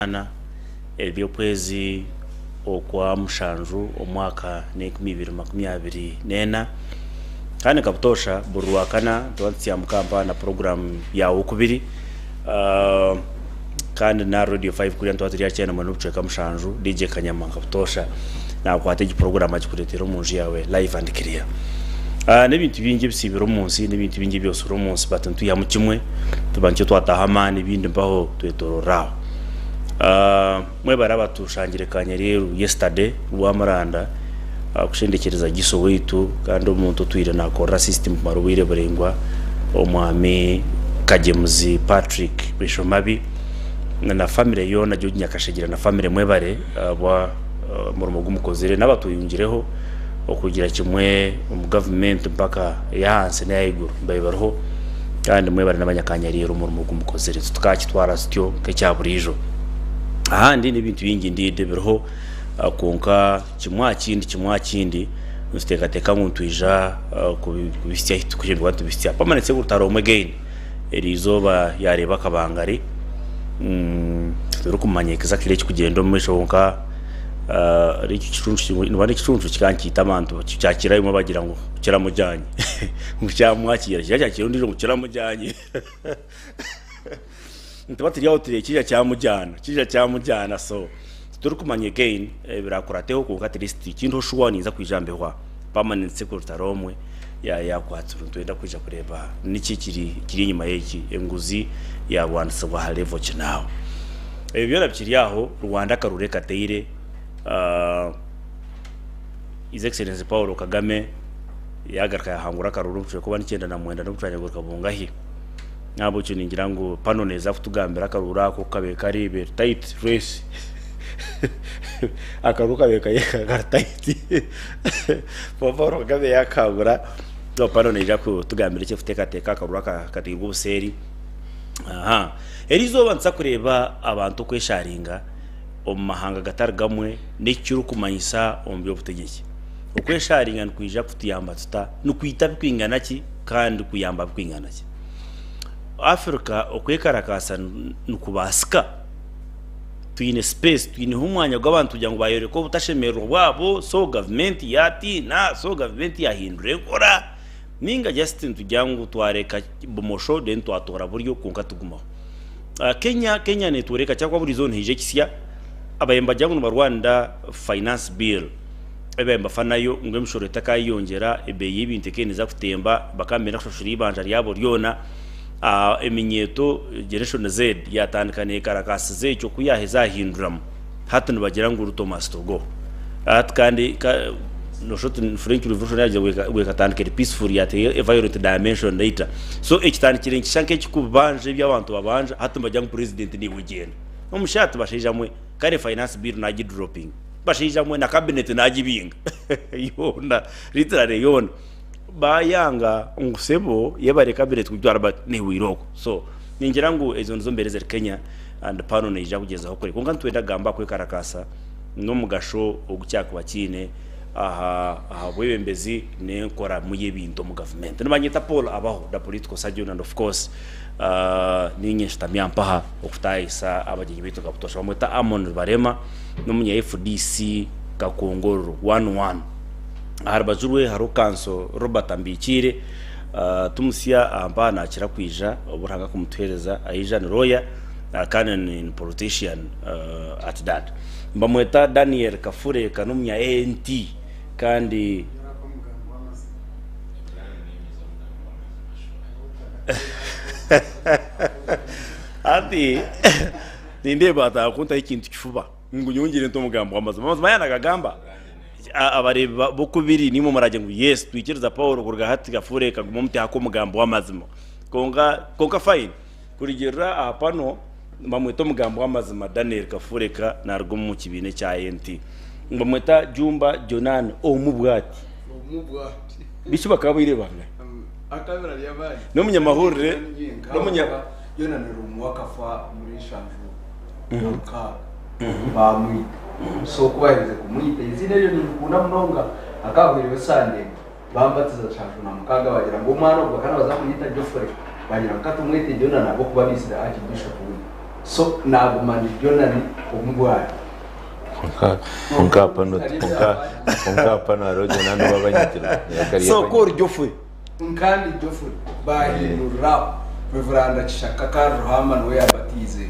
Ana eby'okwezi okwa mushanju omwaka n'enkumi ibiri makumi abiri n'ena. Kandi nka butoosha buri Rwakana nituba nitutsyamuka mpaha na puroguraamu ya Wokubiri kandi n'aha Radio Five kuriya nituba turi aha kyenda mwenda n'obucweka mushanju. DJ Kanyama nka butoosha naakwata egi puroguraamu agikureetera omu nju yaawe live and clear. N'ebintu bingi ebisiibire omu nsi, n'ebintu bingi ebyosire omu nsi but nitwihamu kimwe tuba nikyo twataho amaani ebindi mpaho twetororera aho. Mwebare abatushangire Kanyaryeru yesterday Rwamuranda kushendekyereza Giso waitu kandi omuntu otwire nakorera system kumara obwire buraingwa omwami Kagyemuzi Patrick Bishomabi na family yoona George Nyakashegira na family mwebare ahabwa omurimo ogu mukozire n'abatweyungireho okurugira kimwe omu gavumenti mpaka ey'ahansi n'ey'ahaiguru nibaaba bariho kandi mwebare n'abanyakanyariiro omurimo ogu mukozire. Itwe tukakitwara tutyo nk'ekya buriijo. Ahandi n'ebintu bingi indeed ebiriho kwonka kimwe aha kindi kimwe aha kindi nituteekateeka ngu nitwija kubihitsya ahu turikwenda nitubihitsya. Permanent secretary omwe again eriizooba yaareeba akabangari titurikumanya exactly ekirikugyenda omu maisho kwonka Niba n'ekicuncu kikaba nikiita abantu kyakira abamwe bagira ngu kiramujyanye ngu kyamwakira kiriya kyakira ondiijo ngu kiramujyanye nituba turi aho turi kiriya kyamujyana kiriya kyamujyana so titurikumanya again ebiraakurateho kwonka at least ekintu shuwa ninza kwija mbihwa permanent secretary omwe yaakwatsirwe nitwenda kwija kureeba niki ekiri enyima y'eki enguzi yaarwanisibwa aha level ki naawe. Ebyo byona bikiri aho, Rwanda akaruru ekateire His Excellency Paul Kagame yagaruka yahangura akaruru obucweka oba nikyenda na mwenda n'obucwanyaguruka bungahi. Nahabwekyo ningira ngu pano neeza kutugambira akaruru ako oku kabaire kari very tight race akaruru kabaire kari tight Paul Kagame yakahangura so pano neija kutugambira eki erikuteekateeka aha karuru aka akateirwe obuseeri. Aha. Eri izooba nituza kureeba abantu okwesharinga omu mahanga gatari gamwe n'eki kirikumanyisa omu by'obutegyeki. Okwesharinga nikwija kutuyamba tuta? Nikwita bikwingana ki kandi kuyamba bikwingana ki? Africa okwekarakaasa nikubaasika? Twine space, twineho omwanya gw'abantu kugira ngu bayoreka obutashemererwa bwabo, so gavumenti yaatiina, so gavumenti yaahindura enkora. Ninga just nitugira ngu twareka bumosho then twatoora buryo kwonka tugumaho. Kenya, Kenya networeka kyakwa buri izooba nihaija ekisya, abaire nibagira ngu nibarwanira finance bill ei babaire nibafa nayo ngu emishoro etakayeyongyera, ebeeyi y'ebintu ekaba neeza kutemba, bakaba nibenda kushashura eibanja ryabo ryona. Eminyeeto generation Z yatandika nekarakaasiza ekyo ku yaheza ahinduramu. Hati nibagira ngu Ruto must go. Hati kandi noshusha oti French revolution yagira ngu ekatandika eri peaceful yateera a violent dimension later. So ekitandikire nikishusha nk'ekikubanja ebi abantu babanja hati nibagira ngu president niiwe gyenda. Omushaija ati bashaija mwe kare finance bill nagi droppinga, bashaija mwe na cabinet nagibinga yoona literally yoona. Bayanga ngu sebo yebare cabinet kugitwara but niiwe irooko. So ningira ngu ezo nizo mbeera eziri Kenya and pano neija kugyezaho kore. Kwonka nitwenda kugamba aha kwekarakaasa n'omugasho ogu kyakuba kiine aha aha bwebembezi n'enkoramu y'ebintu omu gavumenti. Nibanyeta Paul Abaho, the political surgeon and of course niinye nshutami aha mpaha okutaahisa abagyenyi baitu nka butoosha. Bamweta Amon Rubarema, n'omunya FDC Kakongororo one one. Aha rubaju rwe hariho Kanso Robert Ambikiire. Tumutsya aha mpaha nakira kwija obu Ruhanga akumutuheereza aija ni lawyer kandi ni politician at that. Nibamweta Daniel Kafureka n'omunya ANT kandi hati nindeeba ataaha kuntaho ekintu kifuba ngu nyowe ngire nti omugambi w'amazima. Amazima yaaba nagagamba Abareebi b'okubiri niimwe muraagire ngu, Yes, twikiriza Paulo kuruga hati Kafure kaguma omuti aha k'omugambi w'amazima. Kwonka, kwonka fine, kurugiirira aha pano, nibamweta omugambi w'amazima Daniel Kafureka naaruga omu kibiina ekya ANT. Nibamweta Jumba Jonan omu bwati. Omu bwati. Beitu bakaba baire bangahi? Akabira ry'amaani. N'omunyamahurire, n'omunya. Yoona ni rumwe akafa omuri nshanju na mukaaga baamwita. So ku baaherize kumwita, eiziina eryo nindikunda munonga, akahweireho Sande bambatiza nshanju na mukaaga baagira ngu omwana ogu bakaba nibaza kumweta Geoffrey, baagira ngu ka tumwete Jonah ahabw'okuba baitsire Archbishop waitu. So naguma ndi Jonani omubwari. Kwonka hapano hariho Jonani ow'abanyagirwe. So ku ori Geoffrey. Nka ndi Geoffrey bahinduriraho Reveranda Kishaka Karl Ruhamba niwe yabatiize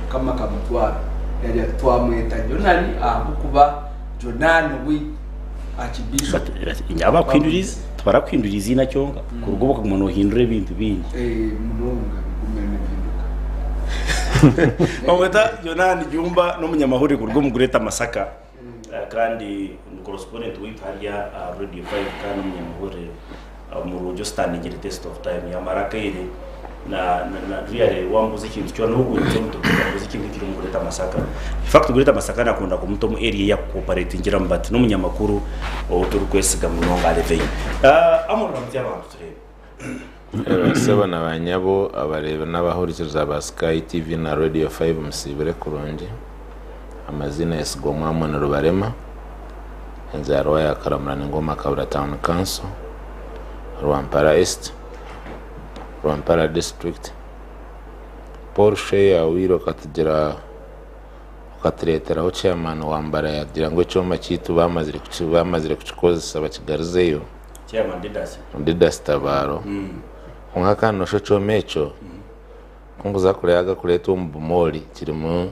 Mukama akamutwara yagira ati twamweta Jonani ahabw'okuba Jonani we Archbishop. Abakuhindura tibarakuhindura eiziina kyonka kuruga obu okaguma nohindura ebintu bingi. Munonga bigumire nibihinduka. Bamweta Jonani Jumba n'omunyamahurire kuruga omu Greater Masaka kandi ni correspondent waitu hariya aha Radio 5 kandi n'omunyamahurire omurungi ositandingire test of time yamara akaire na na really wambuuza ekintu kyona n'obu ogwo omuto wambuuza ekintu ekiri omu Greater Masaka in fact Greater Masaka nakunda kumuta omu area ei akukooparatingiramu but n'omunyamakuru ou turikwesiga munonga ahari Vein. Amon ramutsya abantu tureebe. Basebo na banyabo abareebi n'abahurikiriza ba Sky TV na Radio 5 musiibire kurungi. Amaziina Yesigomwe Amon Rubarema, enzaarwa ya Karamura Ningoma Kabura Town Council, Rwampara East, Rwampara District. Paul Sheya waire okatugira okatureeteraho chairman wa Mbara yagira ngu ekyoma kyaitu bamazire kukikozesa bakigaruzeyo. Chairman Didas. Didas Tabaro. Kwonka kandi noshusha ekyoma ekyo ku nkuza kureeba agakureetwa omu bumoori kirimu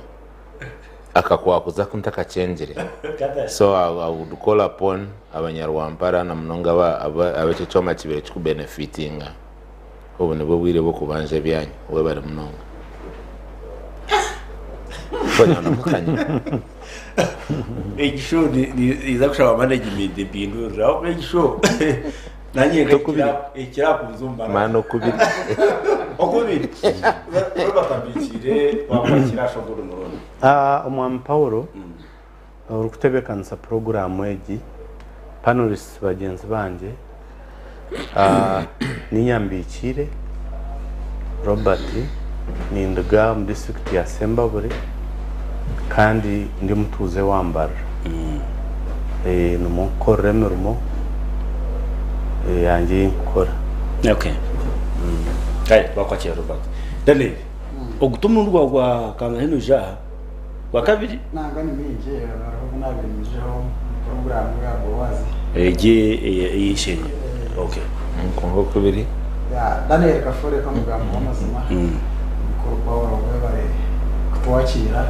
akakwakuza aku ntakakyengire. So I would call upon abanyarwampara na munonga abu eki ekyoma kibaire kikubenefitinga, obu nibwo bwire bw'okubanja ebyanyu. Webare munonga. Egi show niiza kushaba management empindurire ahabw'okuba egi show nanye ekirakunza omu maraka. Maani okubiri. Okubiri. Robert Ambikiire wakwakira asha ogundi murundi. Omwami Paulo orikutebeekanisa puroguraamu egi, panelists bagyenzi bangye, Niinye Ambikiire Robert ninduga omu disiturikiti ya Sembabule kandi ndi omutuuze wa Mbarara. Nimwo nkukorera emirimo yangye ei nkukora. Okay. Kare twakwakira Robert. Daniel, ogu t'omurundi gwawe gwa kangahe noija aha? Gwa kabiri? Nangwa ni mingi hariho obu naabaire nyijaho omu puroguraamu ya Bowazi. Egi ey'eishengyero. Okay. Kwonka okubiri. Ya Daniel Kafure k'omugambo w'amazima. Mukuru Paul webare kutwakiira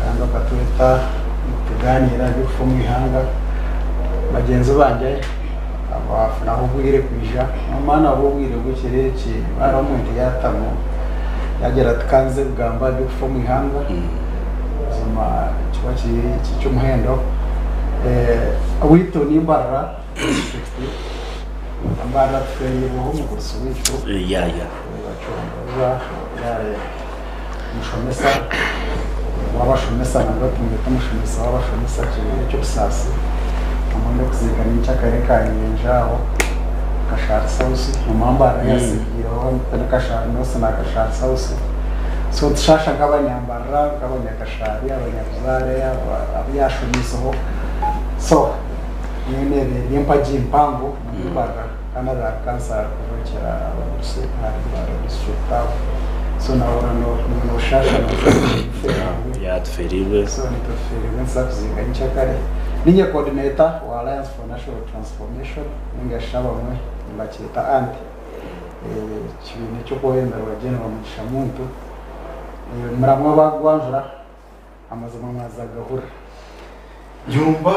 kandi okatweta ngu tugaaniire aha by'okufa omu ihanga. Bagyenzi bangye abafunaho obwire kwija, nomanya nabwo obwire bw'ekiro eki hariho omuntu yaatamu Yaagira ati, Ka nze kugamba aha by'okufa omu ihanga. Buzima kiba kiri eky'omuhendo. Owaitu ni Mbarara disiturikiti. Mbarara tufeereirweho omugurusi waitu. Bacondooza yaaba omushomesa w'abashomesa nangwa tumwete omushomesa w'abashomesa kiri eky'obusaasi. Hamwe n'okuziika nyenkyakare ka Nyenje aho. Kashari South omwa Mbarara eyasigiireho ni Kashari North na Kashari South. So tushasha nk'abanyambarara, nk'abanyakashari, abanyabuzaare abu yaashomiiseho. So mbwenu ebe eri empagi mpango omuri Mbarara kandi abe ari kansara arikujwekyera abagurusi ahari Mbarara district aho. So nohurira noshasha nofeerwa. Yaatufeereirwe. So naitwe tufeereirwe nituza kuziika nyenkyakare. Niinye coordinator wa Alliance for National Transformation. Ninga shi abamwe nibakyeta anti ekibiina eky'okwebemerwa General Mugisha Muntu. Muramwe abagwanjura amazima mwaza kugahurira. Nyumba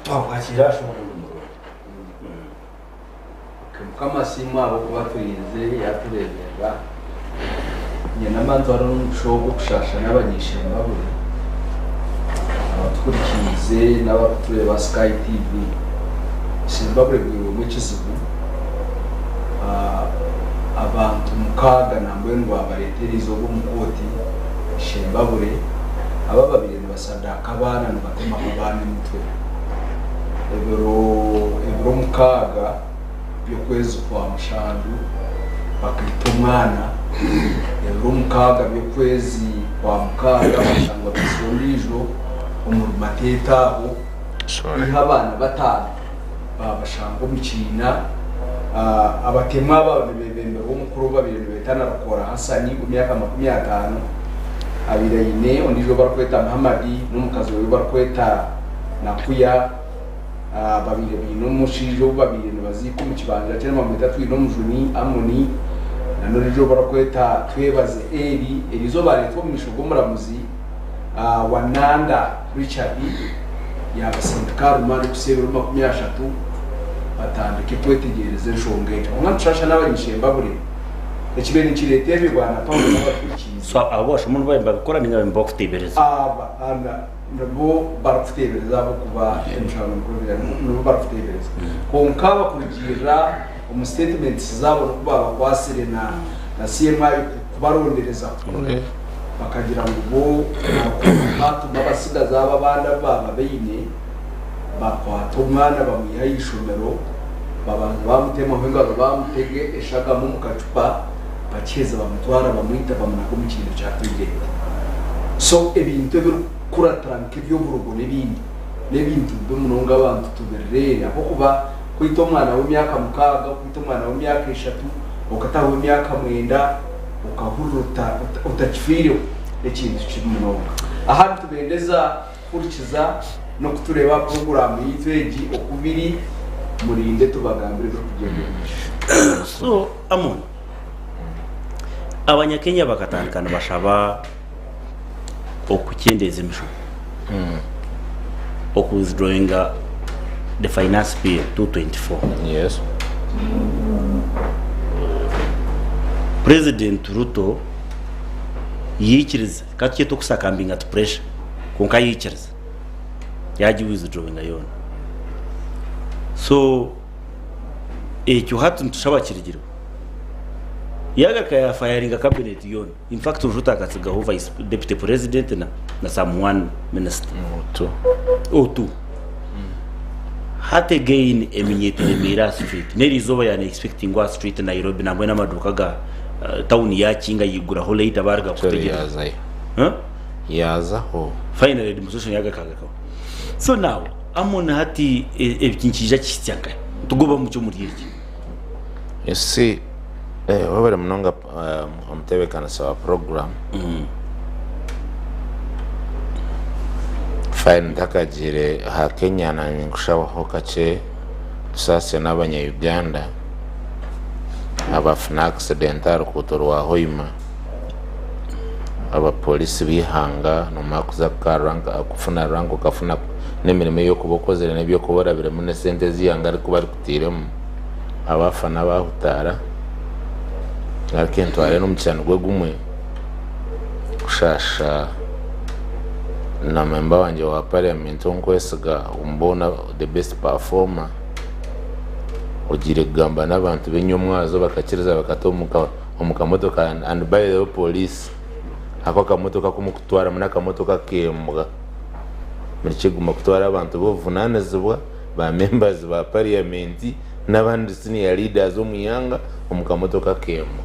twakwakiira ashobora ogundi murundi. Mukama asiimwe ahabw'okuba aturinzire yatureeberera. Nyine amaani twari omugisha ogu gw'okushaasha n'abany'eishembabure abatuhurikiize n'abarikutureeba aha Sky TV. Ishembabure bwirwemu ekizibu, abantu mukaaga nambwenu baabareeta eriizooba omu kooti Ishembabure aba ababaire nibasadaaka abaana nibatemaho abaana emitwe. Ebiro mukaaga by'okwezi kwa mushanju bakaita omwana, ebiro mukaaga by'okwezi kwa mukaaga bashangwa baitsire ondiijo omuri Mateete aho, kwiha abaana bataano baabashanga omu kiina. Abatemu aba nibebemberwa omukuru ou babaire nibeeta Narukora Hassan w'emyaka 50. Abaire aine ondiijo ou barikweta Muhammad n'omukazi we ou barikweta Nakuya. Babaire baine omushaija ou babaire nibaziika omu kibanja kye nibamweta Twinomujuni Amoni na n'ondiijo ou barikweta Twebaze Eli. Eri izooba areetwa omu maisho g'omuramuzi Wananda Richard yaabasindika aha rumande okuhitsya ebiro 30 batandike kwetegyereza enshonga egyo. Kwonka nitushasha n'abanyishembabure ekibaire nikireeta ebi Bwana Paulo n'abatwikiize. So abo bashoma nibo nibabikora ninga nibakuteebereza? Aba nibo barikuteebereza ahabw'okuba emishango nikwo eri, nibo barikuteebereza. Kwonka bakurugiirira omu statements zaabo n'oku baabakwatsire na CMI kubaronderezaho, bakagira ngu bo baatuma abatsigazi abo abandi abu baaba baine bakwata omwana bamwiha aha ishomero babanza baamutemaho engaro baamutega eshagama omu kacupa bakiheza bamutwara bamwita bamunaga omu kiina kya toilet. So ebintu ebirikukuratira nk'eby'oburogo n'ebindi n'ebintu bibi munonga abantu tubirireere ahabw'okuba kwita omwana w'emyaka mukaaga, kwita omwana w'emyaka eshatu, okataho ow'emyaka mwenda okahurira otakifiireho n'ekintu kibi munonga. Aha nitubendeza kuhurikiza n'okutureeba aha puroguraamu yaitu egi oku biri, murinde tubagambire ebirikugyenda omu maisho. So Amon, Abanyakenya bakatandika nibashaba okukyendeeza emishoro, oku withdrawinga the finance bill 224. Yes. President Ruto yaikiriza, ka tukyete okusakambinga to pressure, kwonka yaikiriza yagi withdrawinga yoona. So Ekyo hati nitushaba kirigirwe. Yagaruka ya firinga cabinet yoona. In fact Ruto akatsigaho vice deputy president na, na some one minister. Otu. Otu. Hati again eminyeto eremeire aha street. N'erizooba ya expecting aha street Nairobi nambwenu amaduuka ga uh, town yakinga yiguraho later baruga Actually kutegereza. yazayo. Huh? Yazaho. Finally demonstration yagaruka agarukaho. So now Amon hati eki nikiija kihitsya nkahi? Nitugoba muki omuri eki? You see, eh, webare munonga eh, omutebeekanisa wa program. Fine ntakagiire aha Kenya nanye ninkushabaho kakye tusaasire n'abanya Uganda abafuna accident aha ruguuto rwa Hoima. Abapolisi b'eihanga nomara kuza kufuna rank okafuna n'emirimo ei orikuba okozire n'ebi orikuba orabiremu n'esente ezi eihanga ririkuba rikutairemu, abaafa n'abaahutaara ngaruke ntware n'omugisha nigwo gumwe kushaasha na memba wangye wa parliament ou nkwesiga omu boona the best performer ogiire kugamba n'abantu b'enyomwazo bakakiriza bakata omu omu kamotoka and by the way police ako akamotoka aku mukutwaramu n'akamotoka k'embwa murikiguma kutwara abantu b'obuvunanizibwa ba members ba parliament n'abandi senior leaders omu ihanga omu kamotoka k'embwa.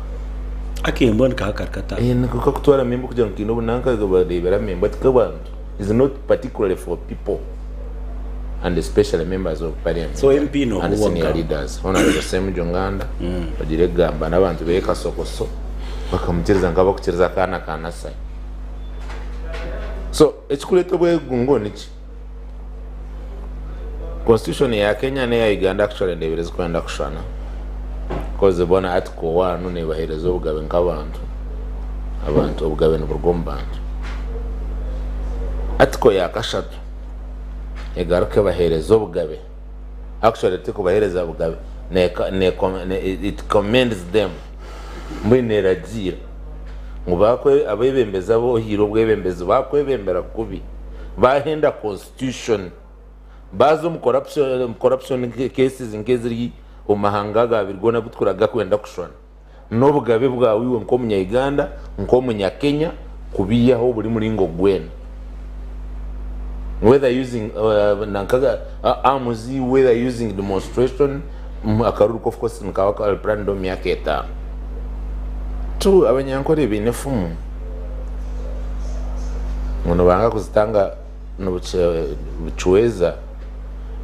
Ak'embwa nikaha kari kata? Eh, niko kakutwaramu embwa kugira ngu kaine obunanka bareeberamu embwa ti k'abantu is not particularly for people and especially members of parliament So MP noha and senior owagamba? leaders Honourable Ssemujju Nganda ogire kugamba n'abantu b'e Kasokoso bakamukiriza nk'abakukiriza akaana ka nasari. So ekikureeta obwegungo niki? Constitution ya Kenya n'eya Uganda actually ndeebire zirikwenda kushushana coz boona article one neebaheereza obugabe nk'abantu, abantu obugabe niburuga omu bantu. Article ya kashatu egaruka ebaheereza obugabe, actually terikubaheereza bugabe, it commends them mbwenu neeragiira ngu abeebembezi abu ohaire obwebembezi baakwebembera kubi, baahenda constitution, baaza omu corruption cases nk'eziri omu mahanga aga abiri goona agu turikuraga gakwenda kushushana. N'obugabe bwawe iwe nk'omunya-Uganda, nk'omunya-Kenya kubiihaho buri muringo gwena. Whether using nanka arms, whether using demonstration, akaruru ko of course nikaba kari planned omu myaka etaano. So abanyankore baine efumu ngu nibanga kuzitanga nibucweza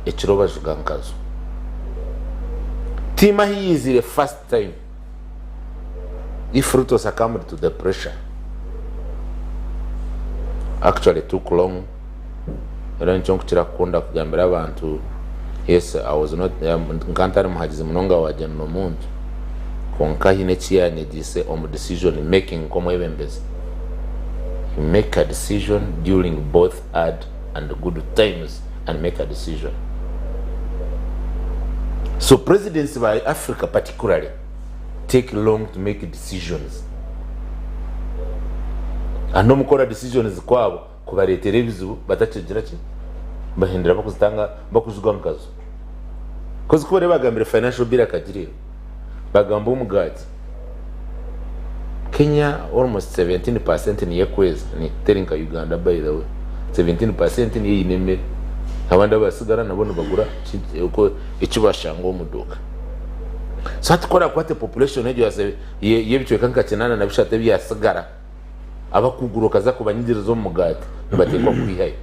ekiro bajuga nkazo. Tiimu ahu yaizire first time if Ruto succumbed to the pressure. Actually took long era nikyo nkukira kukunda kugambira abantu yes I was not nka ntari muhagizi munonga wa General Muntu kwonka haine eki yanyegyeise omu decision making nk'omwebembezi. You make a decision during both hard and good times and make a decision. So presidents ba Africa particularly take long to make decisions and n'omukukora decisions kwabo kubaretera ebizibu batakigira ki bahindura bakuzitanga bakuziga omu kazu coz ku bariyo bagambire financial bill akagireeba bagamba omugaati Kenya almost 17% niyo ekweza teri nka Uganda by the way 17% niyo eine emere abandi abasigara nabo nibagura eki bashanga omu duuka. So hati ku orakwate population egyo y'ebicweka nka kinaana na bishatu ebyasigara abakugura okaza kubanyigiriza omu mugaati nibateekwa kwihayo.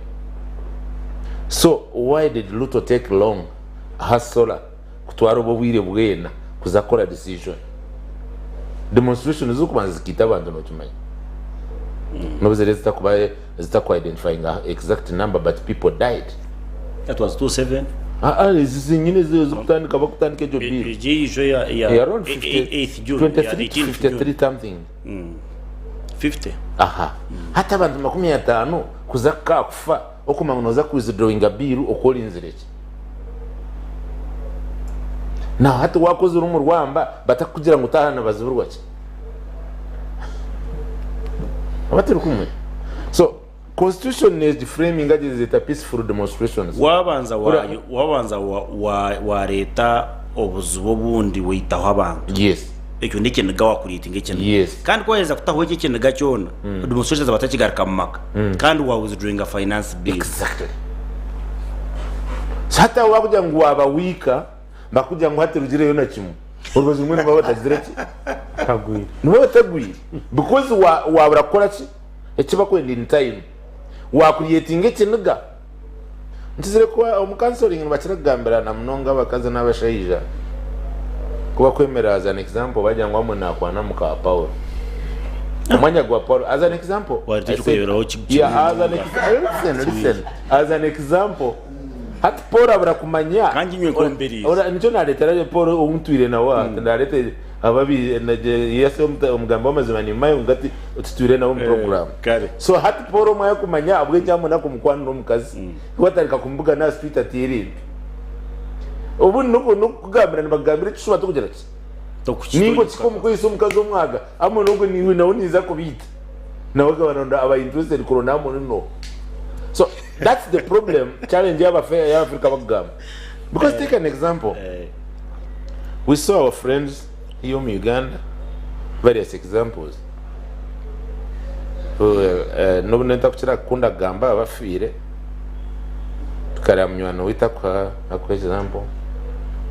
So why did Ruto take long hustler kutwara obwo obwire bwena kuza kukora decision? Demonstration z'okubanza zikaita abantu nokimanya. N'obu ziriyo zitakuba zitaku identifyinga exact number but people died. That was 27. Aa ezi zenyini ezi ezikutandika bakutandika egyo bill. Egyo eijo ya ya Eh, around 50, 8th June ya 23 to 18th June. 53 something. 50. Aha. Hati abantu 50 kuza kuka kufa okumanya ngu noza kuwithdrawinga bill oku orinzire ki? Now hati wakozire omu rwamba batakukugira ngu taaha nibazibirwa ki? Oba turi kumwe? So constitution neegiframinga gye zeeta peaceful demonstrations. Wabanza wa, Ora- wabanza wa, wa, wareeta obuzibu obundi waitaho abantu. Yes. Ekyo n'ekiniga wakureetinga ekiniga. Yes. Kandi ku waheza kutaho ekyo ekiniga kyona, demonstrations batakigaruka mu maka. Kandi wa withdrawinga finance bill. Exactly. So hati aho bakugira ngu waaba weaker, bakugira ngu hati rugireyo na kimwe. Orubaju rumwe nibaba batagizire ki? Batagwire. Nibaba batagwire. Because wa, wabura kukora ki? Eki bakwenda in time. Wa creatinga ekiniga. Nkizire kuba omu counseling nibakira kugambirana munonga abakazi n'abashaija. Ku bakwemerera as an example bagira ngu amwe nakwana muka Paulo. Omwanya gwa Paulo as an example. Wareeta I said, ekyokureeberaho ki- yeah, as an ex- listen, listen. As an example, hati Paul abura kumanya. Kandi inywe nkomberiize. Ora- Nikyo nareetera Paul ou ntwire nawe aha, nareeta ababi Yesu omugambi w'amazima nimmanya ngu hati tutwire nawe omu program. Kare. So hati Paul omwe akumanya ahabw'enki amwe nakumukwanira omukazi. Iwe atandika kumubugana aha street ateerende. Obundi n'okukugambira nibakugambira ekishuba tokugira ki? Ninga okika omukwisa omukazi omwaga amwe n'ogwo niiwe nawe niiza kubiita. Nawe akaba naronda aba interested kuronda amwe no. So that's the problem challenge y'Abafrika bakugamba. Because take an example. We saw our friends here omu Uganda various examples. N'obu ntakukira kukunda kugamba abafiire tukareeba munywani waitu akuha akuha example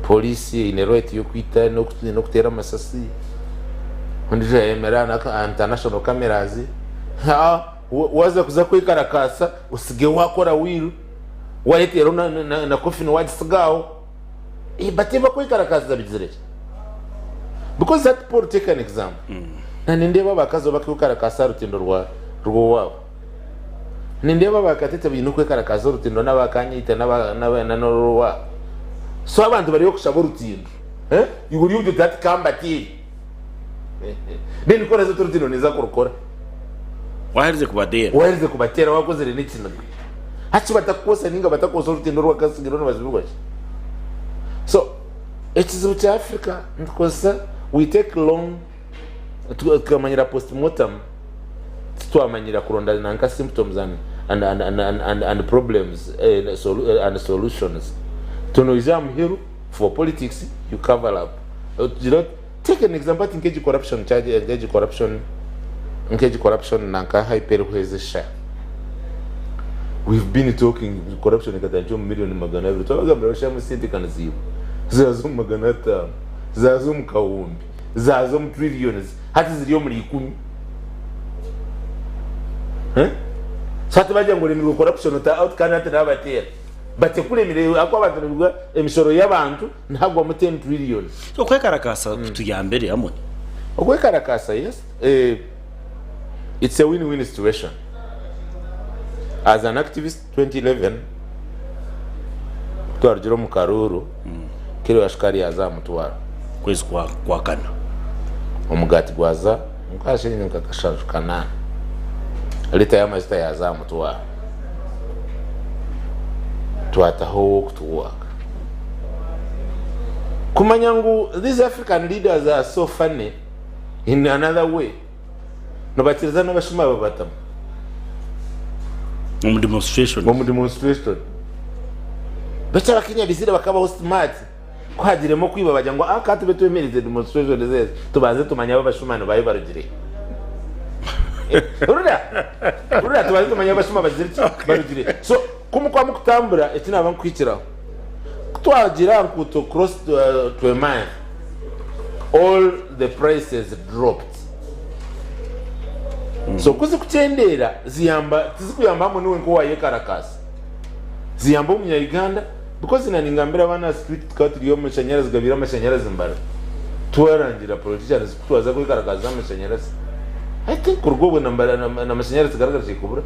police eine right y'okwita n'okuteera amasasi ondiijo yayemera aha international cameras waaza kuza kwekarakaasa osige waakora will wayeteeraho na coffin wagisiga aho But ebakwekarakaasiza bigizire ki? Because that Paul take an example. Na nindeeba abakazi obu bakwekarakaasa aha rutindo rwa rw'owaabo. Nindeeba abakatete baine okwekarakaasa orutindo n'abakanyeita n'aba n'aba na n'orw'owaabo. So abantu bariyo kushaba orutindo. Eh? Iwe ori oti hati kambateere. Then ku oraza oti orutindo ninza kurukora. Waherize kubateera. Waherize kubateera wakozire n'ekiniga. Hati batakukwotsa ninga batakwotsa orutindo orwakatsigirwe nibazibirwa ki? So ekizibu kya Africa nitukozesa we take long tukamanyira postmortem titwamanyira kuronda nanka symptoms and, and, and, and, and, and, and problems eh, solu, eh, and solutions tunoija aha muheru for politics you cover up you know, take an example ati nk'egi corruption charge nk'egi corruption nk'egi corruption nanka hype erikuhweza We've been talking corruption ekatandikira omu million 200 twabagambira bashiramu sente kaniziibwa zaaza omu 500 zaaza omu kahumbi zaaza omu trillions hati ziri omuri ikumi Eh? So hati bagira ngu oremirwe corruption ota out kandi hati nabateera batekulemire ahakuba abantu nibigwa emishoro y'abantu nihagwamu 10 trillions. So okwekarakaasa kutuyambire hamwe. Okwekarakaasa yes eh, it's a win-win situation. As an activist 2011 ku twarugire omu karuuru kilo ya shukaari yaaza aha mutwaro. Kwezi kwa kwa kana. Omugaati gwaza nka shiringi nka kashanju kanaana. Lita y'amajuta yaaza aha mutwaro. Twataho walk to work. Kumanya ngu these African leaders are so funny in another way. Nibakiriza n'abashuma babatamu. Omu demonstration. Omu demonstration. Beitu Abakenya bizire bakabaho smart. Ku hagiremu okwiba bagira ngu ah ka tube twemererize demonstration ezi tubanze tumanye abo abashuma nibahi barugire. Hurira! Hurira tubanze tumanye abashuma bagizire ki? Barugire. So ku mukuba mukutambura eki naba nkuhikiraho. Ku twagira aha nkuuto cross to a month all the prices dropped. So ku zikukyendeera ziyamba tizikuyamba hamwe niwe nk'owayekarakaasa. Ziyamba omunya Uganda because na ningambira abaana aha street tukaba turi amashanyarazi gabaire amashanyarazi mbara twarangira politicians ku twaza kwekarakaasa amashanyarazi. I think kuruga obwe na mbara na amashanyarazi tigaragarukiire kubura.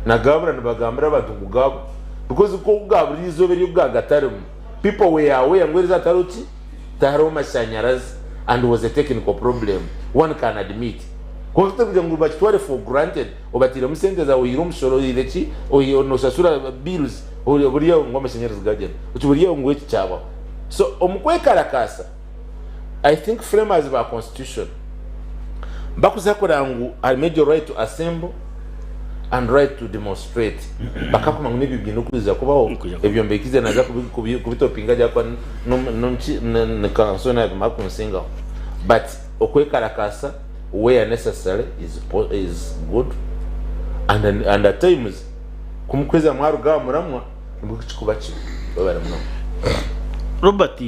Na gabura nibagambira abantu ngu gabura because ku gabura eizooba eri oku gagatarimu people were aware ngu eriizooba tihariho ki? Tihariho mashanyarazi and was a technical problem one can admit. Kwonka tikugira ngu bakitware for granted obatairemu sente zaawe oihire omushoro oihire ki noshashura bills buri aho ngu amashanyarazi gagyenda oti buri aho ngu eki kyabaho. So omu kwekarakaasa I think framers ba constitution bakuza kureba ngu harimu egyo right to assemble and right to demonstrate bakakoma ngu n'ebyo biine okwija kubaho ebyo mbikize naza kubitopinga gye ahakuba ni kanso nabimara kunsingaho but okwekarakaasa where necessary is is good and and at times ku mukuheza mwaruga aha muramwa nibwo kikuba kibi webare munonga. Robert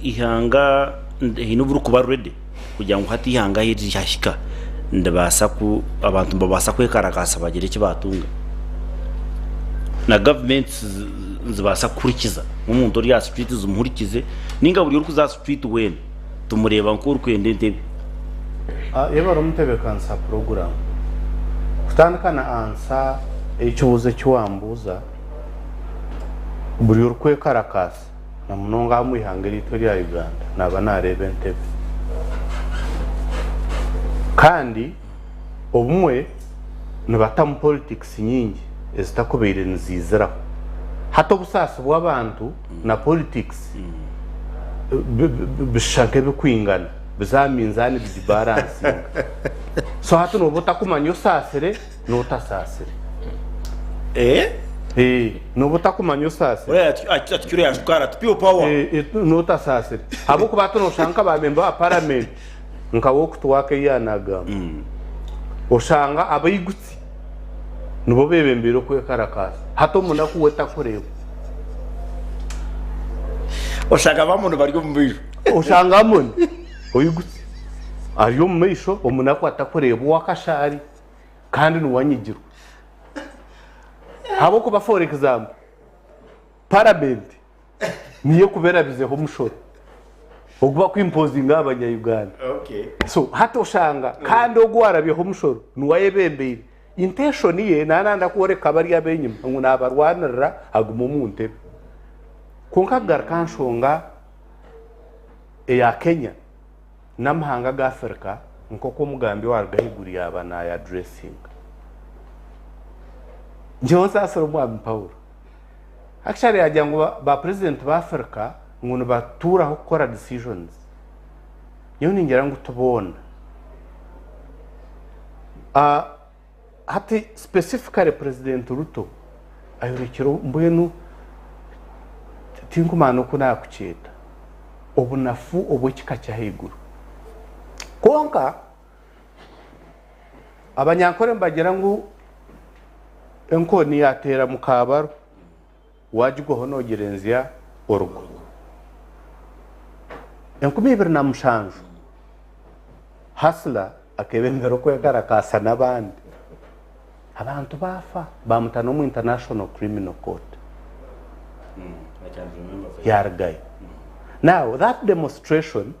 ihanga haine obu ririkuba ready kugira ngu hati ihanga ahu ryahika nibaasa ku abantu nibabaasa kwekarakaasa bagire eki baatunga. Na gavumenti nizibaasa kuhurikiza nk'omuntu ori aha street zimuhurikize nainga buri orikuza aha street weena tumureeba nk'orikwenda entebe. Yebare omutebekanisa puroguramu. Kutandika na ansa ey'ekibuuzo eki wambuuza, buri orikwekarakaasa na munonga aha omu ihanga ryaitu erya Uganda naaba naareeba entebe. Kandi obumwe nibatamu politics nyingi ezitakubaire niziiziraho. Hati obusaasi bw'abantu na politics bishusha nk'ebikwingana, biza aha minzaani bigibaransinga. So hati nooba otakumanya osaasire n'otasaasire. Nooba otakumanya osaasire. N'otasaasire. Ahabw'okuba hati nooshanga nka ba memba ba paramenti nka Walk-to-Work ei yaanagamba, oshanga abaigutsi nibo beebembeire okwekarakaasa. Hati omunaku we takureebwa. Oshanga abamwe bari omu maisho. Oshanga Amoni oigutsi ari omu maisho, omunaku atakureebwa ow'akashaari kandi niwe anyigirwe. Ahabw'okuba for example, paramenti niyo ekuba erabizeho omushoro ogu bakwimpozinga aha banya-Uganda. So hati oshanga kandi ogu owarabyeho omushoro niwe ayebembeire. Intention ye naaba nayenda kworeka bari ab'enyima ngu naabarwanirira agume omu ntebe. Kwonka kugaruka aha nshonga eya Kenya n'amahanga aga Africa nk'oku omugambi owaruga ahaiguru yaaba naaya-addressinga. Nyowe nsaasire Omwami Paulo. Actually yaagira ngu ba president ba Africa ngu nibatuuraho kukora decisions. Nyowe ningira ngu ti boona. Hati specifically president Ruto ayorekire mbwenu tinkumanya n'oku naakukyeta obunafu obw'ekika ky'ahaiguru. Kwonka Abanyankore nibagira ngu enkoni yaateera mukaabaro, waagigwaho noogirenzya orugo. 2007 Hustler akeebembera okwekarakaasa n'abandi, abantu baafa baamuta n'omu International Criminal Court yaarugayo. Now that demonstration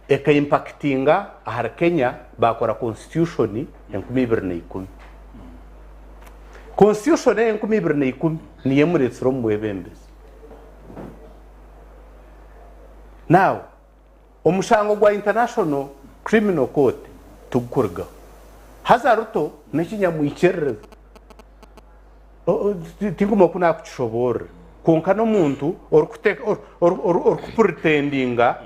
Ekaimpakitinga ahari Kenya baakora constitution 2010. Constitution ey'enkumi ibiri na ikumi niyo emuretsire omu bwebembezi. Now, omushango gwa International Criminal Court tigukurugaho. Haza Ruto n'ekinyamwikiririza. Tinkumanya oku naakukishoboorora. Kwonka n'omuntu orikupuritendinga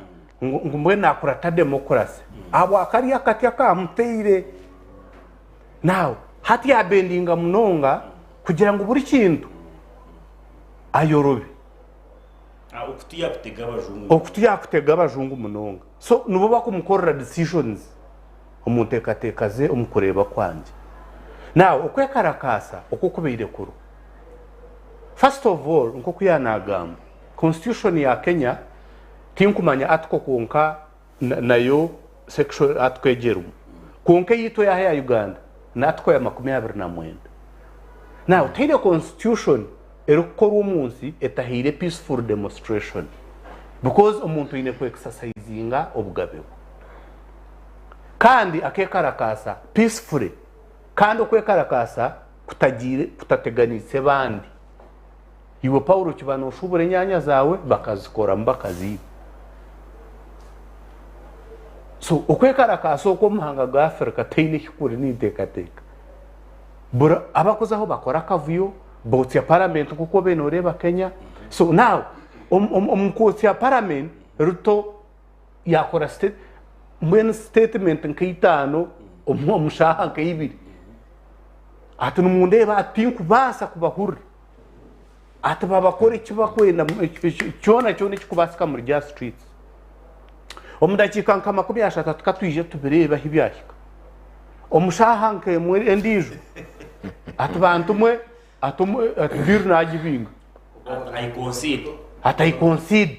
ngu mbwenu naakurata demokurasi. Ahabwa kariya akati akamuteire. Now, hati yaabendinga munonga kugira ngu buri kintu ayorobe. Okutu yaakutega abajungu. Okutu yaakutega abajungu munonga. So nibo bakumukorera decisions omu nteekateeka ze omu kureeba kwangye. Now okwekarakaasa oku okubaire kuriho, first of all nk'oku yaanagamba, constitution ya Kenya tinkumanya article kwonka nayo section article egyo erimu kwonka eyaitu eyaha eya Uganda ni article ya 29. Now tihaine constitution erikukorwa omunsi etahaire peaceful demonstration because omuntu aine ku exercisinga obugabe bwe kandi akekarakaasa peacefully kandi okwekarakaasa kutagiire kutateganiise bandi. Iwe Paulo kiba noshubura enyanya zaawe bakazikoramu bakaziiba. So okwekarakaasa okwo omu mahanga ga Africa tihaine eki kuri ninteekateeka. Buri abakuzaho bakora akavuyo, botsya parliament nk'oku obaire noreeba Kenya. So now omu kwotsya parliament Ruto yakora mbwenu statement nka itaano omu shaaha nka ibiri. Ati nimundeeba tinkubaasa kubahurira. Ati babakore eki bakwenda kyona kyona ekikubaasika muri aha streets. Omu dakiika nka 30 ka twije tubireebe ahu byahika. Omu shaaha nk'emwe endiijo ati bantu mwe ati bill naagibinga. I concede. Ati I concede.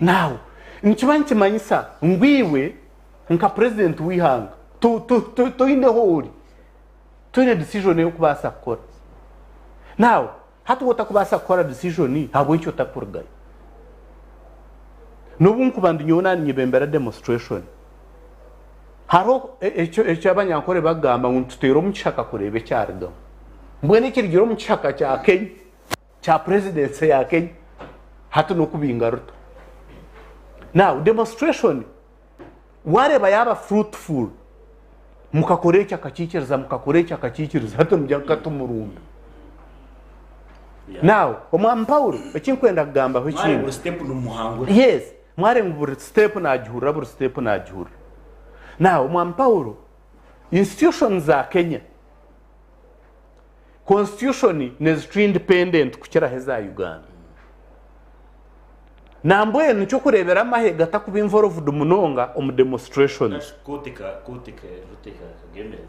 Now nikiba nikimanyisa ngu iwe nka president w'eihanga toineho ori. Toine decision ey'okubaasa kukora. Now, hati waaba otakubaasa kukora decision, ahabw'enki otakurugayo? N'obu nkuba ndi nyowe naaninyebembera demonstration, hariho eki Abanyankore bakugamba ngu nituteera omu kishaka kureeba ekyarugamu. Mbwenu ekirugire omu kishaka kya Kenya, kya presidency ya Kenya, hati n'okubinga Ruto. Now, demonstration Waareeba yaaba fruitful, mukakora eki akakiikiriza, mukakora eki akakiikiriza, hati nimugira ngu ka tumurunde. Now, Omwami Paulo, eki nkwenda kugambaho Mware ekindi. buri step nimuhangura. Yes, mware ngu buri step naagihurira, buri step naagihurira. Now, Omwami Paulo, institutions za Kenya, constitution nezicwa independent kukiraho eza Uganda. Nambwenu nikyokurebera amahe gatakuba involved munonga omu demonstrations.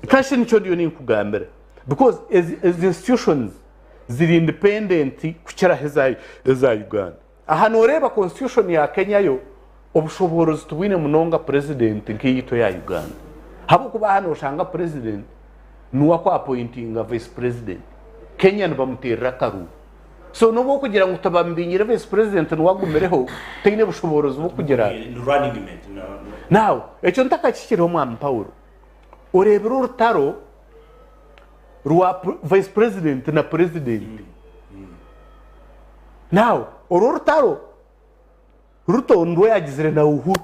Kashi nikyo ndiyo ninkugambira because ezi institutions ziri independent kukiraho eza Uganda. Aha noreeba constitution ya Kenya yo obushoboorozi tibwine munonga president nk'eyaitu eya Uganda. Ahabw'okuba aha noshanga president niwe aku appointinga vice president. Kenya nibamuteerera akaruuru. So nobu okugira ngu tibamubingire vice president niwe agumireho taine bushoboorozi bw'okugira ati. Ni running mate. Now ekyo ntakakikireho mwami Paulo, oreebire orutaro rwa vice president na president. Now orwo orutaro Ruto nirwo yagizire na Uhuru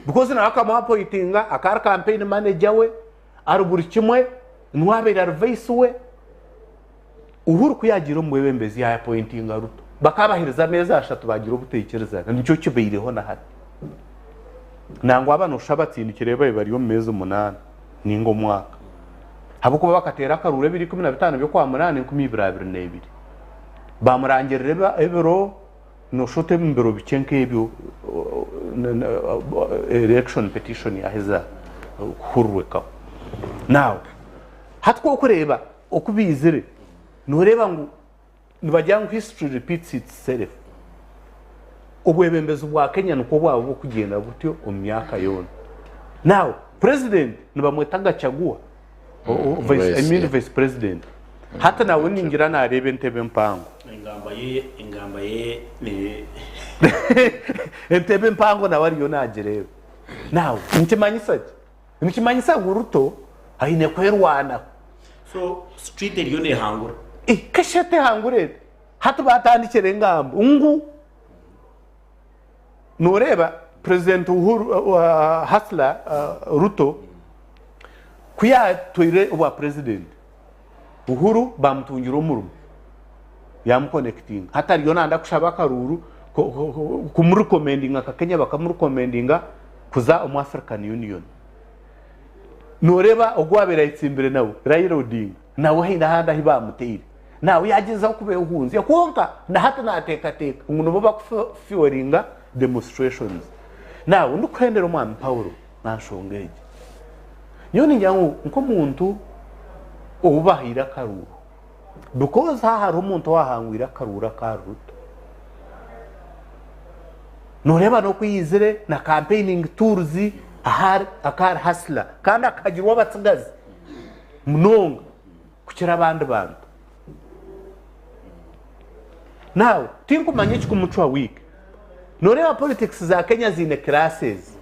because nawe akamu appointinga akaba ari campaign manager we ari buri kimwe niwe abaire ari vice we. Uhuru ku yagiire omu bwebembezi ya appointinga Ruto bakaba baherize ameezi ashatu bagira obutaikirizana nikyo kibaireho na hati. Nangwa aba noshusha abatsindikire babaire bari omu meezi munaana ninga omwaka ahabw'okuba bakateera akaruuru ebiro 15 by'okwamunaana 2022. Baamurangirira ebiro nooshusha oti omu biro bikye nk'ebyo election petition yaaheza kuhurirwekaho. Now hati ku orikureeba oku baizire nooreeba ngu nibagira ngu history repeats itself. Obwebembezi bwa Kenya nikwo bwaba burikugyenda butyo omu myaka yoona. Now president nibamweta Gachagua. I mean vice president hati nawe ningira nareeba entebe empango. Engamba ye engamba ye ni. Entebe empango nawe ariyo nagireeba. Now nikimanyisa ki? Nikimanyisa ngu Ruto. Aine kwerwanaho. So street eriyo nehangura. Kesha tehangura eti. Hati batandikire engambo ngu noreeba president Uhuru Hustler Ruto ku yatwaire obwa president Uhuru bamutungira omurimo yamukonekitinga hati ariyo nayenda kushaba akaruuru kumurekomendinga nka Kenya bakamurekomendinga kuza omu African Union. Noreeba ogu owabaire ayetsimbire nawe Raila Odinga nawe haine ahandi ahu bamuteire nawe yagyezaho kubehunzya kwonka nahati nateekateeka ngu nibo bakufuelinga demonstrations. Nawe ndikuhendera omwami Paulo aha nshonga egi, nyowe ningira ngu nk'omuntu ou bahaire akaruuru because haha hariho omuntu owahangwire akaruuru aka Ruto Noreeba n'oku yaizire na campaigning tools ahari akari hustler kandi akahagirwa abatsigazi munonga kukira abandi bantu. Now tinkumanya ekikumucwa weak. Noreeba politics za Kenya ziine classes.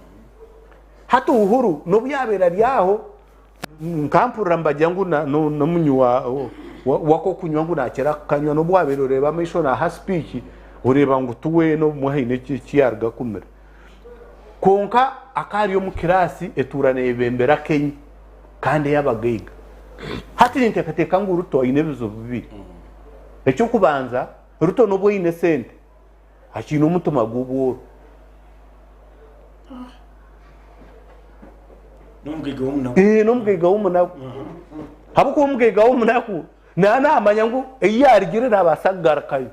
Hati Uhuru n'obu yabaire ari aho Nkampurira nibagira ngu n'omunywi w'ak'okunywa ngu naakira kukanywa n'obu waabaire oreeba amaisho naaha sipiiki oreeba ngu ti weena obumwe haine eki yaaruga kumira. Kwonka akaba ari omu kiraasi etuura neeyebembera Kenya kandi ey'abagaiga. Hati ninteekateeka ngu Ruto aine ebizibu bibiri. Eky'okubanza, Ruto n'obu aine esente, akiine omutima gw'obworo. N'omugaiga w'omunaku. Ee, n'omugaiga w'omunaku. Ahabw'okuba omugaiga w'omunaku naaba naamanya ngu ei yaarugire naabaasa kugarukayo.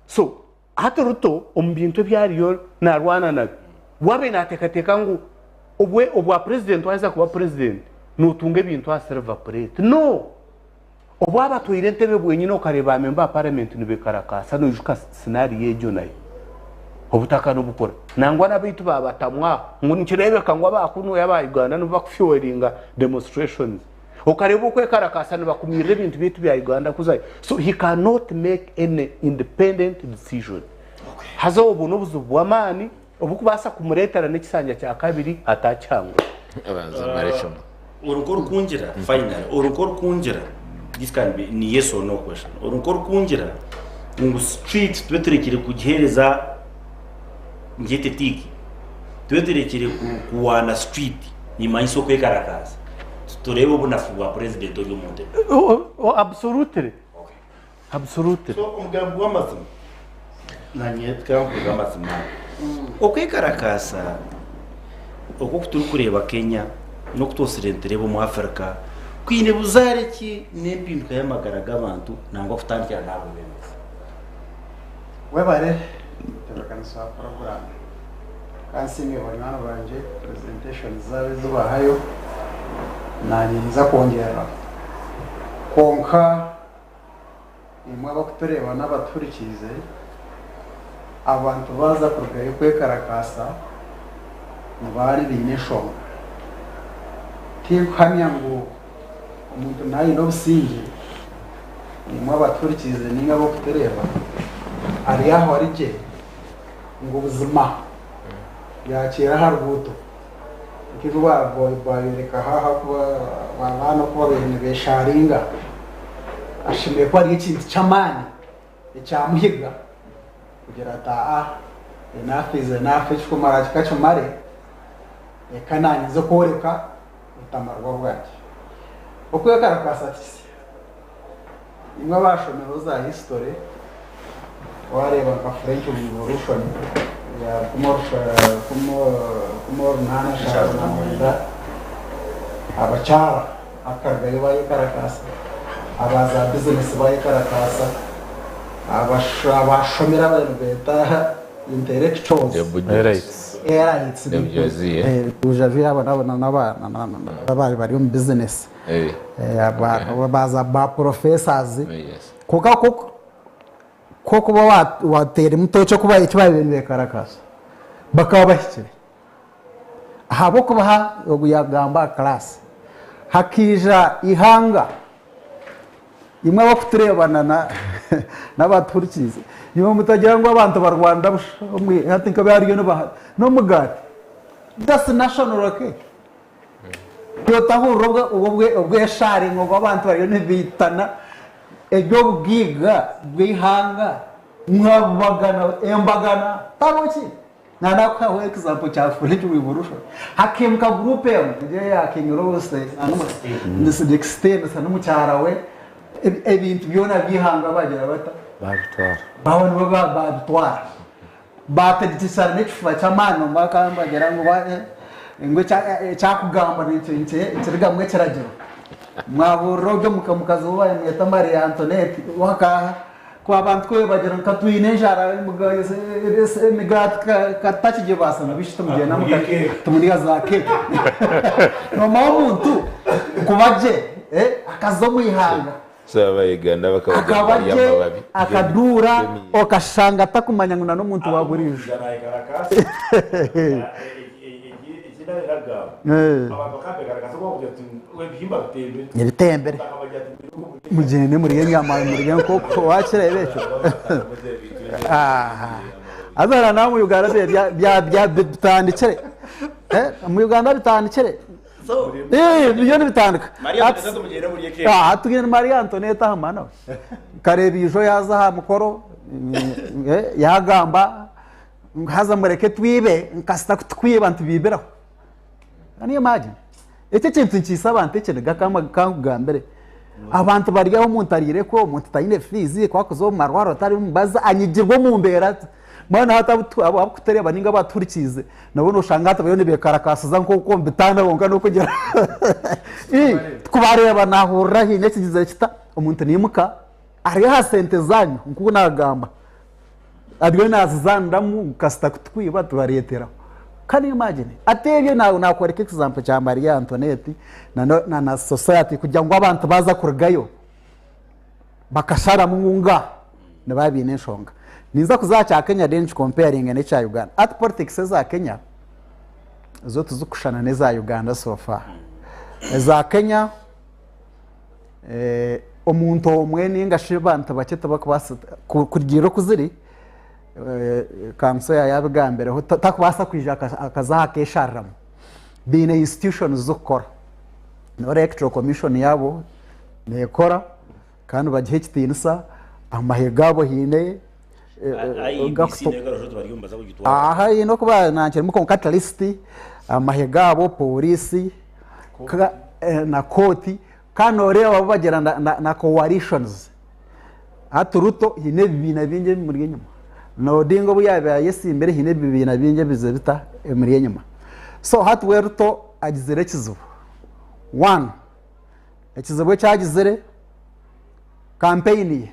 So, hati Ruto omu bintu ebi ariyo naarwana nabyo, we abaire naateekateeka ngu obwe obwa purezidenti waaheza kuba purezidenti, nootunga ebintu aha silver plate. No! Obu abatwaire entebe bwenyine okareeba ba memba ba paramenti nibekarakaasa noijuka scenario egyo nayo obutaka nibukura nangwa nabaitu babatamwa aho ngu nikirebeka ngu aba kunu aba Uganda nibo bakufuelinga demonstrations okareeba okwekarakaasa nibakumirira ebintu byaitu bya Uganda kuzayo so he cannot make any independent decision haza obwo nobuzibu bwamaani obukubaasa kumuretera nekisanja kyakabiri atakihangura. Abanza amare kimwe. Ori nk'orikungira finally ori nk'orikungira this can be ni yes or no question ori nk'orikungira ngu street tube turekire kugihereza ngyete tiiki tube turekire kuwaana street nimanyisa okwekarakaasa tureebe obunafu bwa president ori omu ntebe. Absolutely. Absolutely. So omugambi w'amazima nanye tukampurira amazima aga. Okwekarakaasa oku oku turikureeba Kenya n'oku twosire nitureeba omu Africa kwine buzaare ki n'empinduka y'amagara g'abantu nangwa kutandikira n'aha bwebembezi? Webare entebeekanisa ya puroguraamu. Ka nsiime banywani bangye presentations zaabo ezi baahayo, naanye ninza kwongyereraho. Kwonka Imwe abarikutureeba n'abatuhurikiize, abantu baaza kurugayo kwekarakaasa nibaba baine enshonga. Tinkuhamya ngu omuntu naaba aine obusingye, imwe abatuhurikiize nainga abarikutureeba, ari aho ari gye ngu buzima yaakiira aha ruguuto nk'ebi baayoreka haaha abaana oku baabaire nibeesharinga. Ashemereire kuba hariyo ekintu ky'amaani ekyamuhiga kugira ati aa enough is enough ekikumara kikakimare reka naanye nze kworeka obutamarwa bwangye. Okwekarakaasa ti kisya. Imwe abaashomireho za history waareeba nka French Revolution eya 1879 abakyara Bakarugayo bayekarakaasa, aba za bizinesi bayekarakaasa, abashomire abu nibeeta intellectuals, Elites. elites, Bourgeoisie. bourgeoisie abo nabo n'ababaire bari omu bizinesi, ba ba professors, kwonka ku orikuba wateera omu tookye eki baabaire nibekarakaasa, bakaba bahikire. Ahabw'okuba ogu yaagamba aha class, hakaija eihanga, imwe abarikutureeba n'abatuhurikiize, imwe mutagira ngu abantu barwanira busha, hati nka hariyo nibaha n'omugaati, that's national cake. Otahurira obwesharingo obu abantu bariyo nibaitana eby'obugaiga bw'eihanga mwabagana embagana tariho ki? Nanakuhaho example kya French Revolution hakimuka group emwe egyo eya King Louis XVI n'omukyara we ebintu byona by'eihanga bagira bata? Babitwara. Baaba nibo babitwara. Baategyekesana n'ekifuba ky'amaani omwe akambagira ngu ngu ekyakugamba nikirigamu ekiragiro. Mwahurira ogyo mukazi ou bayamweta Marie Antoinette w'akaaha ku abantu ku bagira ngu ka twine enjara emigaati ka tutakigibaasa na beitu tumugyenda tumurya za keeki. Noomanya omuntu kuba gye akaza omu ihanga. Uganda bakaba Akaba gye akaduura okashanga atakumanya ngu n'omuntu wa buriijo. Ebitembere mugyende murye enyama murye enkoko wakireeba ekyo haza na n'omu Uganda bitandikire omu Uganda bitandikire. Biriyo nibitandika. Tugende Maria Antoinette aha mwana we. Nkareeba ijo yaaza aha mukoro yaagamba ngu haza mureke twibe kasita ku tukwiba nitubiibiraho. Can you imagine? Eki ekintu nikiisa abantu ekiniga ka nkugambire. Abantu bari aho omuntu ariire kwe, omuntu taine fiizi, ku arikuza omu marwariro tarimu mubazi, anyigirwe omu mbeera. Mbwenu hati abarikutureeba nainga abatuhurikiize nabo noshanga hati bariyo nibekarakaasiza nk'oku omu bitanda kwonka n'okugira tikubareeba nahurira haine ekigizire kita omuntu naimuka ari aha sente zaanyu nk'oku naagamba ariyo nazizaaniramu kasita kutukwiba tubareeteraho. Can you imagine? Hati ebyo naakworeka example kya Maria Antoinette na society kugira ngu abantu baaza kurugayo bakasharamu ngu nga nibaba baine enshonga. Ninza kuza aha kya Kenya then nkicomparinge n'ekya Uganda. Hati politics eza Kenya zo tizikushushana n'eza Uganda so far. Eza Kenya eh, omuntu omwe ninga shi abantu bakye tibakubaasa kurugiirira oku ziri eh, Kamusoya yaabigambireho takubaasa kwija akaza aha akeshariramu. Baine institutions z'okukora. Noreeba electoral commission yaabo Neekora kandi bagiha ekitiinisa, amahe gaabo haine IEBC nayo garushaho tibari omu baza kugitwara. Aha haine okuba nankirimu kwonka at least amahe gaabo, pooriisi na kooti kandi nooreeba bo bagira na coalitions. Hati Ruto haine ebibiina bingi ebimuri enyima na Odinga obu yaabaire ayesimbire haine ebibiina bingi ebizire bita ebimuri enyima. So hati we Ruto agizire ekizibu, one. Ekizibu eki agizire, kampeyini ye,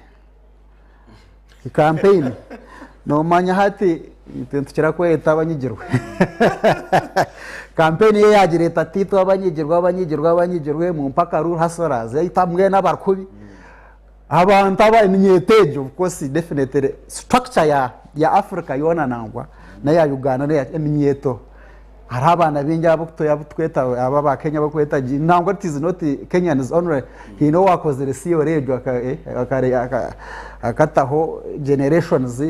kampeyini noomanya hati itwe nitukira kweta abanyigirwe kampeyini ye yaagireeta ati itwe abanyigirwe abanyigirwe abanyigirwe mumpe akaruru hustlers yaita mbwenu abarikubi abantu aba eminyeeto egyo of course definitely structure ya ya Africa yoona nangwa n'eya Uganda n'eya eminyeeto Hariho abaana baingi abu tweta aba aba Kenya barikweta nangwa it is not Kenyans only haine owakozire theory egyo akataho generations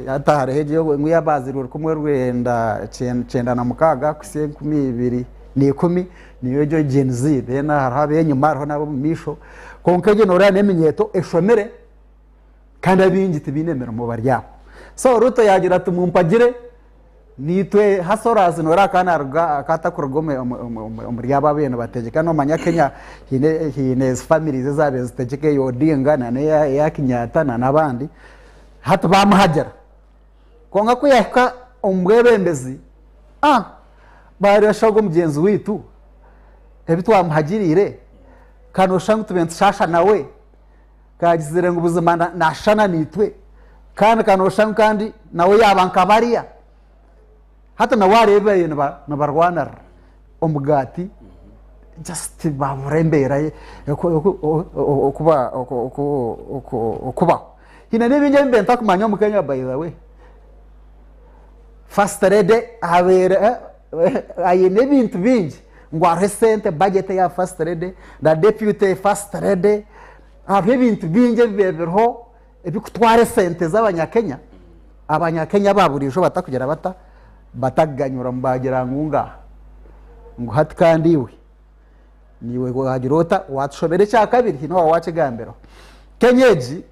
hati hariho egyo ngu eyabazirwe rukumi rwenda kyenda na mukaaga kuhitsya 2010 niyo egyo Gen Z then hariho ab'enyima hariho n'ab'omu maisho kwonka egyo noreeba n'eminyeeto eshomire kandi abaingi tibaine mirimo bari aho. So Ruto yaagira ati mumpagire. Naitwe hustlers noreeba akaba naruga akaba atakuruga omuri abo ababaire nibategyeka nomanya Kenya haine haine ezi families ezabaire nizitegyeka eya Odinga nana eya Kenyatta nana abandi hati bamuhagira kwonka kuyahika omu bwebembezi ah bareeba shi ogu omugyenzi waitu ebi twamuhagiriire ka noshusha ngu tubaire nitushasha nawe Kagizire ngu buzima nashushana naitwe, kandi ka noshusha ngu kandi nawe yaaba nka bariya. Hati nawe areeba ebi bariyo nibarwanirira omugaati just babura embeera ye okubaho. Haine n'ebingi ebi mbaire ntakumanya omu Kenya by the way. First lady abeire aine ebintu bingi ngu hariho esente budget eya first lady na deputy first lady hariho ebintu bingi ebibaire biriho ebirikutwara esente z'abanyakenya abanyakenya aba buriijo batakugira bata batakuganyurwamu bagira ngu ngaaha ngu hati kandi iwe. Niiwe waagira ota waatushobera ekya kabiri haine owaaba waakigambiraho. Kenya egi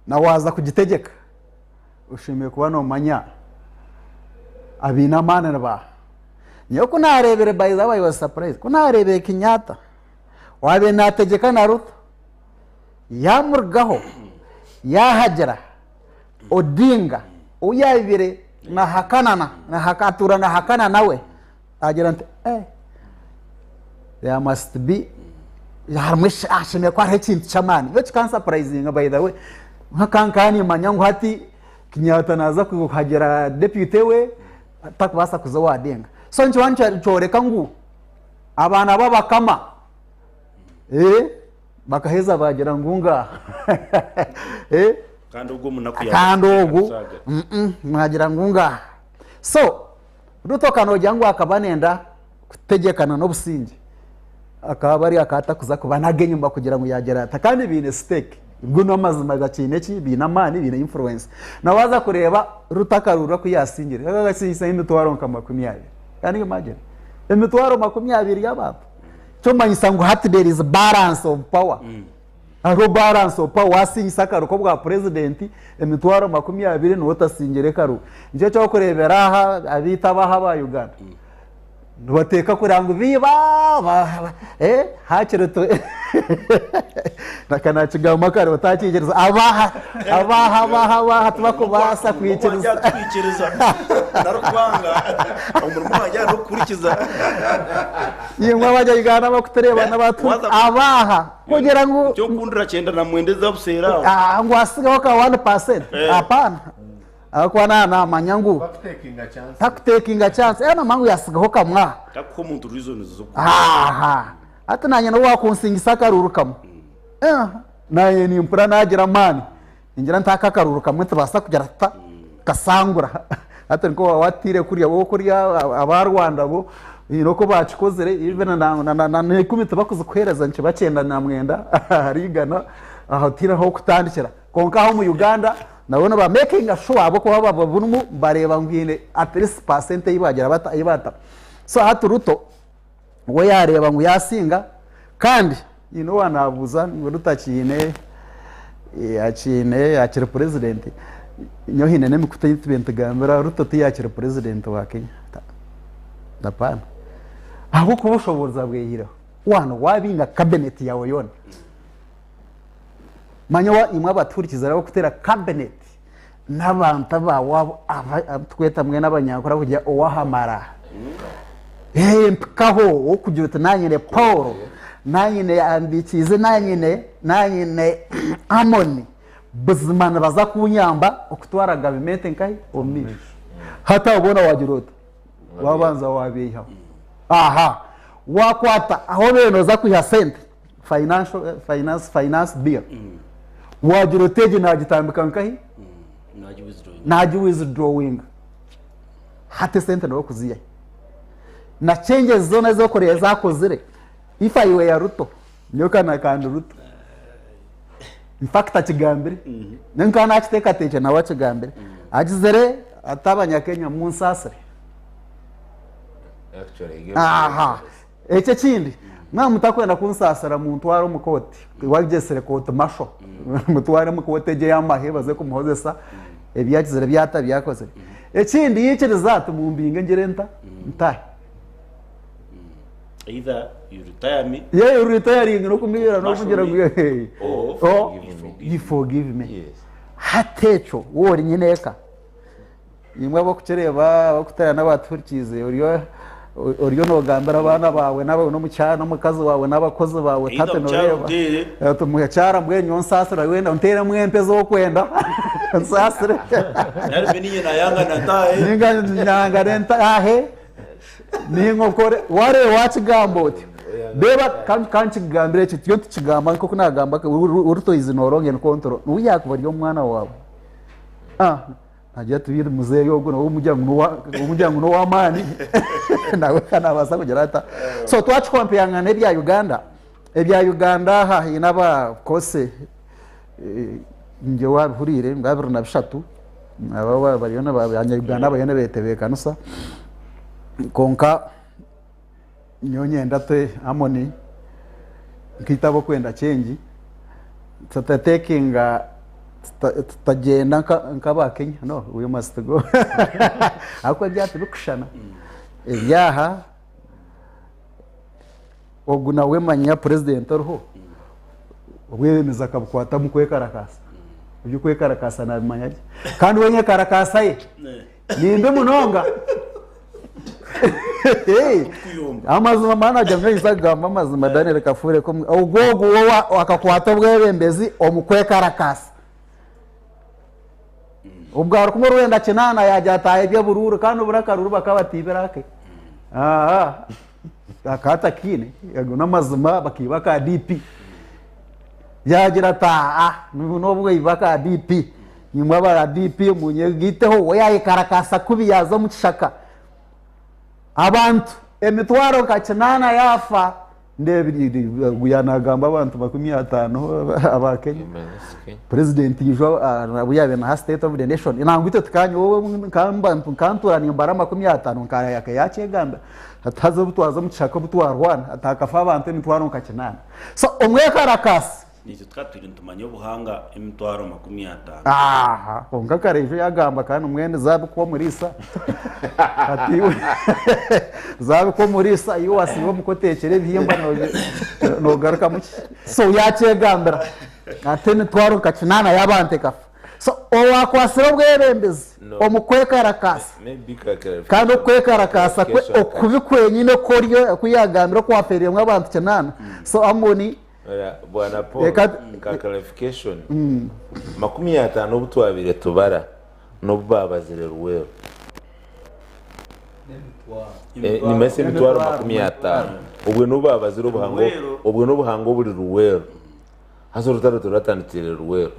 na waaza kugitegyeka oshemereire kuba noomanya abaine amaani ni baaha. Nyowe ku naareebire by the way I was surprised, ku naareebire Kenyatta owaabaire naategyeka na Ruto yaamurugaho yaahagira Odinga ou yaabaire naahakanana atuura naahakana nawe agira nti eh, there must be harimu hashemereire kuba hariho ekintu ky'amaani. Nyowe kikansapurayizinga by the way nka nkaba nimanya ngu hati Kenyatta naaza kuhagira deputy we atakubaasa kuza owa Odinga. So nikiba nikyoreka ngu abaana b'abakama eh, bakaheza baagira ngu ngaaha Eh, Kandi ogwo omunaku kandi ogu yakusaga. mwagira ngu ngaaha. So Ruto ka noogira ngu akaba nenda kutegyekana n'obusingye, akaba ari akaba atakuza kubanaga enyima kugira ngu yaagira ata. Kandi baine stake, go n'amazima bakiine ki, baine amaani, baine influence. Na waaza kureeba Ruto akarurura ku yaasingire, akasingisa emitwaro nka 20. Can you imagine? Emitwaro 20 y'abantu. Kyomanyisa ngu hati there is balance of power. Hariho balance of power, waasingisa akaru k'obwa purezidenti emitwaro 20 niwe otasingire karu. Nikyo ekyokureebera aha abaitu abaha aba Uganda. Nibateeka kureba ngu biiba eh, hakiri tu reka nakigamba kare otakiikiriza abaha abaha abaha abaha tibakubaasa kwikiriza. Kwikiriza narikwanga omurimo wangye ari okukurikiza. Imwe abanya-Uganda abakutureeba n'abatu Waza- abaha kugira ngu Kyokundira 99 ezabuseera aho. Ah, ngu asigaho ka 1%. Eh. Hapana. Ahakuba naaba naamanya ngu Bakutekinga chance. takutekinga chance era naamanya ngu yasigaho kamwe aha. Takuha omuntu reasons z'oku. Aha. Hati naanye n'obu waakunsingisa akaruuru kamwe, eh, naanye nimpurira naagira amaani. Ningira nti aka akaruuru kamwe nitubaasa kugira tuta kasangura. Hati nikwo waaba watiire kuriya bo kuriya aba Rwanda bo haine oku baakikozire even na n'eikumi tibakuzikuheereza nikiba 99 ahari igana aho tihaine ah'okutandikira. Kwonka aha omu Uganda nabo niba makinga sure ahabw'okuba baba burimu bareeba ngu haine at least percent ei baagira bata ei baatamu. So hati Ruto we yaareeba ngu yaasinga kandi haine owa naabuuza ngu Ruto akiine akiine akiri purezidenti, nyowe haine n'emikutu ei tubaire nitugambira Ruto tiyaakiri purezidenti wa Kenya, hapana ahabw'okuba obushoboorozi abweyihireho. Waaba waabinga cabinet yaawe yoona. Manya wa imwe abatuhurikize abarikuteera cabinet n'abantu abawaabo abu tukweta mbwenu abanyankore kugira ow'ahamara. Eh, mpikaho wokugira oti nanyine Paul, nanyine ambikiize, nanyine nanyine Amoni, buzima nibaza kunyamba okutwara gavumenti nkahi omu maisho. Hati abo boona wagira ota? Wabanza wabeihaho. Aha, wakwata ahu obaire nooza kwiha sente financial eh, finance finance bill wagira oti egi nagitambika nkahi nagi withdrawing hati esente niwe okuziyahi na changes zona ezokoreye ezakozire if I were Ruto nyowe ka nakandi Ruto in fact akigambire nyowe nkaba nakiteekateekire nawe akigambire agizire ati abanyakenya munsaasire Actually, he gave aha Ekyo ekindi, mwaba mutakwenda kunsaasira muntware omu kooti, wagyesire kooti masho, mutware omu kooti egyo ey'amahe baze kumuhozesa ebi yagizire ebi atabyakozire. Ekindi yaikiriza ati mumbinge ngire nta? Ntahe. Either you retire me Ye retiring n'okumwira n'okugira ngu or or you forgive you forgive me. Yes. Hati ekyo waaba ori nyineeka, Imwe ab'okukireeba abarikuteera n'abatuhurikiize oriyo oriyo noogambira abaana baawe n'omukyara n'omukazi waawe n'abakozi baawe Either tate mukyara nooreeba onteere. oti mukyara mbwenu nyowe nsaasira wenda onteeremu empi ez'okwenda nsaasire nari mbe ninye nayanga nataahe ninga nyangare ntaahe ninga okore wareeba wakigamba oti reeba ka nkikugambire eki turiyo nitukigamba nk'oku naagamba Ruto is no longer in control nobu yaakuba ari omwana waawe. Nagira ati biri muzeeyi ogu nawe omugira ngu n'owa- omugira ngu n'ow'amaani nawe ka nabaasa kugira ata. So twakikompeyanga n'ebya Uganda, ebya Uganda aha haine abakose nyowe wabihuriire ngu 23 abo bariyo abanya Uganda bariyo nibetebeekanisa kwonka. Nyowe nyenda te Amoni nkaita ab'okwenda kyengi tutatekinga tutagyenda nk'aba Kenya no we must go ahabw'okuba ebyaha tibikushushana ebyaha ogu nawe manya purezidenti oriho obwebembezi akabukwata omu kwekarakaasa eby'okwekarakaasa nabimanya gye kandi we enyekarakaasa ye Nimbi munonga. Amazima mana ajya maiso agamba amazima Daniel Kafuure ko ogwo ogwo wo akakwata obwebembezi omu kwekarakasa. Obwo ari kumwe orwenda kinaana yagira ataaha eby'oburuuru kandi obura akaruru bakaba batiibire ake. Aha. Akaba atakiine. Ago n'amazima bakiiba aka DP. Yaagira ati aa n'obu baiba aka DP. Imwe aba DP munyegaiteho we yayekarakasa kubi yaaza omu kishaka. Abantu emitwaro nka kinaana yaafa ndeeba yaanagamba abantu 50 aba Kenya. Purezidenti yaija obu yaabaire naaha state of the nation nangwa itwe tukanywa nkantuura nimbara 50 yakyegambira ati haza obu twaza omu kishaka obu twarwana ati hakafa abantu emitwaro nka kinaana. So omwekarakasi. Naitwe tukaba turi nitumanya obuhanga emitwaro 50. Aha, kwonka kare ejo yagamba kandi mbwenu zaabe kuba omuriisa hati iwe zaabe kuba omuriisa iwe wasiiba omuka oteekire ebihimba nogarukamu ki? So yakyegambira ati emitwaro nka kinaana y'abantu ekafa. So owakwatsire obwebembezi No. omu kwekarakaasa Maybe ka clarification. kandi okwekarakasa kwe Clarification okubi kwenyine oku oriyo oku yagambire oku wafeereiremu abantu kinaana. So Amoni Ora, Bwana Paul, Reka ka clarification, 50 obu twabaire tubara n'obu baabazire Luweero. Eh, nimanyisa emitwaro 50. Obwe n'obu baabazire obuhango, Luweero. obwe n'obuhango oburi Luweero. Haza orutaro turatandikire Luweero.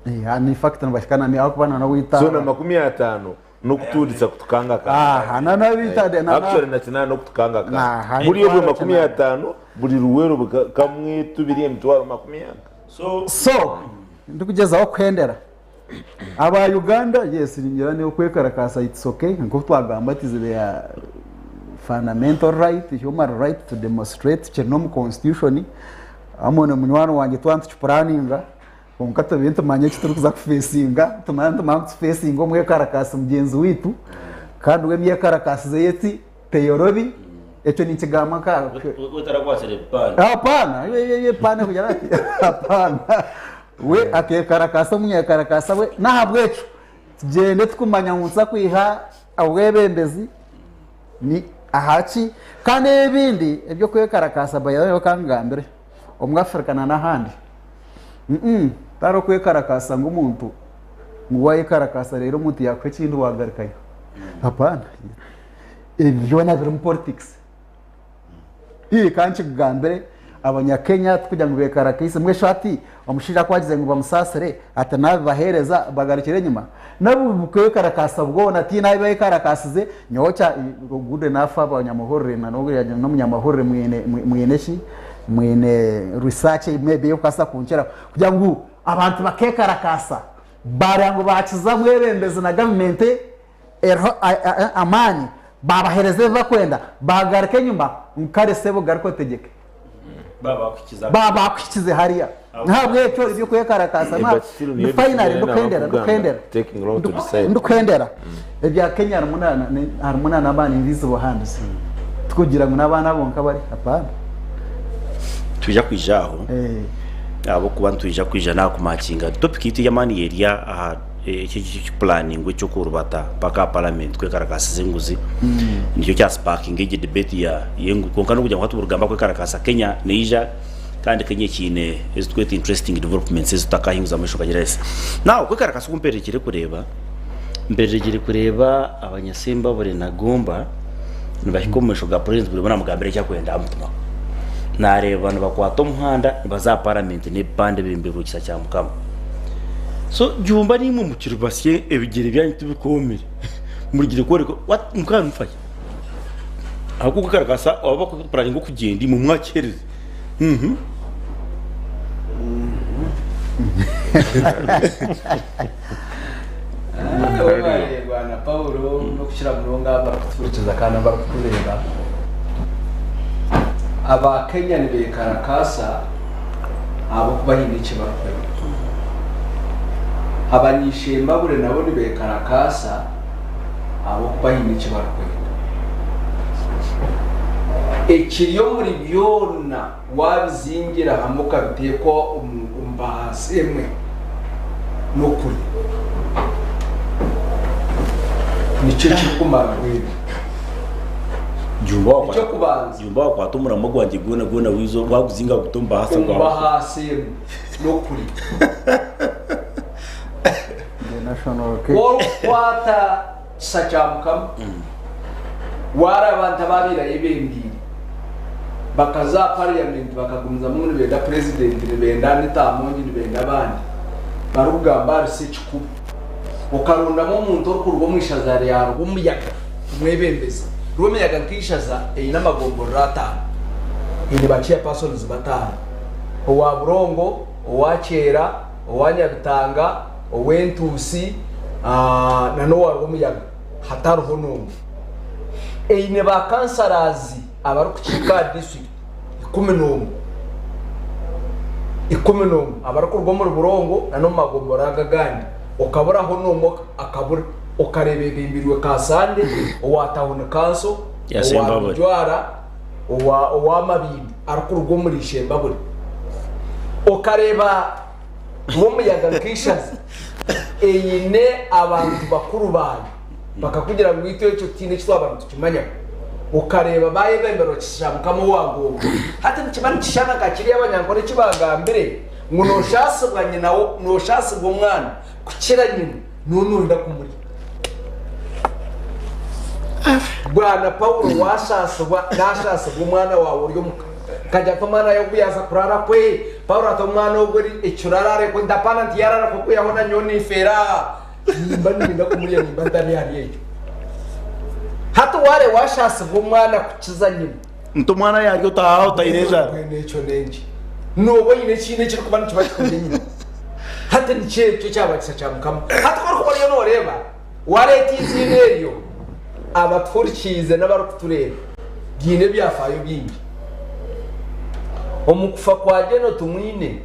Yeah, in fact nibahika na ahakuba na n'owita. So na 50 n'okutuurisa kutukangakanga. Aha, na n'abita na Actually na kinaana n'okutukangakanga. Aha, Buri obwe emitwaro 50 buri Luweero kamwe tubiri emitwaro makumi ana. So So ndikugyezaho kuhendera aba Uganda yes ningira ni okwekarakasa it's okay nk'oku twagamba it is their fundamental right human right to demonstrate kiri n'omu constitution hamwe na munywani wangye twaba nitukipuraninga kwonka tubire nitumanya eki turikuza kufesinga tumanya nitumanya ngu tufesinge omwekarakasi mugyenzi waitu kandi we emyekarakasize ye ti teyorobi ekyo ninkigamba nka We tarakwasire ebipande. Hapana, ye pane kugira ati hapana. We akekarakasa omunyekarakasa we n'ahabw'ekyo tugyende tukumanya ngu nituza kwiha obwebembezi ni ahaki kandi ebindi eby'okwekarakasa by the way reka nkugambire omu Africa na n'ahandi tihariho okwekarakasa ngu omuntu ngu wayekarakasa reero omuntu yakuha ekindi wagarukayo hapana ebi byona birimu politics. Ii ka nkikugambire, Abanyakenya tikugira ngu beekarakaise. Mbwenu shi hati omushaija ku agize ngu bamusaasire, ati naabibaheereza bagarukire enyima? N'obu bukwekarakaasa bwona tihaine ahu beekarakaasize. Nyowe kya ogundi naafa abanyamahurire na n'ogu yaagira ngu n'omunyamahurire mwine mwine ki? Mwine research maybe ey'okubaasa kunkiraho. Kugira ngu abantu bakeekarakaasa baareeba ngu baakiza omwebembezi na gavumenti eriho amaani, baabaheereza ebi barikwenda, baagaruka enyima ngu kare sebo garuka otegyeke. Baaba baakuhikize hariya. N'ahabw'ekyo eby'okwekarakaasa Eh, but still niyo finally decision ndikuhendera nabakugamba, ndikuhendera taking long to decide. ndikuhendera ebya Kenya harimu na- na- harimu na n'abaana invisible hands tikugira ngu n'abaana bonka bari hapana. Twija kwija aho. Eh. Ahabw'okuba nitwija kwija nakumakinga topic yaitu ey'amaani eri aha eki ekipulaaningwa eky'okurubata mpaka aha paramenti kwekarakasiza enguzi nikyo kya sipakinga egi debate ya y'engu kwonka n'okugira ngu hati orugamba kwekarakasa Kenya neija kandi Kenya ekiine ezi turikweta interesting developments ezi tutakahinguza amaisho okagira esi. Now kwekarakasa oku mpererekire kureeba, mpererekire kureeba abanyasembabure na Gomba nibahika omu maisho ga purezidenti buri omwe namugambira eki arikwenda aha mutima gwe. Naareeba nibakwata omuhanda nibaza aha paramenti n'ebipande birimu ekisa kya Mukama. So Jumba naimwe mukiri basya ebigyere byanyu tibikoomire murugire kworeka what mukaba nimufa ki? Ahabw'okuba okwekarakaasa aba abakupuraninga okugyenda imwe mwakyerire. Mhm. Webale Bwana Paulo n'okukira munonga abarikutuhurikiza kandi abarikutureeba. Aba Kenya nibekarakaasa ahabw'okuba haine eki barikwenda. Abany'eishembabure nabo nibekarakaasa ahabw'okuba haine eki barikwenda. Ekiri omuri byona waabizingira hamwe okabiteeka omu baasi emwe n'okurya. Nikyo kirikumara bwenu. Jumba wakwata Eky'okubanza. Jumba wakwata omuramwa gwangye gwona gwona wiza waguzinga guta omu baasi Omu gwawe. baasi emwe n'okurya. The national Ku cake. orikukwata kisa kya Mukama, waara abantu abaabaire ayebembeire bakaza aha parliament bakagumizamu ngu nibenda president, nibenda Anita Amongi, nibenda abandi, barikugamba ahari Sekikubo. Okarondamu omuntu orikuruga omu ishaza rya Rwomuyaga kumwebembeza. Rwomuyaga nk'eishaza eine amagomborora ataano, eine ba chairpersons bataano, owa Burongo, owa Kyera, owa Nyabitanga, ow'Entuusi na n'owa Rwomuyaga hatariho n'omwe. Eine ba councillors abarikukiika aha district 11, 11 abarikuruga omuri Burongo na n'omu magombora ago agandi, okaburaho n'omwe akabura, okareeba ebembirwe Kaasande, owa Town Council, Ya owa Sembabule. Rujwara, owa owa Mabimbi arikuruga omuri Ishembabule. Okareeba Rwomuyaga nk'eishaza eine abantu bakuru baayo bakakugira ngu itwe ekyo tihaine eki twaba nitukimanyaho. Okareeba baayebemberwa Kisha Mukama owa Gombe. Hati nikiba nikishushana nka kiriya Abanyankore eki baagambire ngu nooshaasibwa nyina nooshaasibwa omwana kukira nyina n'ou nooyenda kumurya. Bwana Paulo waashaasibwa naashaasibwa omwana waawe ori omuka. Nkagira nti omwana ogu yaaza kuraara kwe. Paulo ati omwana ogu ekiro araare kwe nti apaana nti yaaraara kwe kwihaho na nyowe ninfeera aha. Nimba niinyenda kumurya nimba ntari ahari ekyo. Hati waareeba waashaasibwa omwana kukiza nyina. Nti omwana yaarya otaaha otaine enjara. Mbwenu ekyo n'enki? Nooba oine ekintu ekirikuba nikiba kikurya enyima. Hati nikyo ekyo ekyaba kisa kya Mukama. Hati ku orikuba oriyo nooreeba, waareeta eiziina eryo, abatuhurikiize n'abarikutureeba biine ebyafaayo bingi. Omu kufa kwa Gen. Tumwine,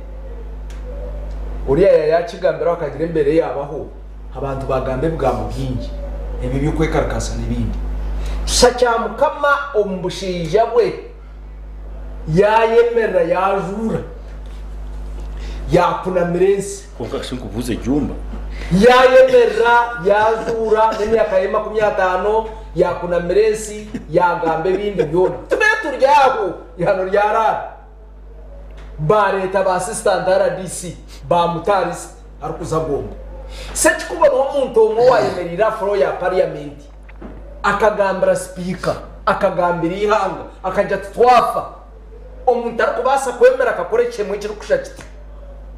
oriya yaayakigambiraho akagira embeera eyaabaho, abantu baagamba ebigambo bingi ebyo eby'okwekarakaasa n'ebindi. Kisa kya Mukama omu bushaija bwe. Yaayemerera yaajuura, yaakunamira ensi. Kwonka shi nkubuuze Jumba. Yaayemerera yaajuura n'emyaka ye 50, yaakunamira ensi, yaagamba ebindi byona. Tube turi aho, eihano ryaraara. Baareeta ba assistant rdc baamuta aha lisiti arikuza Gomba. Sekikubo niwe omuntu omwe owaayemereire aha floor ya parliament. Akagambira sipiika, akagambira eihanga, akagira ati, Twafa! Omuntu tarikubaasa kwemera akakora ekihemu ekirikushusha kiti.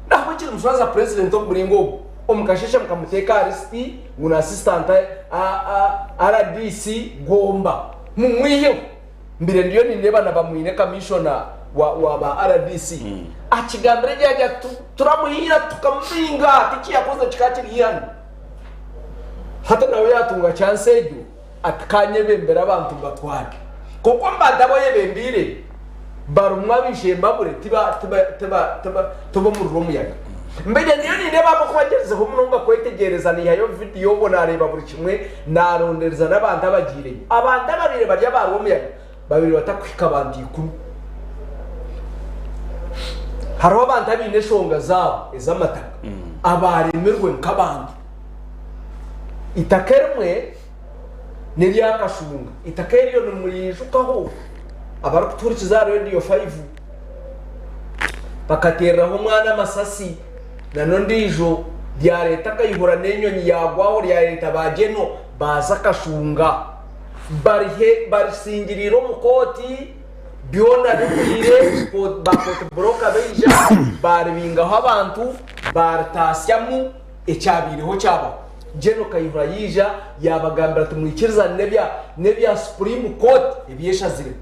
N'ahabw'ekyo nimushwaza purezidenti omu muringo ogu, omu kasheeshe mukamuteeka aha lisiti ngu ni asisitanti rdc Gomba. Mumwiheho! Mbire ndiyo nindeeba na Bamwine kamishona wa ba rdc akigambire gye yaagira ati, Turamuhiira tukamubinga, tikiyakozire kikaba kiri eihano. Hati nawe yaatunga chance egyo ati ka nyebembere abantu mbatware. Kwonka omu bantu abu oyebembeire barimu ab'eishembabure tiba tiba tiba tiba tib'omuriro omuyaga. Mbaire ndiyo nindeeba ahabw'okuba ngyezizeho munonga kwetegyereza naihayo vidiyo obwo naareeba buri kimwe naarondereza n'abantu abagiireyo. Abantu ababaire bari aba Rwomuyaga babaire batakuhika bantu ikumi. Hariho abantu abaine eshonga zaabo ez'amataka abaaremirwe nk'abantu. Eitaka erimwe n'erya Kashunga. Eitaka eryo nimuriijukaho abarikutuhurikiza aha Radio 5 bakateereraho omwana amasasi n'ondiijo ryareeta akayihura n'enyonyi yaagwaho ryareeta ba Geno baaza Kashunga barihe barisingiriire omu kooti. Byona bihweire, ba kooti buroka baija baaribingaho abantu baaritaasyamu ekyabaireho kyabaho. Gen. Kayihura yaija yaabagambira ati mwikirizane n'ebya n'ebya Supreme Court ebi eshaziremu.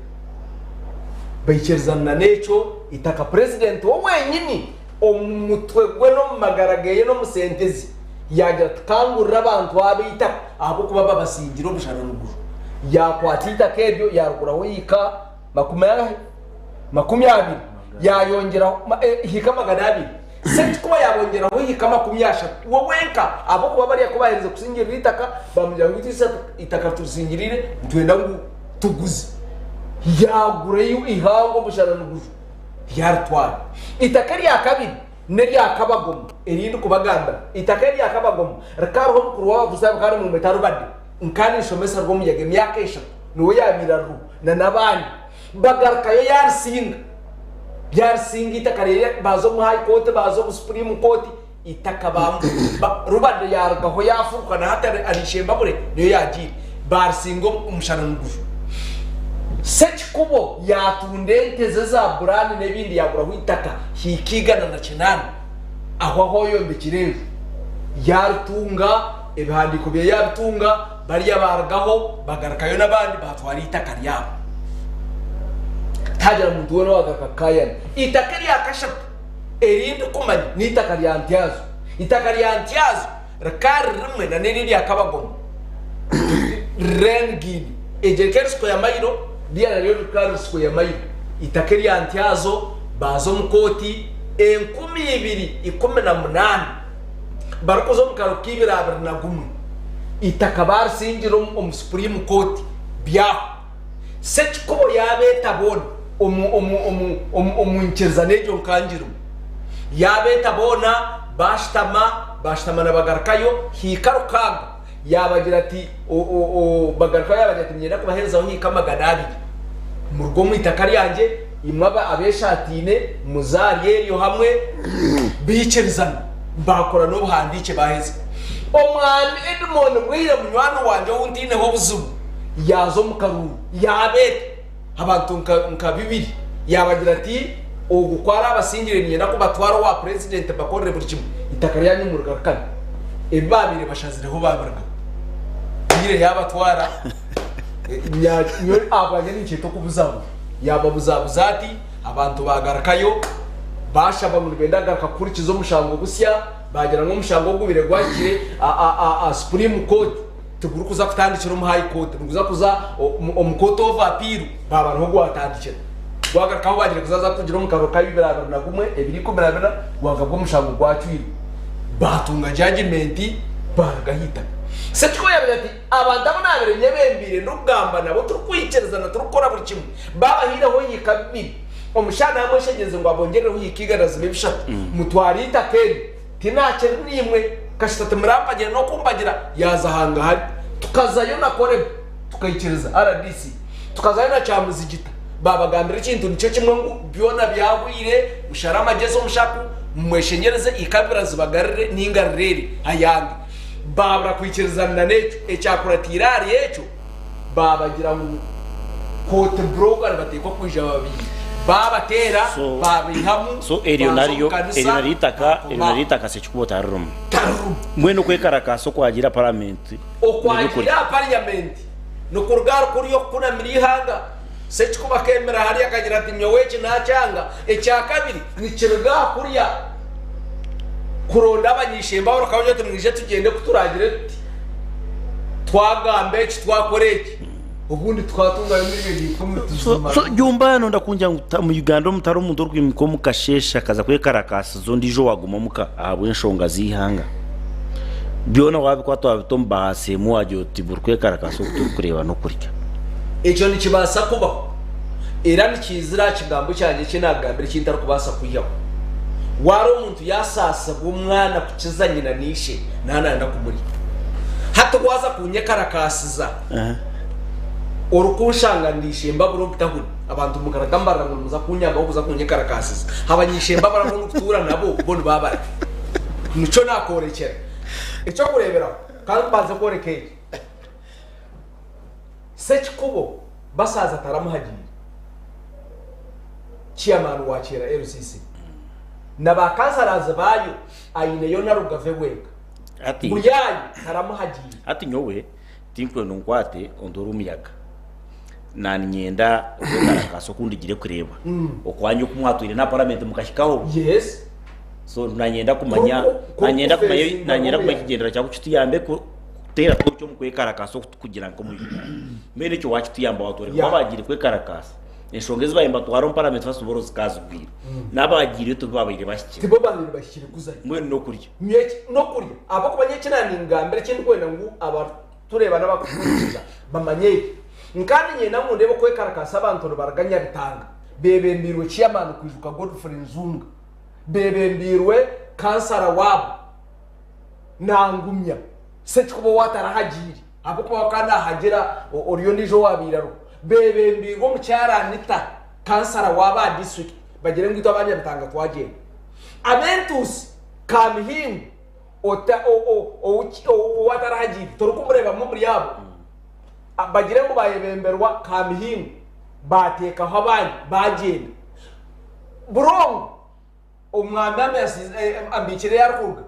Baikirizana n'ekyo eitaka Purezidenti we wenyini omu mutwe gwe n'omu magara geye n'omu sente ze yaagira ati kangurire abantu aba eitaka ahabw'okuba babasingire obushana ruguru. Yaakwata eitaka eryo yaariguraho yiika makumi angahi? 20 yayongyeraho hiika 200. Sekikubo yabongyeraho hiika 30 we wenka ahabw'okuba bariya ku baaherize kusingirira eitaka bamugira ngu itwe eitaka turisingiriire nitwenda ngu tuguze. Yaagura eihango omushana nigujwa yaaritwara. Eitaka erya kabiri n'erya Kabagomo eri ndikubagambira. Eitaka erya Kabagomo rikaba ririho omukuru w'Abakristaayo kandi nimumweta Rubade. Nkaba ninshomesa Rwomuyaga emyaka eshatu niwe yaabaire ariho na n'abandi. Bagarukayo yaarisinga. Yaarisinga eitaka rye baaza omu High Court baaza omu Supreme Court eitaka Rubade yaarugaho yaafuruka na hati ari Ishembabure niyo yaagiire. Baarisinga omushana nigujwa. Sekikubo yaatunda ente ze za buraani n'ebindi yaaguraho eitaka hiika 108 aho ahu ayombekire enju. Yaaritunga, ebihandiiko bye yaabitunga, bariya baarugaho bagarukayo n'abandi baatwara eitaka ryabo. Tihagira muntu weena owaagaruka kukaayana. Eitaka erya kashatu eri ndikumanya n'eitaka rya Ntyazo. Eitaka rya Ntyazo rikaba riri rimwe na n'eri erya Kabagomo Rengini. Egyo ekaba eri square mailo, ririya naryo rikaba riri square mailo. Eitaka erya Ntyazo baaza omu kooti 2018 barikuza omu karuru ka 2021 eitaka baarisingira omu Supreme Court byaho. Sekikubo yaabeeta boona omu nkirizano egyo nkangirimu. Yaabeeta boona baashutama, baashutama na Bagarukayo hiika rukaaga. Yaabagira ati, Bagarukayo yaabagira ati, Niinyenda kubaheerezaho hiika 200. Muruge omu itaka ryangye, imwe abeeshaataine, muze ahari eryo hamwe. Baikirizana, baakora n'obuhandiikye baaheza. Omwami Edmond Bwire munywani wangye ou ntaineho obuzibu, yaaza omu karuuru yaabeeta abantu nka bibiri yaabagira ati, Ogu ku araabasingire niinyenda kubatwara owa purezidenti mbakorere buri kimwe, eitaka ryanyu murigarukane. Ebi baabaire bashazireho baabirugaho. Bwire yaabatwara, nyowe ahabwangye ninkyeta okubuzabuza. Yaababuzabuza ati, abantu baagarukayo baashaba ngu nibenda kugaruka kuhurikiza omushango busya, baagira ngu omushango ogubaire gwahikire aha Supreme Court. Tigurikuza kutandikira omu High Court, niguza kuza omu Court of Appeal baaba niho gwatandikira. Gwagaruka ahu baagiire kuzaza kugira omu karuru ka 2021, 2014 gwagabwa omushango gwacwirwe. Baatunga judgement baaruga aha itaka. Ssekikubo yaagira ati, Abantu abu naabaire nyebembeire ndikugamba nabo turikwikirizana turikukora buri kimwe, baabahaireho hiika bibiri. Omushaija naamweshengyereza ngu abongyerereho hiika igana zibe bishatu, mutware eitaka eryo. Tinaakiri naimwe, kasita timurampagira n'okumpagira, yaaza hangahari. Tukazayo na Korebe, tukaikiriza rdc, tukazayo na Kyamuzigita, baabagambira ekintu nikyo kimwe ngu byona byahweire, mushare amagyezi omushaku, mumweshengyereze ikabira zibagarire nainga rireere ayange. Baabura kwikirizana n'ekyo. Ekyakuratiire ahari ekyo, baabagira ngu kooti broker nibateekwa kwija bababiire. Baabateera, So, baabaihamu, so eryo baaza omu naryo kanisa, eryo naryo itaka eryo baakoma naryo aho. itaka Sekikubo taririmu. Taririmu. Mbwenu okwekarakasa okwagiire aha paramenti Okwagiire n'eby'okurya. aha parliament nikuruga ahari kuriya okukunamira eihanga. Sekikubo akeemera hariya akagira ati nyowe eki nakyanga. Ekyakabiri nikiruga aha kuriya kuronda abany'eishembo abo bakabagira bati mwije tugyende ku turaagire tuti twagamba eki twakora eki obundi twatungayo 10,000,000 So, tuzimara. so Jumba nonda kungira ngu ta- mu Uganda omu tihariho omuntu orikwimuka omu kasheeshe akaza kwekarakaasiza ondiijo owaaguma omuka ahabw'enshonga z'eihanga. Byona waabikwata waabita omu baasi emwe waagira oti buri kwekarakaasa oku turikureeba n'okurya. Ekyo nikibaasa kubaho, era nikiizira aha kigambo kyangye eki naagambire eki ntarikubaasa kwihaho. Waara omuntu yaasaasibwa omwana kukiza nyina na ishe, naaba naayenda kumurya. Hati waaza kuunyekarakaasiza orikunshanga ndi ishembabura omu tahuni, abantu mukaragambarira ngu nimuza kuunyambaho kuza kuunyekarakaasiza. Abany'eishembabura abu ndikutuura nabo bo nibaabarya. Nikyo naakworekyera. Eky'okureeberaho, ka mbanze kworeka eki. Ssekikubo Basaaza taramuhagiire, Chairman wa Kyera LCC, na ba councillors baayo aineyo na Rugave wenka. Hati Muyaayi taramuhagiire. hati nyowe tinkwenda onkwate ontoore omuyaga. Naninyenda okwekarakaasa oku ndigire kureeba. Okwanya oku mwatwire na parliament mukahikaho. Yes. So nanyenda kumanya nanyenda kumanya nanyenda kumanya ekigyendererwa kyawe kituyambe kuteera toki omu kwekarakaasa oku tukugira nk'omu Uganda. Mbwenu ekyo wakituyamba watworeka oku abagiire kwekarakaasa. Enshonga ezi baabaire nibatwara omu paramenti first of all zikaazigwire. N'abaagiireyo tibo baabaire bahikire. Tibo baabaire bahikire kuzayo. Mbwenu n'okurya. Nyowe n'okurya. Ahabw'okuba nyowe eki naaningambira eki ndikwenda ngu abarikutureeba n'abarikutuhurikiza bamanye eki. Nka niinyenda ngu ndeebe okwekarakaasa abantu nibaruga Nyabitanga beebembeirwe Chairman Kwijuka Godfrey Nzunga, beebembeirwe kansara waabo Nangumya Sekikubo owaatarahagiire ahabw'okuba akaba naahagira oriyo ondiijo owaabaire ariho, beebembeirwe omukyara Anita kansara waabo aha disiturikiti bagire ngu itwe aba Nyabitanga twagyenda. Ab'entuusi Kamihingo owaatarahagiire torikumureebamu omuri abo, bagire ngu baayebemberwa Kamihingo baateekaho abandi baagyenda. Burongo. Omwami ambiikire ei arikuruga.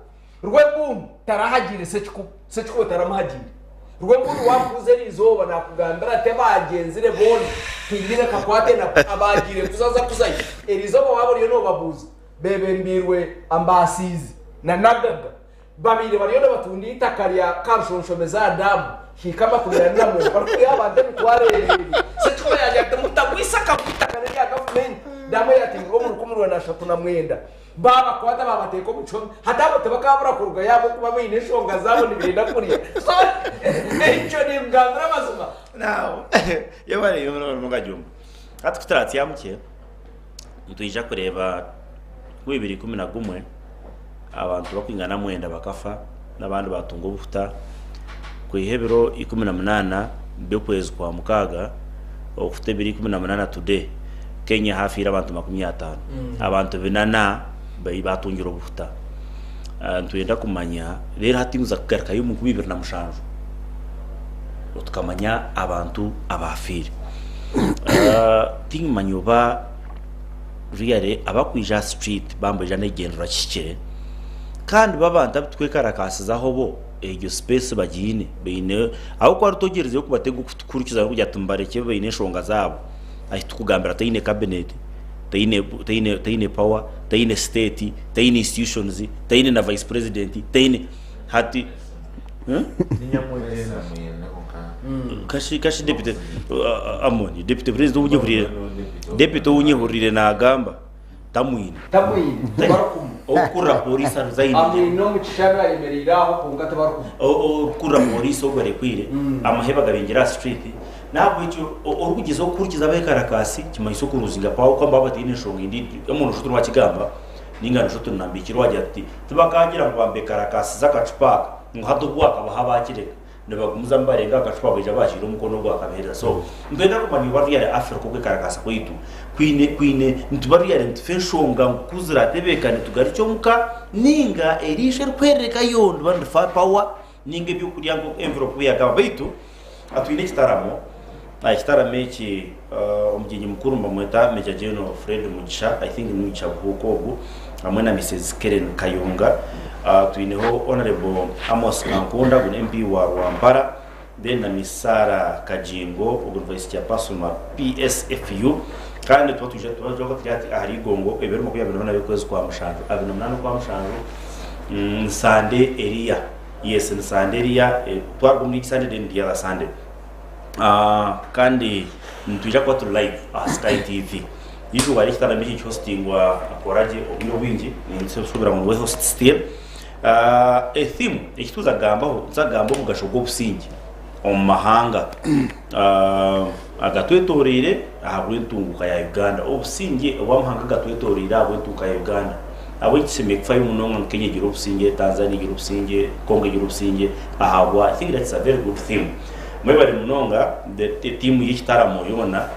Rwebundu tarahagiire Sekikubo. Sekikubo taramuhagiire. Rwebundu waamubuuza eri izooba naakugambira ati abagyenzire boona tinyine kakwate nabo. Abaagiire kuza kuzayo. Eri izooba waaba oriyo noobabuuza beebembeirwe Ambaasiizi na Nagaga. Babaire bariyo nibatunda eitaka rya Karushonshomeza aha daamu hiika 49 barikwiha abantu emitwaro ebiri. Ssekikubo yaagira ati, Mutagwisa akabi eitaka n'erya gavumenti. Daamu eyatimbirwe omu 1939 baabakwata baabateeka omu kihome. Hati abo tibakaabura kurugayo ahabw'okuba baine enshonga zaabo nibenda kurya. So ekyo ninkugambira amazima. Now, yebare munonga Jumba. Hati ku turatsya mukye, nitwija kureeba 2011 abantu bakwingana mwenda bakafa n'abandi batunga obuhuta kwiha ebiro 18 by'okwezi kwa mukaaga okuta ebiro 18 today Kenya hafiire abantu 50 abantu binana batungire obuhuta. Nitwenda kumanya reero hati nituza kugarukayo omu 2007 tukamanya abantu abaafiire. Tinkimanya oba really abakwija aha street bambaija n'ekigyendererwa kihikire kandi bo abantu abu tukwekarakaasizaho bo egyo space bagiine baine ahabw'okuba ritogyerizeho kubatega kutuhurikiza barikugira ati mubarekye baine enshonga zaabo ahi tukugambira taine cabinet, taine taine taine power, taine state, taine institutions, taine na vice president, taine hati Kashi kashi deputy Amoni deputy president ou nyehuriire deputy ou nyehuriire nagamba tamwine. Tamwine tibarikumwe. Orikukurira police resign. Amwine omu kishani ayemereire aho kwonka tibarikumwe. Orikukurira police ogwo arekwire amahe bagabingire aha street nahabwekyo orikugyezaho kuhurikiza abekarakaasi kimanyisa okuruzinga power ahabw'okuba nibaba bataine nshonga endiijo Amoni oshuba tiwakigamba ninga noshusha oti nambikire wagira ati tibakagira ngu bambekarakaasize akacupa aka ngu hati obu akabaha bakireka nibagumizamu barenga aha kacupa baija bakiire omukono ogwo akabaheereza so nitwenda kumanya oba really Africa okwekarakaasa kwaitu kwine kwine nituba really nitufa enshonga ngu ku ziratebeekane tugarukye omuka ninga eriisho erikwererekayo niba nirifa power ninga ebyokurya nkoku envelope oku yagamba baitu twine ekitaramo ekitaramo eki omugyenyi mukuru nibamweta Major General Fred Mugisha I think ni Mugisha Buhuuku ogu hamwe na Mrs Kellen Kayonga twineho Honourable Amos Kankunda ogu ni MP wa Rwampara then na Miss Sarah Kagingo ogu ni Vice Chairperson wa PSFU kandi nituba twija tuba turi hati ahari Igongo ebiro 28 by'okwezi kwa mushanju 28 okwa mushanju ni Sande eriya yes ni Sande eriya twaruga omuri egi Sande then the other Sunday Kandi nitwija kuba turi live aha Sky TV. Eizooba ry'ekitaramo eki nikihostingwa Akoragye obwire obwingi, ninshubira ngu niwe host still. A theme eki tuza kugambaho, nituza kugamba omugasho gw'obusingye omu mahanga agatwetoreire ahabw'entunguka ya Uganda. Obusingye obw'amahanga agatwetoreire ahabw'entunguka ya Uganda. Ahabw'enki tushemereire kufayo munonga ngu Kenya egire obusingye, Tanzania egire obusingye, Congo egire obusingye ahabwa I think that's a very good theme. Mwebare munonga the team y'ekitaramo yoona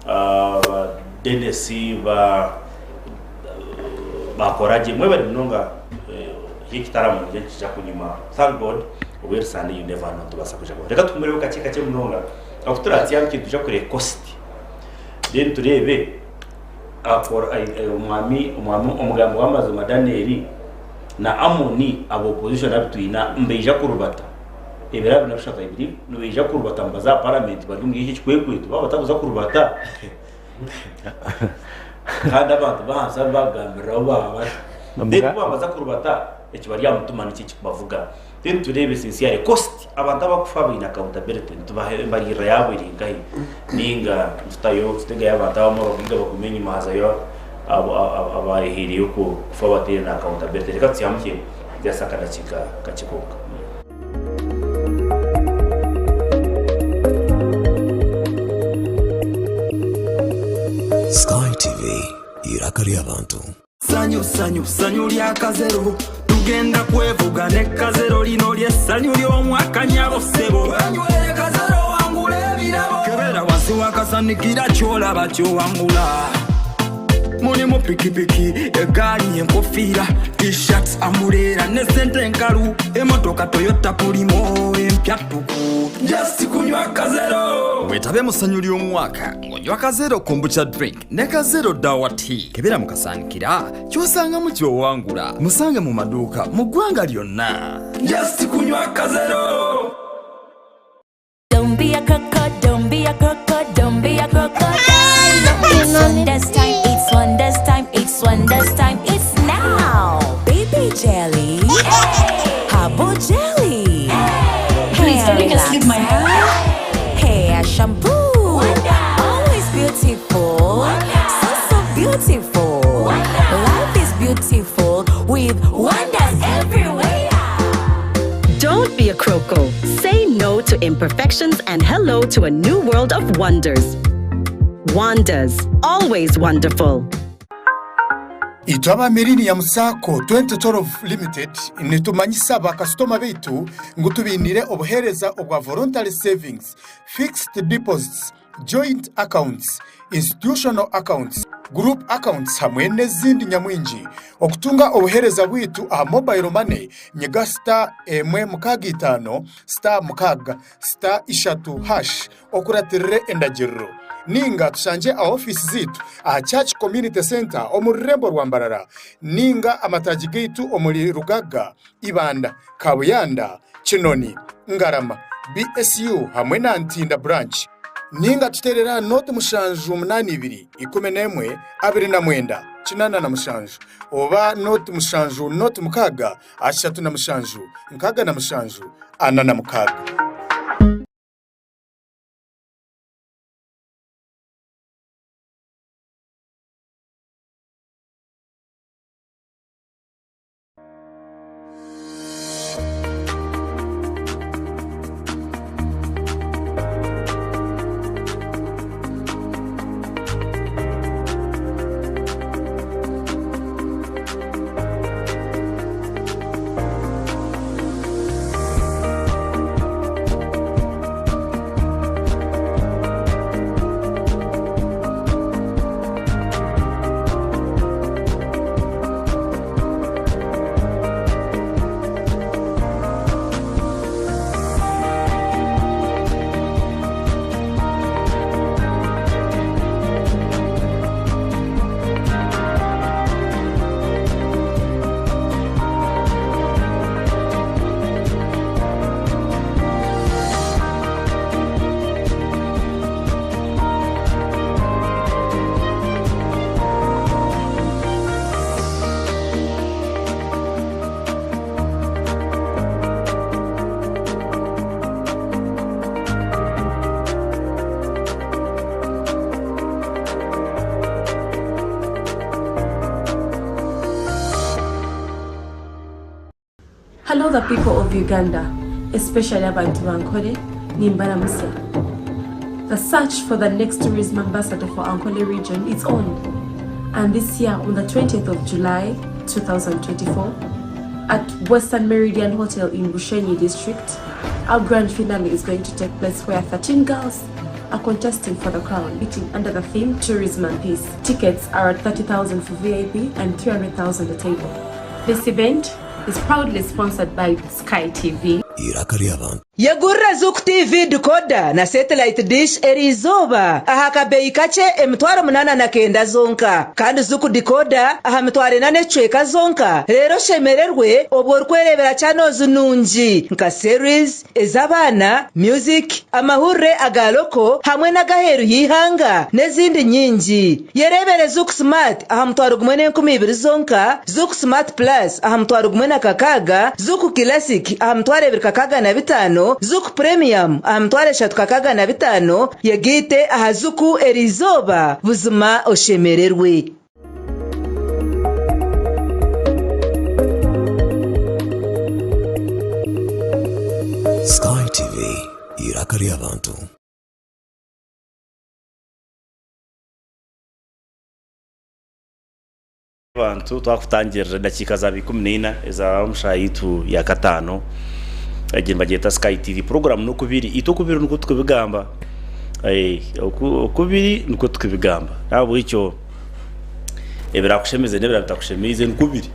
ba Denis ba bakoragye mwebare munonga ekitaramo nikyo nikija kunyuma thank God obu eri Sunday you never know nitubaasa kwija kuba reka tuhumureho kakye kakye munonga oku turatsya nitwija kureeba cost then tureebe akora omwami omwami omugambi w'amazima Daniel na Amoni aba opposition abu twina nibaija kurubata. Ebiro 23 I believe nibaija kurubata nibaza aha parliament bari omuri ekyo ekikwekweto baaba batakuza kurubata kandi abantu b'ahansi abu baakugambiriraho baaba bata then ku baabaza kurubata ekibari aha mutima niki ekikubavuga. Then tureebe sincerely cost abantu abakufa baine accountability nitubaha embaririra yaabo eri nkahi ninga nitutayo nitutegayo abantu abamwe abagaiga bagume enyima hazayo abayehaireyo kufa bataine na accountability. Reka tusyamukye just akadakiika kakye konka. Sky TV, eiraka ry'abantu. Sanyu sanyu sanyu lya kazero tugenda kwevuga ne kazero lino lye sanyu ly'omwaka nyabo ssebo wenywere kazero wangula ebirabo kebera wansi wakasanikira kyolaba kyowangula mulimu pikipiki egaali enkofiira t-shirts amuleera ne sente enkalu emotoka toyota pulimo empya ttuku just kunywa kazero wetabe mu ssanyu ly'omwaka ng'onywa kazero kombucha drink ne kazero dawa tea kebera mu kasaanikira ky'osangamu ky'owangula musange mu maduuka mu ggwanga lyonna just kunywa kazero Don't be a crocodile, don't be a crocodile, don't be a crocodile. It's wonders time, it's wonders time, it's wonders time, it's now. Baby jelly, herbal jelly, Please, hair can you just leave my relaxer, hair shampoo. Always beautiful, so so beautiful. Life is beautiful with wonders everywhere. Don't be a croco. Say no to imperfections and hello to a new world of wonders. Wonders, always wonderful. Itwe aba Millennium Sacco 2012 Limited nitumanyisa bakasitoma baitu ngu tubainiire obuheereza obwa Voluntary Savings, Fixed Deposits, Joint Accounts, Institutional Accounts, Group Accounts hamwe n'ezindi nyamwingi. Okutunga obuheereza bwaitu aha mobile money nyiga star emwe mukaaga itaano star mukaaga star ishatu hash okuratirire endagiriro. Ninga tushangye aha ofiisi zaitu aha Church Community Centre omu rurembo rwa Mbarara ninga amataagi gaitu omuri Rugaga, Ibanda, Kabuyanda, Kinoni, Ngarama, BSU hamwe na Ntinda Branch. Ninga tuteerere aha nooti mushanju munaana ibiri, 11, 29, 87 oba nooti mushanju nooti mukaaga, 37, 67, 46. Hello the people of Uganda, especially abantu b'Ankole, Nimbaramusa. The search for the next tourism ambassador for Ankole region is on. And this year, on the 20th of July, 2024, at Western Meridian Hotel in Bushenyi district, our grand finale is going to take place where 13 girls are contesting for the crown, meeting under the theme Tourism and Peace. Tickets are at 30,000 for VIP and 300,000 a table. This event is proudly sponsored by Sky TV. Eiraka ry'abantu. Yegurira Zuku TV decoder na satellite dish eriizooba aha kabeeyi kakye 809 zonka. Kandi Zuku decoder aha 4,000 n'ekicweka zonka reero oshemererwe obwo orikwereebera channels nungi nka series, ez'abaana, music, amahurire aga local hamwe n'agaheeru y'eihanga n'ezindi nyingi. Yereebere Zuku Smart aha 10,000 zonka, Zuku Smart Plus aha 16,000, Zuku Classic aha 2,065, Zuku Premium aha 3,065, yegaite aha Zuku eriizooba buzima oshemererwe. Sky TV, eiraka ry'abantu. Abantu twakutangirira edakiika zaaba 14 eza omushaaha yaitu ya kataano egi nibagyeta Sky TV puroguraamu n'okubiri itwe okubiri nikwo tukubigamba okubiri nikwo tukubigamba n'ahabw'ekyo ebirakushemeze n'ebirabitakushemeize nikwo biri.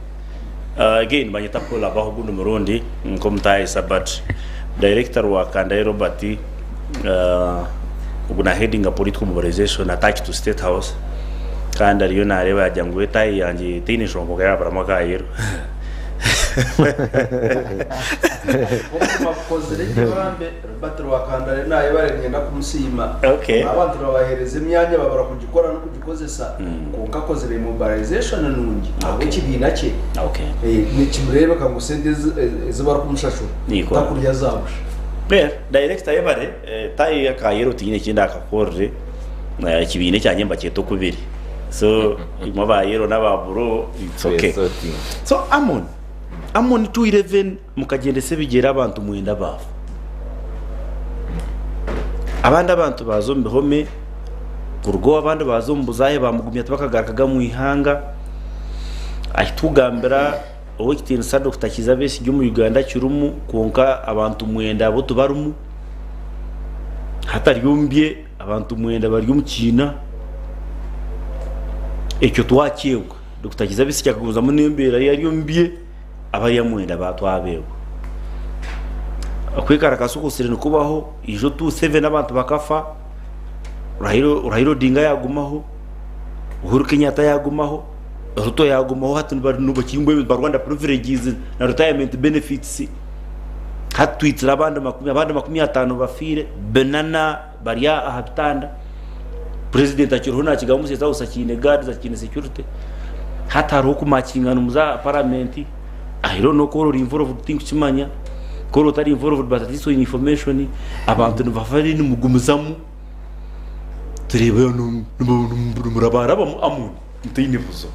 Again banyeta Paul Abaho ogundi murundi nk'omutaahi Sabat director Rwakandaye Robert ogu na headinga political mobilization attached to state house kandi ariyo nareeba yagira ngu etaahi yangye teine nshonga kwonka yaburamu aka yellow. Nk'oku bakukozire gye bambe Robert Rwakandare nayebare niinyenda kumusiima. Okay. Abantu nibabaheereza emyanya babura kugikora n'okugikozesa kwonka akozire mobilization nungi ahabw'ekibiina kye. Okay. Nikimureebeka ngu sente ezi barikumushashura Nikora. takurya za busha. Well, director yebare tayi aka yellow tihaine ekindi akakorire ekibiina ekyangye nibakyeta okubiri so imwe aba yellow n'aba blue it's okay. So Amon, Amon 211 Mukagyendesa ebigyere abantu mwenda baafa. Abandi abantu baaza omu bihome, kuruga obu abandi baaza omu buzaahe baamugumya tibakagarukaga mu ihanga. Ahi tukugambira Ow'ekitiinisa Dokita Kiiza Besigye omu Uganda akirimu kwonka abantu mwenda abo tibarimu. Hati ari omu bye, abantu mwenda bari omu kiina. Ekyo twakyebwa. Dokita Kiiza Besigye akagumizamu n'embeera ye ari omu bye. Abariya mwenda baatwabeebwa. Okwekarakaasa okusire nikubaho, ijo 27 abantu bakafa, Raila Odinga yaagumaho, Uhuru Kenyatta yaagumaho, Ruto yaagumaho hati nibakiri ba Rwanda privileges na retirement benefits. Hati twitsire abandi makumi abandi 50 bafiire, binana bari aha bitanda. President akiriho nakigaho omu State House akiine guards akiine security. Hati hariho okumakingana omu za parliament. I don't know ku ori involved tinkukimanya, ku ori otari involved but at least oine information. Abantu nibafa then mugumizamu tureeba nimurabarabamu Amon mutaine buzibu.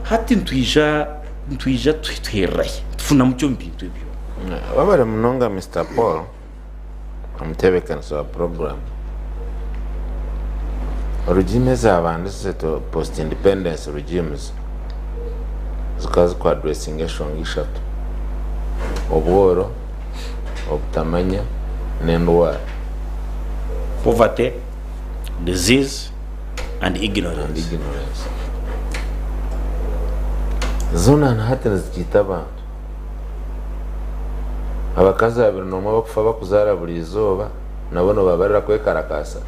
Hati nitwija nitwija tuherera hi? Tufunamu ki omu bintu ebyo? Webare munonga Mister Paul. Omutebeekanisa wa puroguraamu. Regime ezaabandize post independence regimes zikaba zikuaddressinga enshonga ishatu, obworo, obutamanya, n'endwara. Poverty, disease and ignorance. And ignorance. Zoona na hati nizikiita abantu. Abakazi 21 abakufa bakuzaara buri izooba nabo nobabarira kwekarakaasa?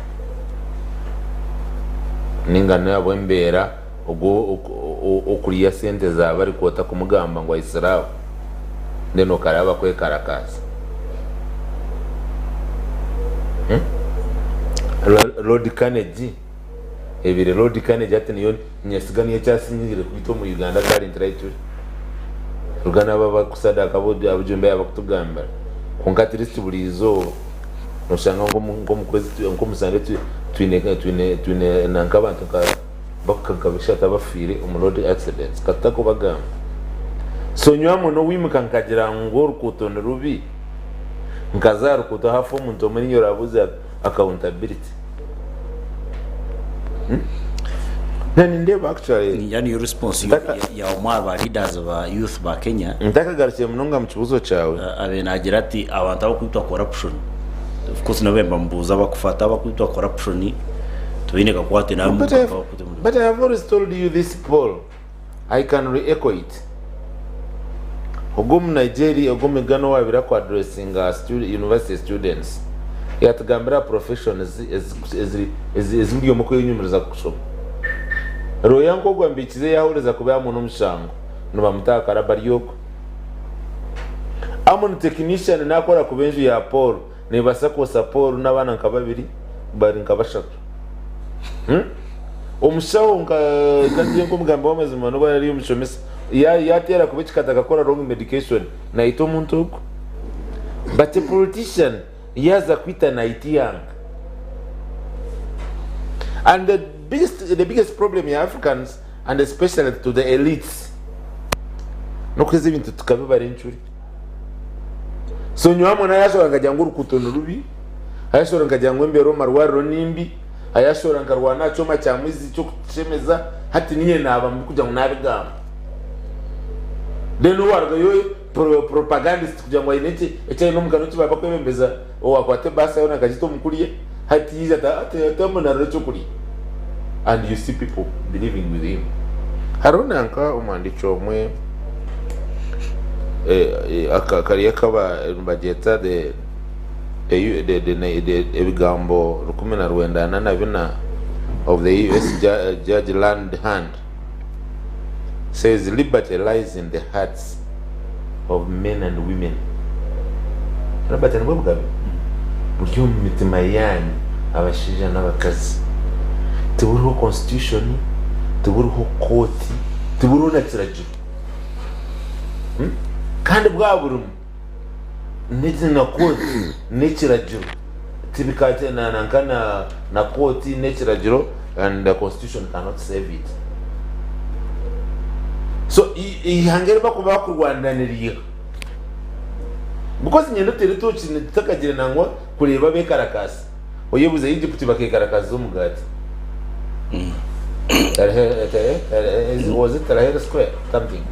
Ninga n'ahabw'embeera ogu okurya sente zaawe arikuba otakumugamba ngu aitsire aho then okareeba bakwekarakaasa? Lord Carnegie ebire Lord Carnegie hati niyo Nyesiga niyo ekyasingire kwitwa omu Uganda currently ahi turi. Ruga n'abo abakusadaka abujumbe aba bakutugambira. Kwonka at least buri izooba noshanga nk'omu kwezi nk'omu sande twine twine twine nanka abantu nka bakuhika nka bashatu abafiire omu road accidents katutakubagamba. So nyowe hamwe n'owimuka nkagira ngu orukuuto ni rubi nkaza aha rukuuto hafa omuntu omwe niinye orabuuze accountability. Nindeeba actually. Ya niyo response ya omwe aha ba leaders ba youth ba Kenya. Ntakagarukire munonga mu kibuuzo kyawe. Abaire naagira ati abantu abakwitwa corruption, of course nabo nibamubuuza abakufata abakwitwa corruption tibaine kakwate na But I have always told you this Paul, I can re-echo it. Ogwo omu Nigeria ogwo omugana owaabaire aku addressinga university students yaatugambira aha professions ezi buri omwe akwenyumiriza kushoma. Lawyer nk'ogwo ambiikize yaahuriza kubi hamwe n'omushango nibamuta aha karabo ari okwe. Amon technician naakora kuba enju ya Paul neebaasa kwosa Paul n'abaana nka babiri bari nka bashatu. Omushaho nka nka nk'omugambi w'amazima n'obu ari omushomesa yaateera kuba ekikata akakora wrong medication naita omuntu ogwo. But a politician yaaza kwita naita eihanga. And the biggest, the biggest problem ya Africans and especially to the elites n'okuheza ebintu tukabibara encuri. So nyowe hamwe nayashora nkagira ngu orukuuto ni rubi, ayashora nkagira ngu embeera omu marwariro ni mbi, ayashora nkarwana aha kyoma kya mwizi ky'okushemeza, hati niinye naaba mubi kugira ngu naabigamba. Then owarugayo pro, propagandist kugira ngu aine eki eki aine omu kanwa eki baaba bakwebembeza, owakwata ebaasa yoona akagita omu kurya, hati yaija ati ati ati amunarire ekyokurya. And you see people believing with him. Hariho nanka omuhandiiki omwe kariya akaba nibagyeta the ebigambo 1944 of the US Judge Learned Hand says liberty lies in the hearts of men and women. Liberty nibwo bugabe buri omu mitima yaanyu abashaija n'abakazi. Tiburiho constitution, tiburiho kooti, tiburiho na kiragiro. Kandi bwaba burimu na kooti n'ekiragiro tibika nanka na kooti n'ekiragiro and the constitution cannot save it. So eihanga eri bakuba bakurwanira niriiha? Because nyenda oteere tooki tutakagire nangwa kureeba abekarakaasi. Oyebuuze Egypt bakekarakaasiza omugaati? Was it Tahrir Square something?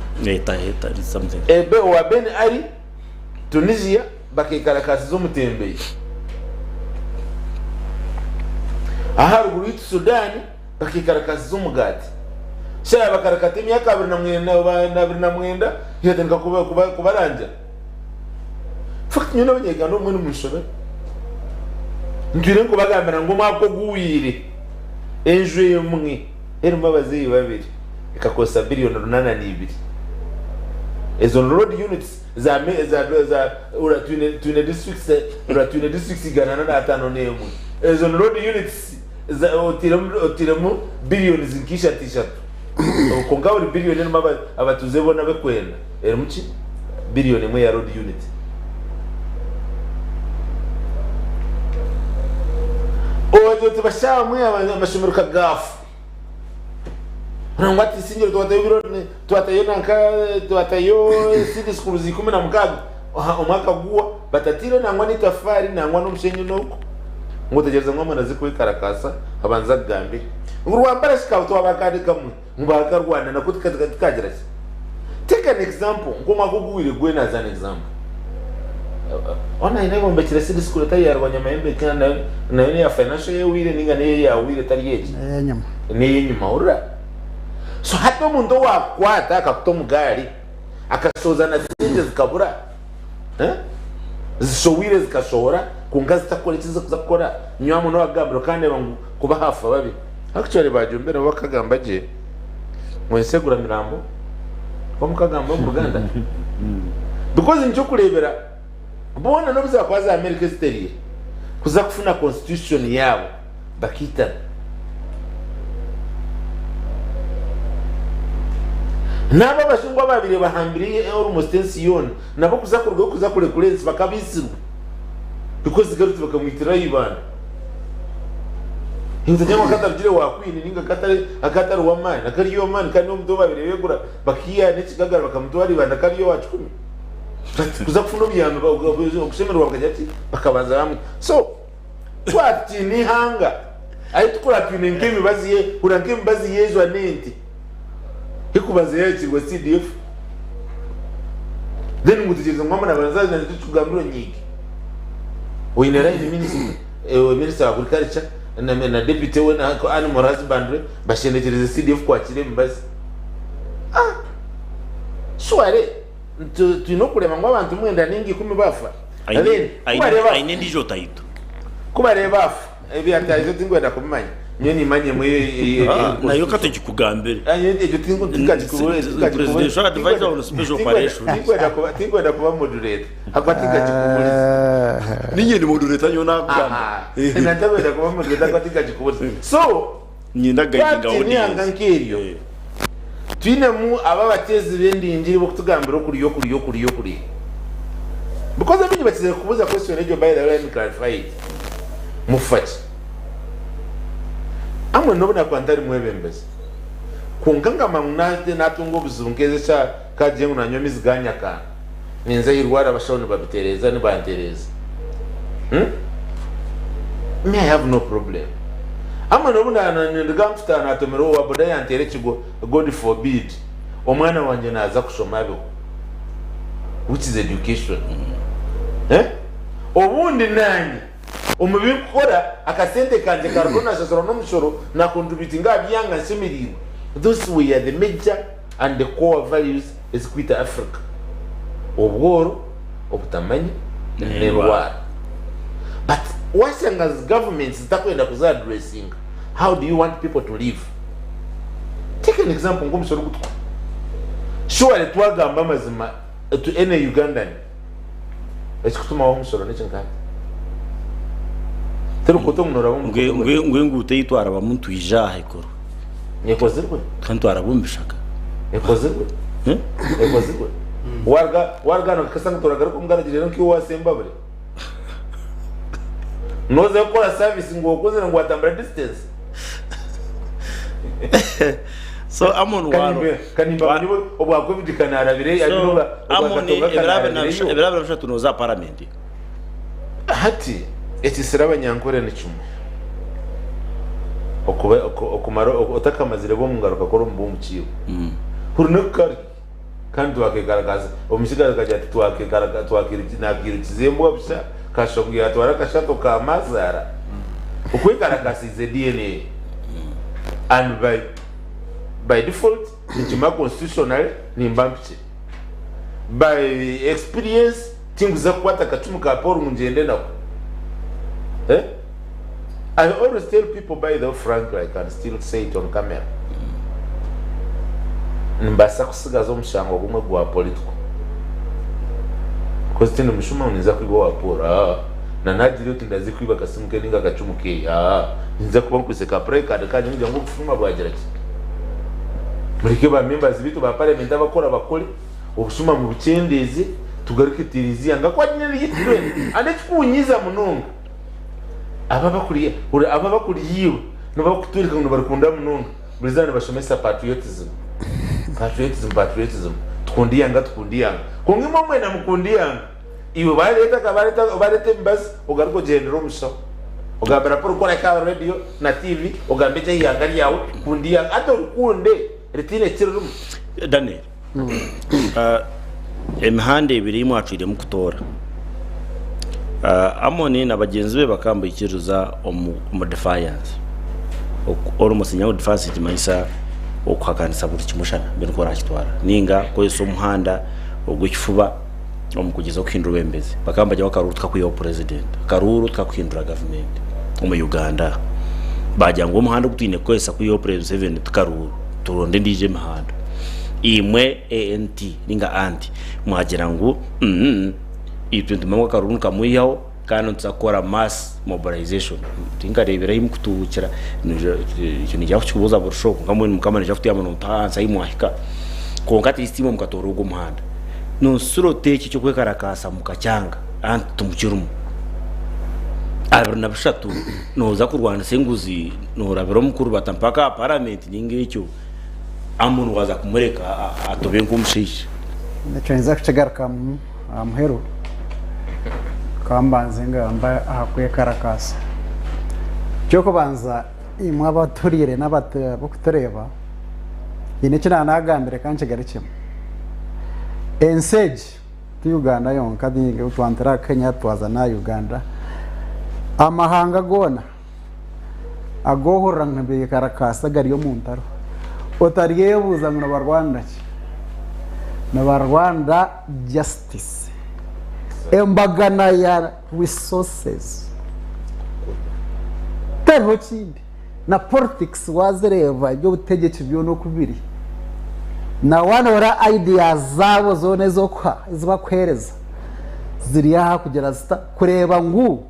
Tahrir something. Ebe owa Ben Ali Tunisia bakekarakaasiza omutembeyi. Aharuguru yitu Sudan bakekarakaasiza omugaati. Shaaha bakarakata emyaka 29 yatandika kubarangira. Fact nyowe n'abanyayuganda obumwe nimunshobera. Ntwire nkubagambira ngu omwaka oguhweire enju emwe erimu abazaire babiri ekakozesa biliyoni 82. Ezo ni road units za za za ura twine twine districts ura twine districts 151. Ezo ni road units za otiremu otiremu biliyoni nka ishatu ishatu. Kwonka buri biliyoni erimu abatuuze boona abekwenda erimu ki? Biliyoni emwe ya road unit. Ogira oti bashamwe amashomero kagafu. Nangwa ati isingiro twatayo ebiro twatayo nanka twatayo seed schools 16 omwaka guwa batatire nangwa n'itafaari nangwa n'omushenyi n'oku. Ngu otegyereze ngu omwana aze kwekarakaasa abanze akugambire. Ngu rwambara shi ka twaba akandi kamwe ngu baakarwana nako tikagira ki? Take an example nk'omwaka oguhweire gwena as an example. Hoona haine abombekire seed school etari ya Rwanyamahembe kandi nayo nayo neya financial year ehweire ninga neyo eyahweire etari egi. N'eyenyima. N'eyenyima hurira. So hati omuntu owakukwata akakuta omu gaari akashohoza na sente zikabura eh, zishohwire zikashohora kwonka zitakukora eki zirikuza kukora nyowe hamwe n'owakugambira okandeeba ngu kuba hafa babi. Actually Bajumbe nabo bakagamba gye ngu ensi egura mirambo nikwo mukagamba omu Ruganda because nikyo okureebera boona n'obu zaakuba za America ezitereire kuza kufuna constitution yaabo bakaitana. N'abo abajungu abaabaire bahambire almost ensi yoona nabo kuza kurugayo kuza kurekura ensi bakabaitsirwe because Garuti bakamwitira aha ibanda. Nitagira ngu akatarugire wa Queen ninga akatari akatari w'amaani akari ow'amaani kandi n'omuntu ou baabaire beegura bakiiha n'ekigagara bakamutwara ibanda kari owa kikumi. But kuza kufuna obuyambi okushemererwa bakagira ki bakabanza bamwita. So Twaba tutaine eihanga ahu turikuba twine nk'emibazi ye hurira nk'emibazi y'ejwa n'ente erikubanza yaayakirwa CDF then ngu otegyereze ngu hamwe nabanza naija kikugambira onyiige. Oine line minister, minister wa agriculture na na deputy we na animal husbandry bashendekyereze CDF kwakira emibazi. Ah! Surely! Twine okureba ngu abantu mwenda ninga ikumi bafa. Then Aine endiijo title. Ku bareeba afa, ebya title tinkwenda kubimanya. Nyowe nimanya emwe Ah, nayo ka tugikugambire. Egyo Presidential Advisor on Special Operations. Tinkwenda kuba moderator ahakuba tinkakikuburize. Ninye ndi moderator nyowe nakugamba. Ntakwenda kuba moderator ahakuba tinkakikuburize. So, Niinyenda kuguidinga twatiina eihanga audience. nk'eryo, twinemu abo abateezi b'endingiri b'okutugambira okurya okurya okurya okurya. Because abaingi bakizire kubuuza question egyo by the way let me clarify it. Mufa ki? Amwe n'obu nakuba ntari mwebembezi, kwonka ngamba ngu natunga obuzibu nk'ezi eshaaha kagire ngu nanywa amaizi ga nyakanga, ninza ah'irwariro abashaho nibabitereeza nibantereeza. Hmm? Me I have no problem. Amwe n'obu ninduga nfutaha natomera owa boda yanteera ekigwo, God forbid, omwana wangye naaza kushoma abeho. Which is education. Eh? Obundi nanye omu bi nkukora akasente kangye karugaho nashashura n'omushoro na contributinga aha byanga nshemereirwe. Those were the major and the core values ezikwita Africa. Obworo, obutamanya n'endwara. But washanga zi governments zitakwenda kuzi addressinga, how do you want people to live? Take an example nk'omushoro ogu tukuha. Surely twagamba amazima to any Ugandan, ekikutuma waha omushoro n'eki nkahi? Terikukuta ngu noraba omu Ngu ngu enguuto ei twarabamu nitwija aha ekorwe. Ekozirwe. Kandi twaraba omu bishaka. Ekozirwe. Ekozirwe. Waruga waruga hano kakasa ngu toragaruka omu garage reero nk'iwe wasembabure. Noza kukora service ngu okozire ngu watambura distance. So Amon waro. Kanimba manyi obwa covid kanarabire So Amon ebiro 23 noza parliament. Hati ekisire abanyankore ni kimwe, okuba okumara otakamazire bo omungaro okakora omu bw'omukiibo. Hurira kari kandi twakegaragaza omutsigazi akagira ati twakegaraga twakiruki nakirukiza embwa busha kashusha ngu yatwara akashato ka mazaara. Okwegaragasa is a DNA and by by default nikimara constitutionally nimba mpikire. By experience Tinkuza kukwata akacumu ka Paul ngu ngyende nako. Eh? I always tell people by the way frankly I can still say it on camera. Nimbaasa kusigaza omushango gumwe gwa political. Because tindi mushuma ngu ninza kwiba owa Paul. Aa. Na nagira oti ndaze kwiba akasimu ke ninga akacumu keye. Aa. Ninza kuba nkwitse ka play card kangye kugira ngu obufuma bwagira ki. Mureke ba members bitu ba parliament abakora bakore. Obushuma mubukyendeeze tugaruke Tereziya nga ku agiine niryo and ekikunyiiza munonga abo abakuri abo abakuriiwe nibakutwereka ngu nibarikunda munonga buri izooba nibashomesa patriotism patriotism patriotism tukunda eihanga tukunda eihanga kwonka imwe mwena mukunda eihanga iwe bareeta bareeta bareeta emibazi ogaruke ogyendere omushaho ogambira Paul ku orahika aha radio na TV ogambe gye eihanga ryawe kunda eihanga hati orikunde ritaine kiririmu. Daniel. Emihanda ebiri ei mwacwiremu kutoora. Amoni na bagyenzi be bakaba nibaikiririza omu defiance. Almost niingira ngu defiance nikimanyisa okuhakanisa buri kimwe shana mbwenu ku orakitwara ninga kukozesa omuhanda ogw'ekifuba omu kugyezaho kuhindura obwebembezi. Bakaba nibagira ngu akaruuru tikakwihaho purezidenti, akaruuru tikakuhindura gavumenti omu Uganda. Baagira ngu omuhanda ogu twine kukozesa kwihaho purezidenti Museveni ti karuuru, turonde endiijo emihanda. Imwe ANT ninga anti mwagira ngu mm itwe nitumanya ngu akaruuru nikamwihaho kandi nituza kukora mass mobilization. Tinkareebire ahi mukutuhukira, ekyo niinyija kukikubuuza buri shooho kwonka mbwenu Mukama naija kutuyamba nomutuha ahansi ahi mwahika. Kwonka at least imwe mukatoora ogwo omuhanda. Nonsura ota eki eky'okwekarakaasa mukakyanga anti timukirimu. 23 nooza kurwanisa enguzi noorabira omu kurubata mpaka aha paramenti ninga ekyo. Amoni waaza kumureka atobe nk'omushaija. Ekyo ninza kukigarukamu aha muheru, ka mbanze ngambe aha kwekarakaasa. Eky'okubanza imwe abatuhuriire n'abarikutureeba, haine eki naanagambire ka nkigarukyemu. Ensi egi ti Uganda yonka, twantira aha Kenya twaza n'aha Uganda, amahanga goona agu ohurira ngu nibeekarakaasa gari omu ntaro, otaryebuuza ngu nibarwanira ki. Nibarwanda justice, embagana ya resources. Tihariho kindi. Na politics wazireeba eby'obutegyeki byona oku biri, na waanoora ideas zaabo zoona ez'okuha ezi bakuheereza ziri aha kugira zita kureeba ngu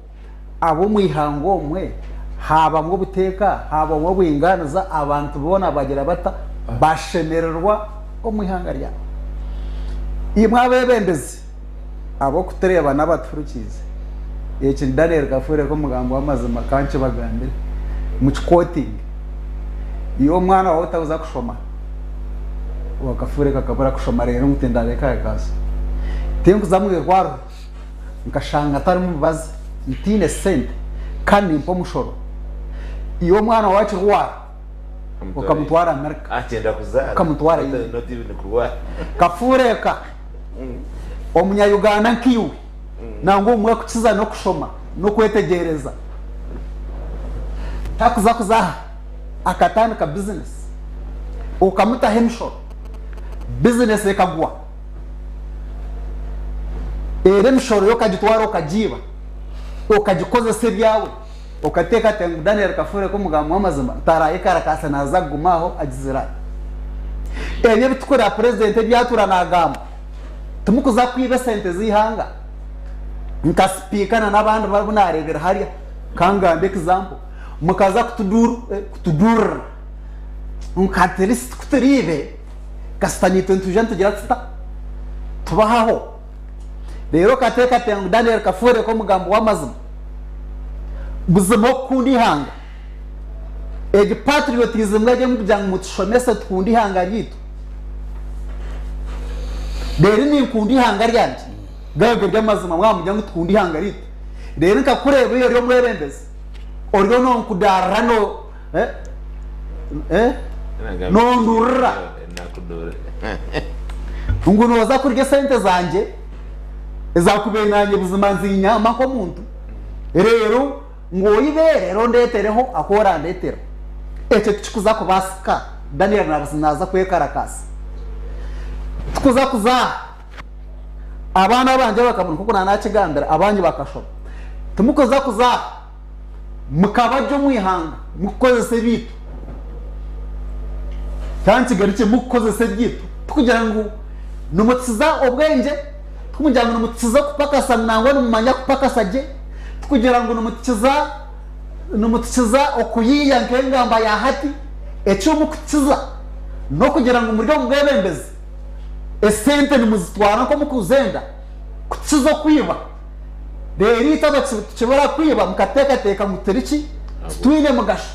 ab'omu ihanga omwe haabamu obuteeka, haabamu obwingaaniza, abantu boona bagira bata bashemererwa omu ihanga ryabo. Imwe abeebembezi ab'okutureeba n'abatuhurikiize, eki ni Daniel Kafuureka omugambi w'amazima ka nkibagambire mukikootinge. Iwe omwana waawe otakuza kushoma, wa Kafuureka akabura kushoma reero ngu tindabeekaakaasa. Tinkuza mu irwariro. Nkashanga ntarimu mubazi, ntaine sente kandi nimpa omushoro. Iwe omwana waawe akirwara okamutwara America, okamutwara India. Kafuura eka omunya Uganda nkaiwe nangwa obumwe akukiza n'okushoma n'okwetegyereza takuza kuza aha akatandika bizinesi okamutaho emishoro bizinesi ekagwa. Reero emishoro yo okagitwara okagiiba, okagikozesa ebyawe, okateekateeka ngu Daniel Kafuureka omugambi w'amazima taraayekarakaasa naaza kuguma aho agizire ati. Ebyo ebi turikureeba purezidenti ebi atuura naagamba, timukuza kwiba esente z'eihanga nka sipiika na n'abandi abu naareebire hariya, ka ngambe example, mukaza kutuduurira nka at least ku turiibe, Kasita naitwe nitwija nitugira tuta? Tubahaho. Reero okateekateeka ngu Daniel Kafuureka omugambi w'amazima? Buzima okukunda eihanga, egi patriotism egi erikugira ngu mutushomese tukunde eihanga ryaitu. Reero ninkunda eihanga ryangye, gaaba gari amazima mwaba nimugira ngu tukunde eihanga ryaitu. Reero nkakureeba iwe ori omwebembezi, oriyo nonkudaarira no. Eh? Eh? Nondurira. Ngu nooza kurya esente zangye ezakubaire nanye buzima nzinyamba nk'omuntu reero ngu oibe reero ondetereho aku orandetera. Ekyo tikikuza kubaasika. Daniel naaza kwekarakaasa. Tikuza kuza aha. Abaana abangye bakabona nk'oku naanakigambira abanyu bakashoma. Timukuza kuza aha. Mukaba gye omu ihanga mukukozesa ebyaitu. Kandi kigarukye mukukozesa ebyaitu. Tikugira ngu nimutusiza obwengye, tikugira ngu nimutukiza okupakasa ngu nangwa nimumanya kupakasa gye, tikugira ngu nimutukiza nimutukiza okuyiiya nk'engamba ya hati. Eki mukutukiza n'okugira ngu muri omu bwebembezi, esente nimuzitwara nk'omukuzenda kutukiza okwiba. Reero itwe abatukibura kwiba mukateekateeka ngu turi ki? Titwine mugasho.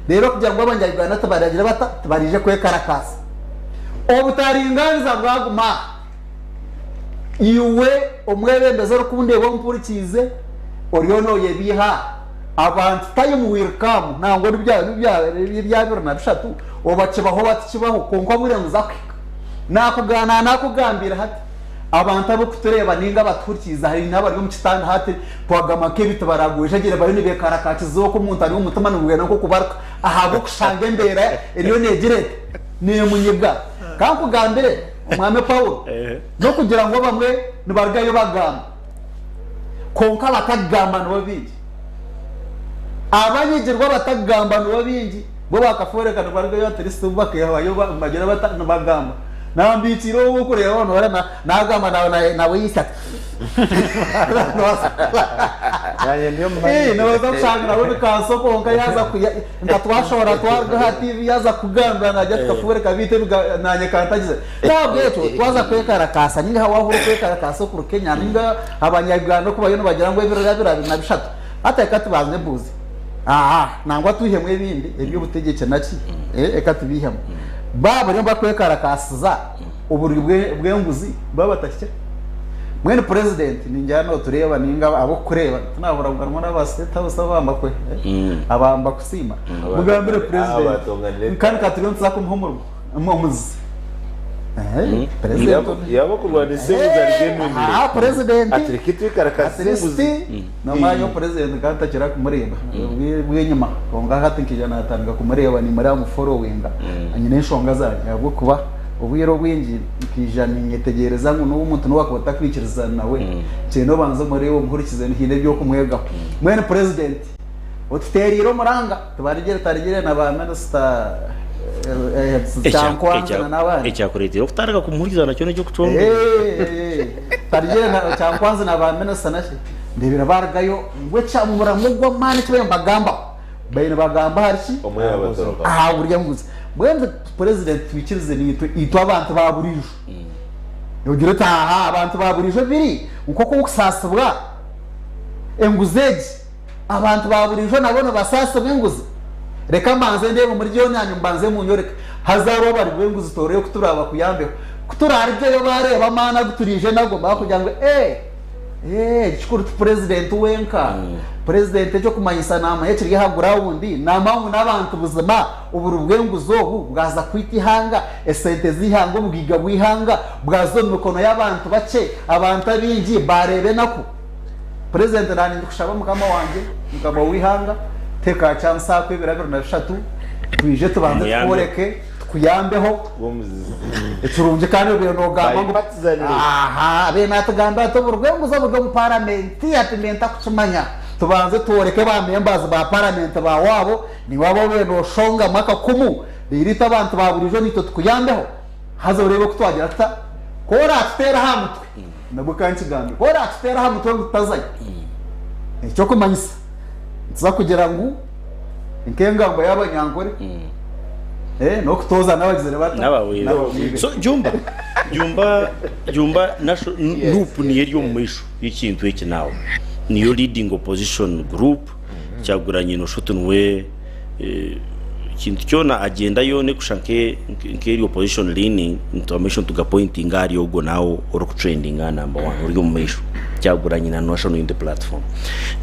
Reero kugira ngu Abanya-Uganda tibaragire bata? Tibaraije kwekarakaasa. Obutaringaaniza bwaguma aha. Iwe omwebembezi orikundeeba ompurikiize, oriyo nooyebiiha aha. Abantu time will come, nangwa n'ebya 2003 oba kibaho oba tikibaho kwonka obwire nibuza kuhika. Naakugamba naakugambira hati. Abantu abarikutureeba nainga abatuhurikiize haine abari omu kitanda hati twagamba nk'ebi tibaragwejegyere bariyo nibeekarakakiza oku omuntu ari omu mutima nigwenda nk'okubaruka ahabw'okushanga embeera eriyo neegira eti neemunyiga. Ka nkugambire Omwami Paulo, n'okugira ngu abamwe nibarugayo bagamba kwonka abatakugamba nibo baingi. Abanyigirwa abatakugamba nibo baingi. Bo bakafooreka nibarugayo at least bo bakeehayo nibagira bata nibagamba. Nambiikiire ou orikureeba aho noora naagamba naawe nawe yitsya ati Naanye ndi omu hanya. Nooza kushanga nawe bikanso kwonka yaaza nka twashohora twaruga aha TV yaaza kukugambira naagira ati kafooreka beitu naanye kantagize. N'ahabw'ekyo twaza kwekarakaasa ninga waahurira okwekarakaasa okuri Kenya ninga abanya-Uganda oku bariyo nibagira ngu ebiro 23 hati reka tubanze mbuuze. Aa, nangwa twihemu ebindi eby'obutegyeki naki, reka tubiihemu. Baaba bariyo nibakwekarakaasiza oburyo bw'enguzi baaba batahikire. Mbwenu purezidenti ningira nootureeba ninga ab'okukureeba tinahurira ngu harimu n'aba State House abambakwe, abambakusiima. Mugambire purezidenti nka turiyo nituza kumuha omurimo, omuzi. Yaaba kurwanisa enguzi ari genuinely. Purezidenti Ati reka twekarakaasize enguzi. N'omwanya ogu purezidenti nkaba ntakira kumureeba obw'enyima kwonka hati nkaija naatandika kumureeba nimureeba muforowinga nyine enshonga zangye ahabw'okuba Obwire obwingi nkaija ninyetegyereza ngu n'obu omuntu n'obu akuba otakwikirizana nawe, kyenda obanze omureebe omuhurikize haine ebi orikumwegaho. Mbwenu Purezidenti, otuteereire omuranga, tibarigire tarigire na ba minisita Kyankwanzi na n'abandi. Ekyakureeteire okutandika kumuhurikiza nakyo n'eky'okucondooza. Tarigire na Kyankwanzi na ba minisita naki, ndeebire baarugayo ngu eky'omuramwa ogw'amaani eki bariyo nibagambaho, bariyo nibagamba ahari ki? Omwe yaabatoroka. Aha burya nguzi. Mbwenu Purezidenti twikirize naitwe itwe abantu ba buriijo. Nogira oti aha abantu ba buriijo biri nk'oku okusaasibwa enguzi egi, abantu ba buriijo nabo nibasaasibwa enguzi? Reka mbanze ndeebe omuri gyo naanye mubanze munyoreke. Haza abo abari b'enguzi toreebe ku turaabakuyambeho. Ku turaarugyeyo baareeba amaani agu turiije nago baakugira ngu ee, ee ekikuru ti purezidenti wenka. Purezidenti eky'okumanyisa naamanya ekiri aha gurawundi, naamanya ngu n'abantu buzima. Oburi bw'enguzi obu bwaza kwita eihanga, esente z'eihanga, obugaiga bw'eihanga bwaza omu mikono y'abantu bakye, abantu abaingi baareeba enaku. Purezidenti naanye ndikushaba mukama wangye, mukama w'eihanga, tuhe ka chance ako ebiro 23 twije tubanze tukworeke, tukuyambeho. Ekirungi kandi obaire noogamba ngu aha, abaire naatugambira ati oburi bw'enguzi oburi omu paramenti ati mbe ntakukimanya. Tubanze tworeke ba members ba paramenti ba waabo. Niiwe waaba obaire nooshongamu akakumu, reero itwe abantu ba buriijo naitwe tukuyambeho. Haza oreebe oku twagira tuta. Ku oraatuteere aha mutwe, nabwo ka nkigambe, ku oraatuteere aha mutwe ngu tutazayo, eky'okumanyisa nituza kugira ngu nk'engambo y'Abanyankore, n'okutooza n'abagizire bata? N'ababwire. So Jumba, Jumba, Jumba, Nup niyo eri omu maisho y'ekintu eki naawe. Niyo leading opposition group. Kyagulanyi noshusha oti niwe ekintu kyona agenda yoona ekushusha nk'eri opposition leaning nitwe amaisho nitugapointinga ahari ogwo naawe orikutrendinga aha number one ori omu maisho Kyagulanyi na National Unity Platform.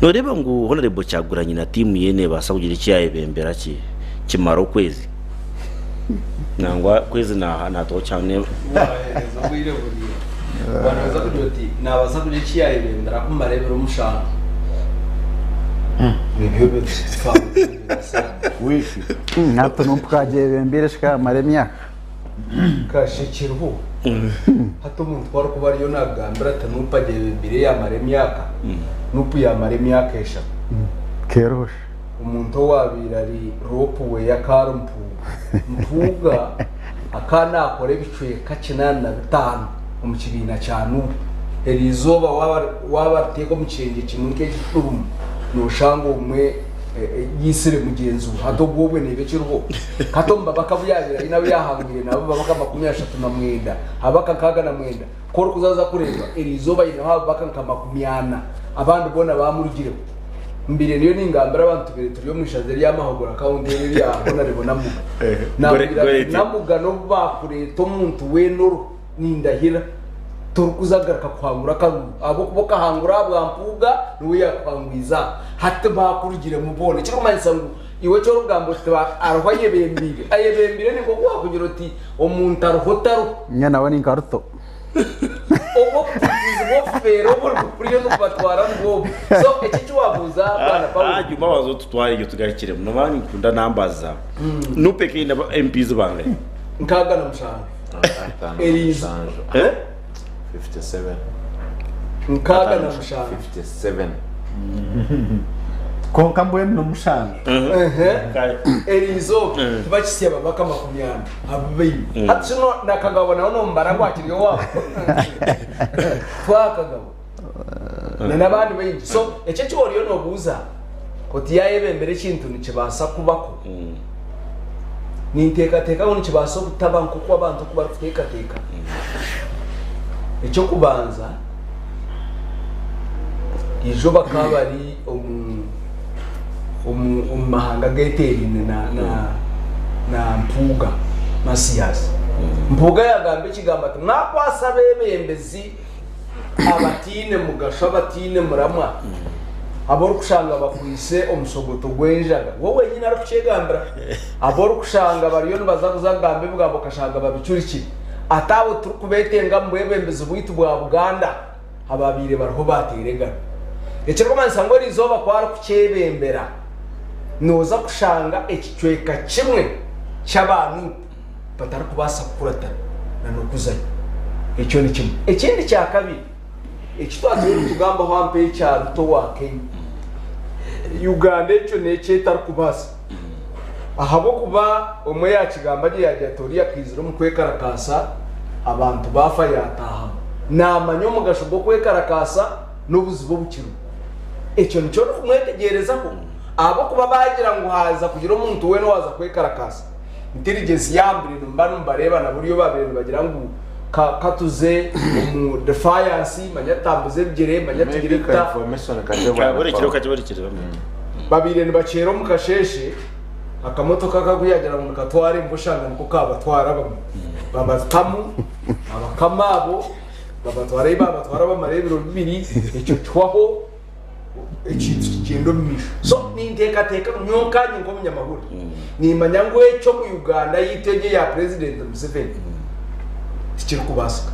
Nooreeba ngu Honourable Kyagulanyi na tiimu ye neebaasa kugira eki yaayebembera kimare okwezi? Nangwa kwezi naatwaho kyane. Waaheereza obwire buraingwa, noobaasa kugira oti naabaasa kugira eki yaayebembera kumara ebiro mushanju. Nibyo Wiiki. Hati nompukagyebembeire shi kamara emyaka. Kashekiriho. Hati omuntu ku arikuba ariyo naakugambira ati nup agyebembeire yaamara emyaka, nup yaamara emyaka eshatu. Keeruho shi. Omuntu owaabaire ari ropu we akaari Mpuuga. Mpuuga akaba naakora ebicweka 85 omu kibiina kya Nup. Eri izooba waaba ariteeka omu kishengye kimwe nk'ekiturumu, nooshanga omwe yaitsire mugyenzi we. Hati obwo obwe neeba ekiriho. Hati omu babaka abu yaabaire aine abu yaahangwire nabo babaka 39, ababaka 69. Ku orikuza kureeba, eri izooba aineho ababaka nka 40, abandi boona baamurugireho. Mbaire ndiyo ningambira abantu tubaire turi omu ishaza erya Mahogora county eri erya Honarebo Namuga. Namubwira nti Namuga n'obu baakureeta omuntu weena oriho nindahira torikuza kugaruka kuhangura akaruru ahabw'okuba okahangura aha bwa Mpuuga niwe yaakuhangwize aha. Hati baakurugiremu boona ekirikumanyisa ngu iwe eki orikugamba oti hariho ayebembeire, ayebembeire ni nk'oku waakugira oti omuntu ariho otariho. Nyowe nawe ni nka Ruto. Obwo obutiitiizi bw'obufeere oburi buriyo nibubatwara nibwo obu. So eki eki waabuuza bwana Paulo. Hanyuma banza otutware egyo tugarukiremu. Noba ninkunda numbers zaawe. Nup ekaine ba MPs bangahi? 67. Ataano na Eriizo. mushanju. Eh? 57. 67. 57. Kwonka mbwenu n'omushanju. Eriizooba tibakitsya babaka 40 abu baine. Hati shi na Kagabo nawe nomubara ngu akiri owaabo? Twaha Kagabo na n'abandi baingi. So ekyo eki oriyo noobuuza oti yaayebembera ekintu nikibaasa kubako, ninteekateeka ngu nikibaasa obutaba nk'oku abantu oku barikuteekateeka. Eky'okubanza, ijo bakaba bari omu omu omu mahanga ageteeraine na na na Mpuuga Mathias. Mpuuga yaagamba ekigambo ati, Mwakwasa abeebembezi abataine mugasho, abataine muramwa, abu orikushanga bakwaitse omushogoto gw'enjaga. We wenyine arikukyegambira. Abu orikushanga bariyo nibaza kuza kugamba ebigambo okashanga babicurikire. Ati abo turikubeetenga omu bwebembezi bwaitu bwa Buganda ababaire bariho baateera engaro. Ekirikumanyisa ngu eriizooba ku arikukyebembera, nooza kushanga ekicweka kimwe ky'aba Nup batarikubaasa kukuratana. Na n'okuzayo. Ekyo ni kimwe. Ekindi kya kabiri eki twatwire nitugambaho aha mperu ekya Ruto wa Kenya, Uganda ekyo n'eki etarikubaasa ahabw'okuba omwe yaakigamba gye yaagira ati oriya akaizira omu kwekarakaasa abantu baafa yaataahamu. Naamanya omugasho gw'okwekarakaasa n'obuzibu obukirimu. Ekyo nikyo orikumwetegyerezaho ahabw'okuba baagira ngu haaza kugira omuntu weena owaaza kwekarakaasa, Intelligence yambire nimuba nimubareeba na buryo babaire nibagira ngu ka ka tuze omu defiance manya tutambuze ebigyere manya tugire Maybe ka tuta. information kakye bwana Kaburekire Paul. kakiburekire. Babaire nibakyera omu kasheeshe akamotoka akagu yagira ngu nikatwara embwa oshanga niko kabatwara abamwe babatamu abakama abo babatwara ahi babatwara bamarayo ebiro bibiri ekyo kihwaho. Ekintu kigyenda omu maisho. So ninteekateeka ngu nyowe nkanye nk'omunyamahurire nimanya ngu ekyo omu Uganda yaitu egyo eya Purezidenti Museveni tikirikubaasika.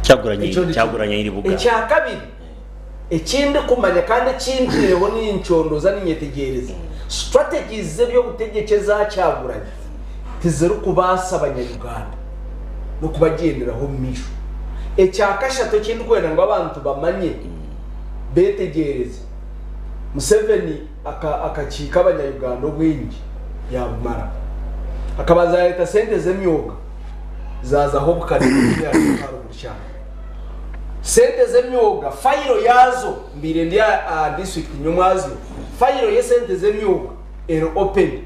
Kyaguranye Ekyo nikyo. kyaguranye iribuga. Ekya kabiri eki ndikumanya kandi eki ntwireho nincondooza ninyetegyereza, strategies z'eby'obutegyeki eza Kyagulanyi tizirikubaasa Banya-Uganda n'okubagyenderaho omu maisho. Ekya kashatu eki ndikwenda ngu abantu bamanye, beetegyereze, Museveni akakiika abanya-Uganda obwengye yaabumara. Akabanza yaareeta sente z'emyoga zaazaho obukade bw'emyaka buri kyanga. Sente z'emyoga fayiro yaazo mbaire ndi aha disiturikiti nyomwazyo, fayiro y'esente z'emyoga eri open.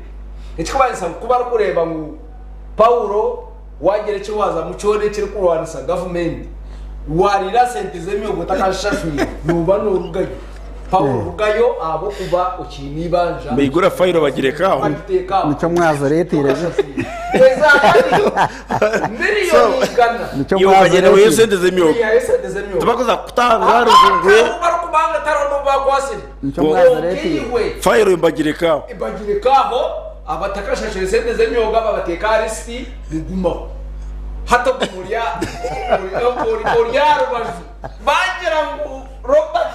Ekirikumanyisa ngu ku barikureeba ngu Paulo Waagira eki waazamu kyona ekirikurwanisa gavumenti, waariira sente z'emyoga otakazishashwire, nooba noorugayo. Paulo rugayo ahabw'okuba okiine eibanja. Baigura fayiro bagireka aho. Bagiteeka aho. Nikyo mwazireeteire. Eza hati miriyoni igana. Nikyo Iwe okagyenda mwazireeteire. oiheyo sente z'emyoga. Oihayo sente z'emyoga. Tibakuza kukutanga aha rujungu. Ahu barikubanga tariho n'obu baakwatsire. Nikyo Kwonka mwazireeteire. iwe Fayiro mbagireka aho. bagireka aho. Abatakashashwire sente z'emyoga babateeka aha lisiti bigumaho. Hati oguma ori ori aha rubaju. Bagira ngu Robert,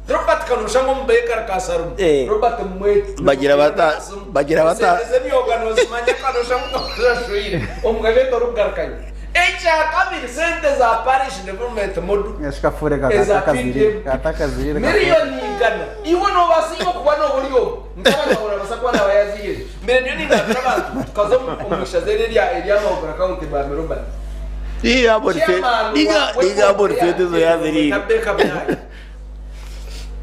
Robert Kanosha ngu omu bakery ka Sarumu. Eh. Robert mumwete. Bagira bata- bagira bata- Sente z'emyoga nozimanya Kanosha ngu tokashashwire. Omugabe torikugarukayo. Ekya kabiri sente za parish development model. Eshikafure Eza katakazirire. PDM. Katakazirire. Miriyoni igana. Iwe nobaasa iwe kuba noba ori omwe. Nk'abanyamahurire abaasa kuba naaba yaaziire. Mbere ndiyo ningambira abantu tukaza omu ishaza eri erya erya Mahugura County Mwami Robert. Chairman wa Niga sente zo yaziriire. Rebecca Byayi.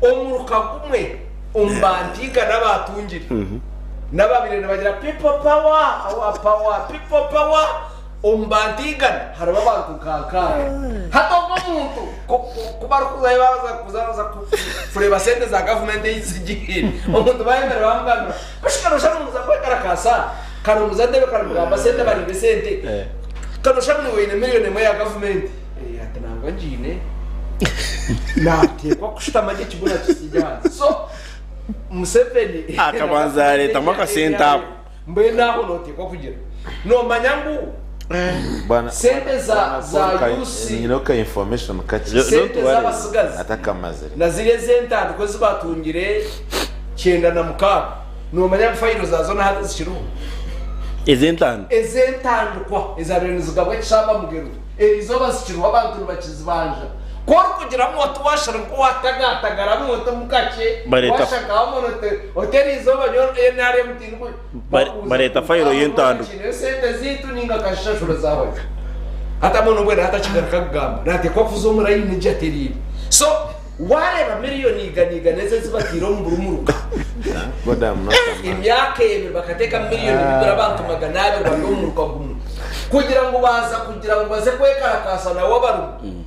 Omuruka gumwe omu bantu igana abaatungire n'ababaire nibagira people power, our power, people power. Omu bantu igana harimu abantu nka nkaaga. Hati ogwo omuntu ku barikuzayo baaza kuza kureeba sente za gavumenti ei zigiire, omuntu bayemerera bamugambira bashika noshusha ngu kwekarakaasa karamuza ndebe karamugamba sente bariire sente kanoshusha ngu niiwe oine miriyoni emwe ya gavumenti. Ati nangwa ngiine naateekwa kushutama gye ekibunu akisiige ahansi. So Museveni Akabanza yareetamu akasente ako. Mbwenu aho noteekwa kugira nomanya ngu Bwana sente za bwana za Paul ka UC nyine ka information kakye sente z'abasigazi atakamazire. na ziriya ez'entandikwa ezi batungire 96 nomanya ngu fayiro zaazo na hati zikiriho. Ez'entandikwa. Ez'entandikwa ezabaire nizigabwa ekishamba Mugerwa erizooba zikiriho abantu nibakizibanja. Ku orikugiramu oti waashara nk'owaatagatagaramu oti omu kakye, Bareeta waashagamu oti oti eriizooba nyowe NRM tindikugira bakubuuza Bareeta ngu fayiro waaba y'entandikwa. okiineyo sente zaitu nainga akazishashura zaahwayo. Hati hamwe n'obu araabe atakigaruka kugamba, naateekwa kuza omu layini egyo atereire. So waareeba miriyoni igana igana ezi ezi bataire omu buri muruka, God I'm not a man. emyaka ebiri bakateekamu miriyoni bibiri abantu 200 bari omu muruka gumwe kugira ngu baaza kugira ngu baze kwekarakaasa nawe abarumu.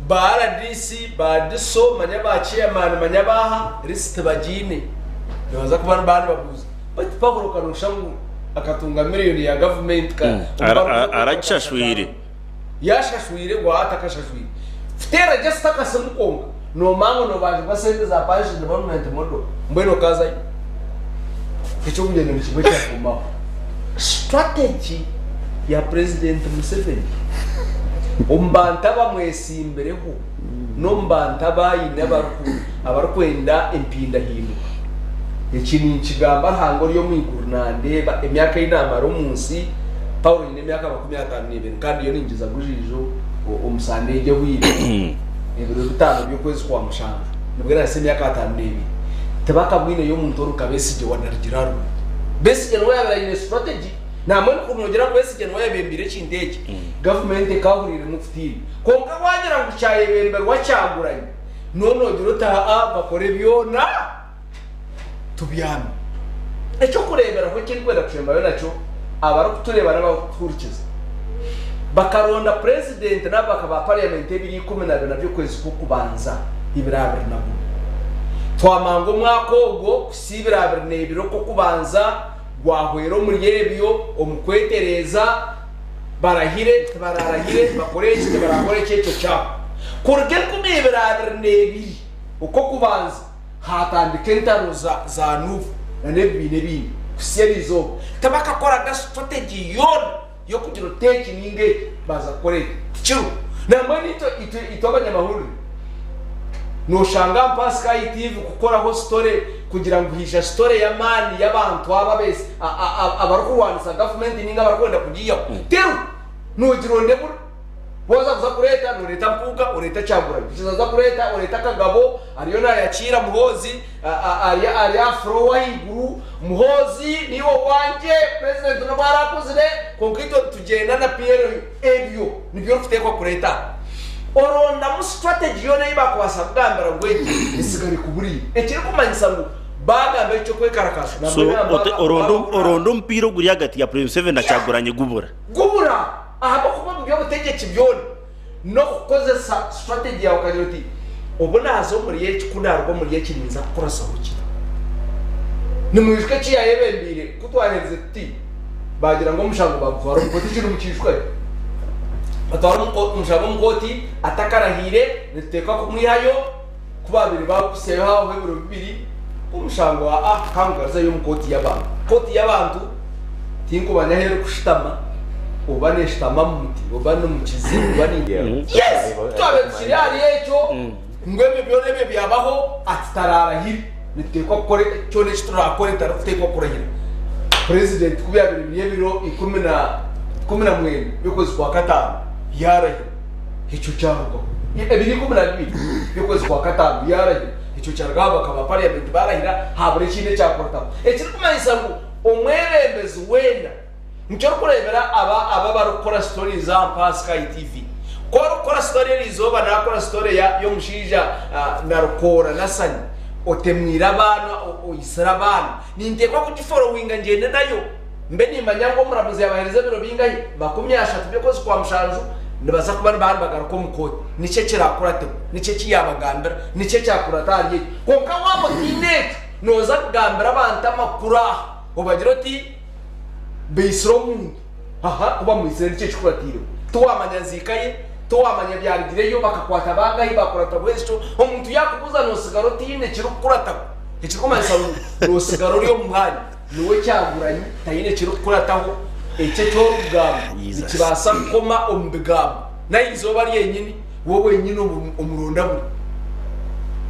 Ba rdc, ba diso, manya ba chairman, manya baaha, lisiti bagiine. Nibaza kuba nibaba nibabuuza. Baitu Pahulo kanoshusha ngu akatunga miriyoni ya gavumenti ka Aragishashwire. Yashashwire ngu atakashashwire. Futeera just akasimu konka nomanya ngu nobanjibwa sente za parish development model mbwenu okazayo. Eky'okugyenda ni kimwe kyakugumaho. Strategy ya Purezidenti Museveni omu bantu abamwetsimbireho n'omu bantu abu aine abarikwenda empindahinduka. Eki ninkigamba Ruhanga ori omu iguru nandeeba emyaka ei naamara omu nsi Paulo nyine emyaka 51 kandi ndiyo ningiza gujijo omu sande egi ehweire ebiro bitaano by'okwezi kwa mushanju nibwo erahitsya emyaka 52. Tibakabwineyo omuntu ori nka Besigye wanarugire aha ruguuto. Besigye niwe yabaire aine strategy nambwenu kuri nogira ngu Besigye niwe yayebembeire ekintu eki gavumenti ekahuriiremu kutiina. Kwonka wagira ngu kyayebemberwa Kyagulanyi noba nogira oti aa bakore byona tubyame. Eky'okureeberaho eki ndikwenda kushembayo nakyo, abarikutureeba n'abarikutuhurikiza bakaronda purezidenti n'ababaka ba pariyamenti ebiro 14 by'okwezi kw'okubanza 2021. Twamanga omwaka ogwo kuhitsya 2022 okw'okubanza gwahwera omuri ebyo omu kwetereeza, barahire tibararahire, bakore eki tibarakore eki ekyo kyabo. Kuruga 2022 okw'okubanza, haatandika entaro za Nup na n'ebibiina ebindi kuhitsya eriizooba tibakakoraga strategy yoona y'okugira oti eki ninga eki baaza kukora eki. Tikiriho. Nambwenu itwe itwe abanyamahurire nooshanga mpa Sky TV kukoraho story kugira ngu haija story y'amaani y'abantu aba abarikurwanisa gavumenti ninga abarikwenda kugiihaho. Teriho. Noogira ondebura. Waza kuza kureeta, noreeta Mpuuga, oreeta Kyagulanyi. Okizaza kureeta, oreeta Kagabo, ariyo nayakiira Muhoozi, ari ari aha floor ahaiguru. Muhoozi niiwe owangye, president nobu arakuzire, kwonka itwe nitugyenda na PLU. Ebyo nibyo orikuteekwa kureeta aha. Orondamu strategy yoona ei bakubaasa kugambira ngu egi etsigare kuburiire. Ekirikumanyisa ngu baagamba eky'okwekarakaasa, So nambwenu aba ote oronda oronda omupiira oguri ahagati ya President Museveni na Kyagulanyi gubura. Gubura! Ahabw'okuba omu by'obutegyeki byona n'okukozesa strategy yaawe okagira oti, Obu naaza omuri eki, ku naaruga omuri eki ninza kukurasaho kiri. Nimwijuka eki yaayebembeire ku twaherize tuti baagira ngu omushango baagutwara omu kooti, ekyo nimukiijuka gye? Batwara omushango omu kooti atakarahiire, nituteekwa kumwihayo, ku baabaire baaguhitsyayo haabaho ebiro bibiri, omushango aa ka ngugaruzeyo omu kooti y'abantu. Kooti y'abantu tinkumanya ahu erikushutama, oba neeshutama omu muti, oba n'omu kizi, oba ni. Yes! Ku twabaire tukiri ahari ekyo, ngu ebyo byona ebyo byabaho, ati taraarahire. Nituteekwa kukora kyona eki turaakore tarikuteekwa kurahira. Purezidenti ku byabaire biri ebiro 19 by'okwezi kwa kataano, yaarahira. Ekyo kyarugaho. Ebiro 12 by'okwezi kwa kataano yaarahira. Ekyo kyarugaho ababaka ba parliament baarahira haabura ekindi ekyakurataho. Ekirikumanyisa ngu omwebembezi weena, nikyo orikureebera aba aba abarikukora stories aha mpa aha Sky TV. Ku orikukora story eriizooba naakora story ya y'omushaija Narukoora Nasani otemwire abaana, oitsire abaana, ninteekwa kugiforowinga ngyende nayo. Mbe nimanya ngu omuramuzi yaabaheereza ebiro bingahi? 30 by'okwezi kwa mushanju nibaza kuba nibaba nibagaruka omu kooti. Niki ekiraakurateho? Niki eki yaabagambira? Niki ekyakurata ahari ekyo? Kwonka waaba otaine ekyo, nooza kugambira abantu amakuru aha obagire oti, Baitsire omuntu. Aha, ku bamwitsire niki ekikuratiireho? Tiwaamanya nziika ye, tiwaamanya ebyarugireyo, bakakwata bangahi, baakurata bw'ekyo. Omuntu yaakubuuza nootsigara otaine kirikukurataho, ekirikumanyisa ngu nootsigara ori omu mwanya. Niwe Kyagulanyi taine ekirikukurataho, eki eki orikugamba nikibaasa kukoma omu bigambo n'aha izooba ryenyini we wenyini omuronda buri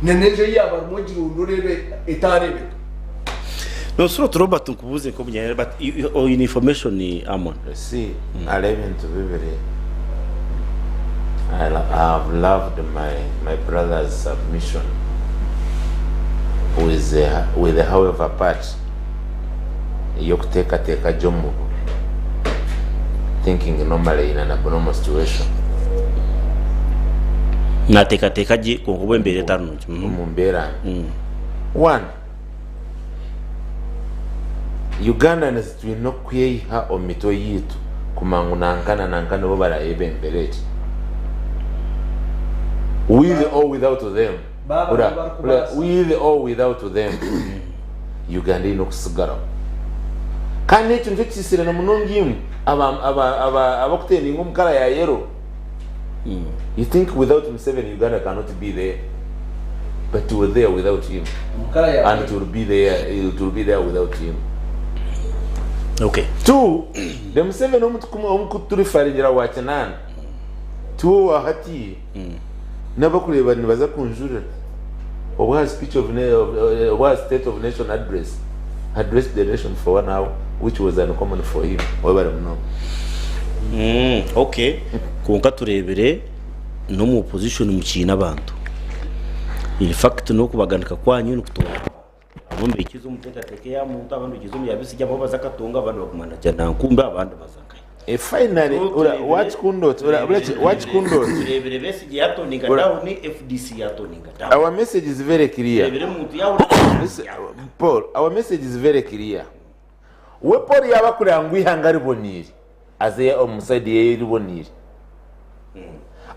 n'enju ei yaaba arimu ogironde oreebe etaareebeka. Nosura oti Robert nkubuuze nk'omunyarwanda but oine information Amon. See hariho ebintu bibiri I have loved my my brother's submission with the with the however part ey'okuteekateeka gye omu thinking normally in an abnormal situation. Naateekateeka gye kwonka obu embeera etari nungi. Omu mbeera mbi. One, Ugandans twine okweiha omu mitwe yaitu kumanya ngu nanka na nanka nibo barayebembera eki with or without them Baaba Ura- nibo ura- barikubaasa. with or without them Uganda eine okusigaraho kandi ekyo nikyo kisire na munonga imwe aba- aba- aba- abakutendinga omu kara ya yellow You think without Museveni Uganda cannot be there but we were there without him and it will be there it will be there without him. Okay. Two, the Museveni omukuturefaringira wa kinaana tiwe wa hati n'abakureeba nibaza kunjurira obu aha speech of, of, obu aha state of nation address address the nation for one hour. which was uncommon for him. Webare munonga. Mm, okay kwonka tureebire n'omu opposition mukiine abantu in fact n'okubaganika kwanyu nikutoora abantu abamwe nibaikiriza omu nteekateeka eya muntu abandi baikiriza omu ya Besigye abamwe baza Katonga abandi baguma na Janankumbi abandi baza nkahi Finally, ura wakikunda oti, ura bureki wakikunda oti. Tureebire Besigye yatoninga Ura- down FDC yatoninga down Our message is very clear. Tureebire muntu yahurira Listen, Paul, our message is very clear. We Paul yaba akureba ngu eihanga riboniire, aze omu side yeye riboniire.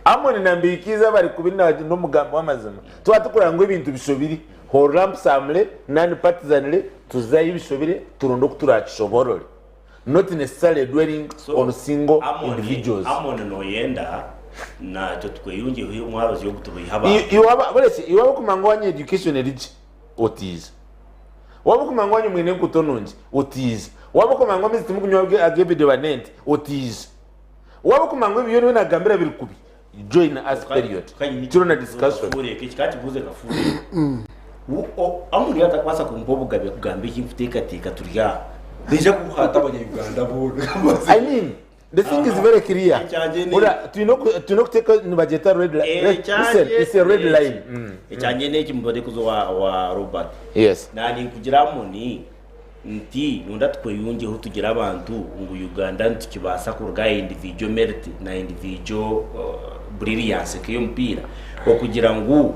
Amoni na Mbikiiza bari kubi n'omugambi w'amazima. Twaba tukureba ngu ebintu bishobire, horora mpusamure, non partisanly, tuze ahi bishobire, turonde oku turakishoborore. Not necessarily dwelling on single individuals. Amoni noyenda naitwe tukweyungyeho omwabazi ogu tubaihe abantu. Iwe bureki, iwe ahabw'okumanya ngu owanyu education eri gye, otiiza. Waaba okumanya ngu owanyu mwine enkuuto nungi, otiiza. Waaba okumanya ngu amaizi timukunywa ag'ebidiba n'ente, otiiza. Waaba okumanya ngu ebi byona ebi naagambira biri kubi, join us period. Turiho na discussion. Kafuureke, eki kakibuuze kafuureke. Amoni yaaba atakubaasa kumpa obugabe kugamba eki nkuteekateeka turi aha, naija kubuhata abanya-Uganda boona. I mean, the thing is very clear. Ora, twine oku- twine okuteeka nibagyeta red li- red- listen, it's a red line. Ekyangye n'eki mubare kuza owa owa Robert. Yes. Naanye nkugira Amoni nti nonda tukweyungyeho tugire abantu ngu Uganda nitukibaasa kuruga aha individual merit na individual brilliance nk'ey'omupiira okugira ngu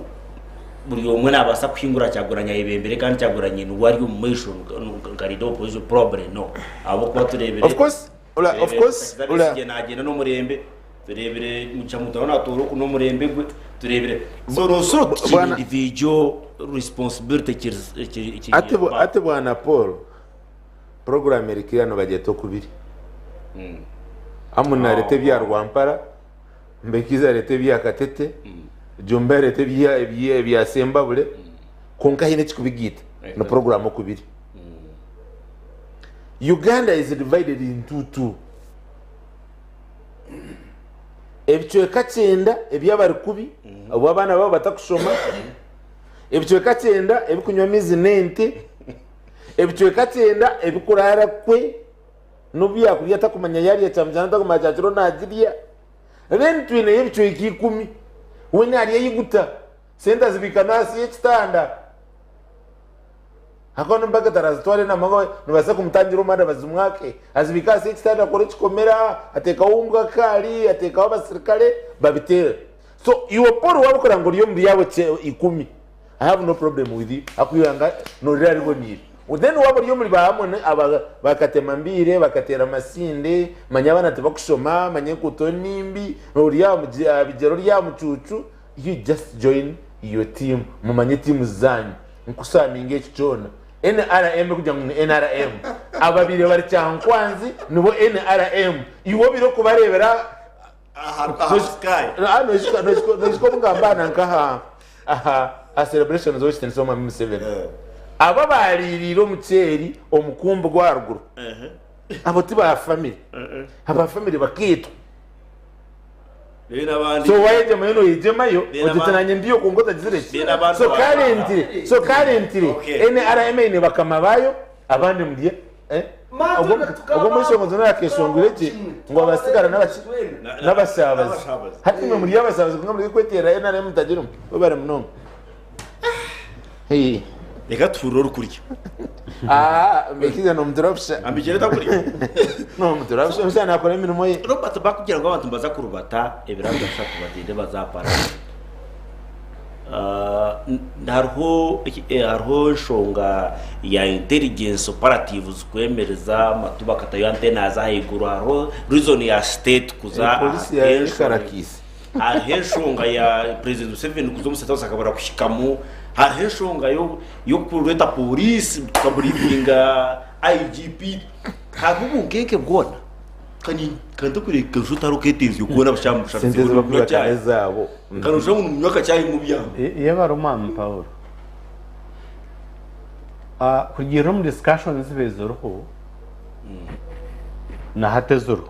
buri omwe nabaasa kuhingura Kyagulanyi ayebembere kandi Kyagulanyi niwe ari omu maisho nka leader of opposition probably no ahabw'okuba tureebire Of course, ora, of course, Kizza ora. Besigye nagyenda n'omurembe tureebire Mugisha Muntu nawe natoora oku n'omurembe gwe tureebire so nosobola kukigira Bwana- individual responsibility kiri kiri kiri Ati bwa- ati bwana Paul, program eri clear nibagyeta okubiri. Amoni nareeta ebya Rwampara, Mbekizi areeta ebya Katete, Jumbe areeta ebya ebya ebya Sembabule, kwonka haine ekikubigiita ni program okubiri. Uganda is divided into two. Ebicweka kyenda eby'abari kubi, abu abaana baabo batakushoma, ebicweka kyenda ebikunywa amaizi n'ente, ebicweka kyenda ebikuraara kwe, n'obu yaakurya atakumanya yaarya kyamushana atakumanya kyakiro naagirya. Then twineyo ebicweka ikumi, we naarya aiguta, sente azibiika n'ahansi y'ekitanda. Ahakuba n'embaga tarazitwara enaama ngu nibabaasa kumutangira omuhanda bazimwake. Azibiika ahansi y'ekitanda akora ekikomera, ateekaho ombwa akaari, ateekaho abasirikare babiteera. So iwe Paul waaba okureba ngu ori omuri abo ikumi, I have no problem with you ahakuba eihanga noorira riboniire. Then waaba ori omuri ba Amoni aba bakatema mbiire, bakateera masinde, manya abaana tibakushoma, manya enkuuto ni mbi, ori aha bigyere ori aha mucuucu, you just join your team mumanye teams zanyu. Nkusaminga eki kyona nrm kugira ngu ni nrm ababaire bari kyankwanzi nibo nrm iwe obaire okubarebera noshika obugamba aha nanka aha aha aha celebrations z'owekitinisa omwami Museveni abo abaririire omuceeri omukumbi gwaharuguru abo ti ba family aba family bakeitwa. So wayegyemayo noyegyemayo ogira oti nanye ndiyo kwonka otagizire ki? So currently, so currently NRM eine bakama bayo abandi muri eh? Ogwo omweshongozi nawe akeshongwire gye ngu abasigara nabaki? N'abashabazi. Hati imwe muri abashabazi kwonka muri kweterera NRM mutagirimu. Webare munonga. Hey. Reka tuhurire orikurya. Ah, Mbikiza nomuturabusha. Ambikire takurya. Nomuturabusha omushaija nakora emirimo ye. Robert bakugira ngu abantu nibaza kurubata ebiro bishatu bagyende baze aha parade. Ah, hariho hariho enshonga ya intelligence operatives kwemereza amatu bakatayo antennas ahaiguru hariho reason ya state kuza Eh, polisi ya attention. Karakisi. Hariho enshonga ya President Museveni kuza omu State House akabura kuhikamu, hariho enshonga y'okureeta pooriisi tukabrifinga IGP, hariho obunkenke bwona. Kandi orikureeba noshusha oti hariho oketenziire kwona busha Sente ezi barikubiba ka n'ezaabo. Kandi noshusha ngu nimunywa akacaayi mubyama. Yebare Omwami Paulo. Kurugiirira omu discussions ezibaire ziriho na hati eziriho,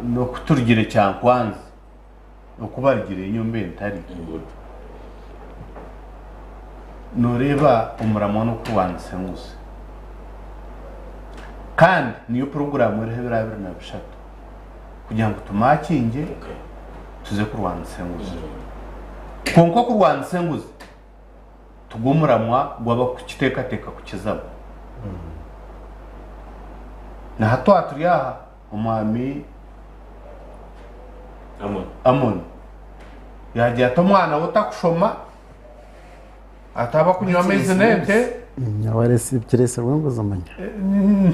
N'oku turugire Kyankwanzi, oku barugire enyumba entari. Nooreeba omuramwa n'okurwanisa enguzi. Kandi niyo puroguraamu eriho ebiro 23 kugira ngu tumaakingye tuze kurwanisa enguzi. Kwonka okurwanisa enguzi tigwo muramwa gw'abarikukiteekateeka kukizamu. Na hati twaba turi aha, omwami Amon yaagira ati omwana we otakushoma ataba kunywa amaizi n'ente. Kireetsirwe enguzi manya.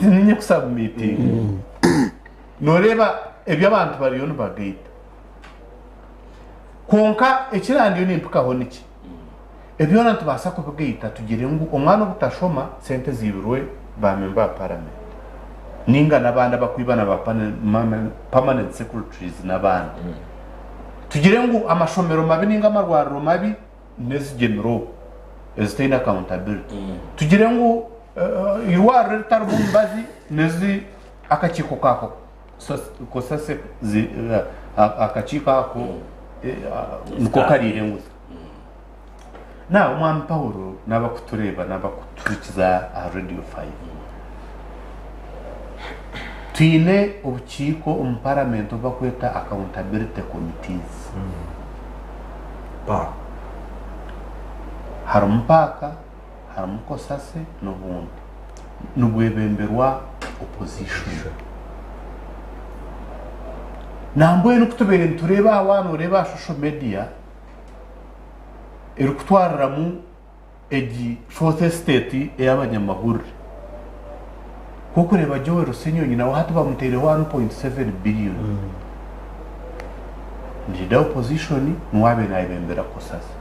Ninye kusabumitinga. Noreeba ebi abantu bariyo nibagaita. Kwonka ekirandiyo nimpikaho niki? Ebyona nitubaasa kubigaita tugire ngu omwana obutashoma sente ziibirwe ba memba ba paramenti ninga n'abandi abakwiba na ba permanent secretaries n'abandi. Tugire ngu amashomero mabi ninga amarwariro mabi n'ezigyemire okwo ezitaine accountability. Tugire ngu eirwariro eritarimu mibazi n'ezi akakiiko ka kosase akakiiko ako niko kariire enguzi. Na omwami Paulo n'abakutureeba n'abakutuhurikiza aha Radio 5. Twine obukiiko omu paramenti obu bakweta accountability committees. Harimu paaka, harimu kosase n'obundi. Nibwebemberwa opposition. Nambwenu ku tubaire nitureeba aha waaba nooreeba aha social media, erikutwariramu egi fourth estate ey'abanyamahurire. Ku orikureeba Joel Ssenyonyi nawe hati bamuteireho 1.7 billion. Leader opposition niwe abaire nayebembera COSASE.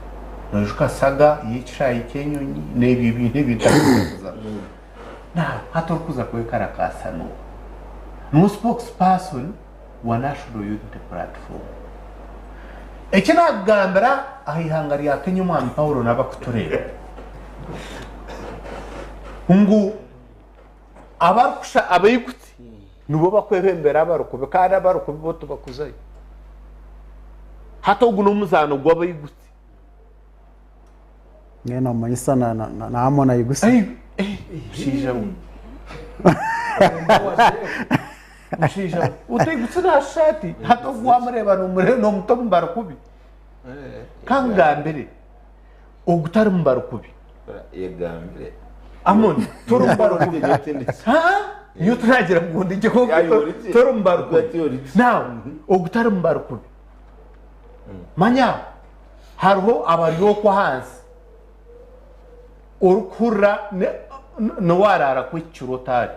Noijuka saga y'ekishaayi ky'enyonyi n'ebyo ebintu ebitakuza. Now hati orikuza kwekarakaasa n'oha? Niwe spokesperson wa National Unity Platform. Eki naakugambira aha ihanga rya Kenya Omwami Paulo n'abakutureeba ngu abarikusha abaiguti nibo bakwebembera abarikubi kandi abarikubi bo tibakuzayo. Hati ogu n'omuzaano gw'abaiguti. Mbwenu nomanyisa na na na Amoni ayigutsire. Mushaija we. Mushaija we. Otaigutsire aha shaati hati ogu wamureeba nomureeba nomuta omu barikubi. Kangambire ogu tari mu barikubi. Yegambire. Amoni tori mu barikubi. Haa nyowe tinagira ngu ndi gye kwonka tori mu barikubi. Now ogu tari mu barikubi. Manya Hariho abari okwo ahansi orikuhurira niwe araara kwekikiro otari.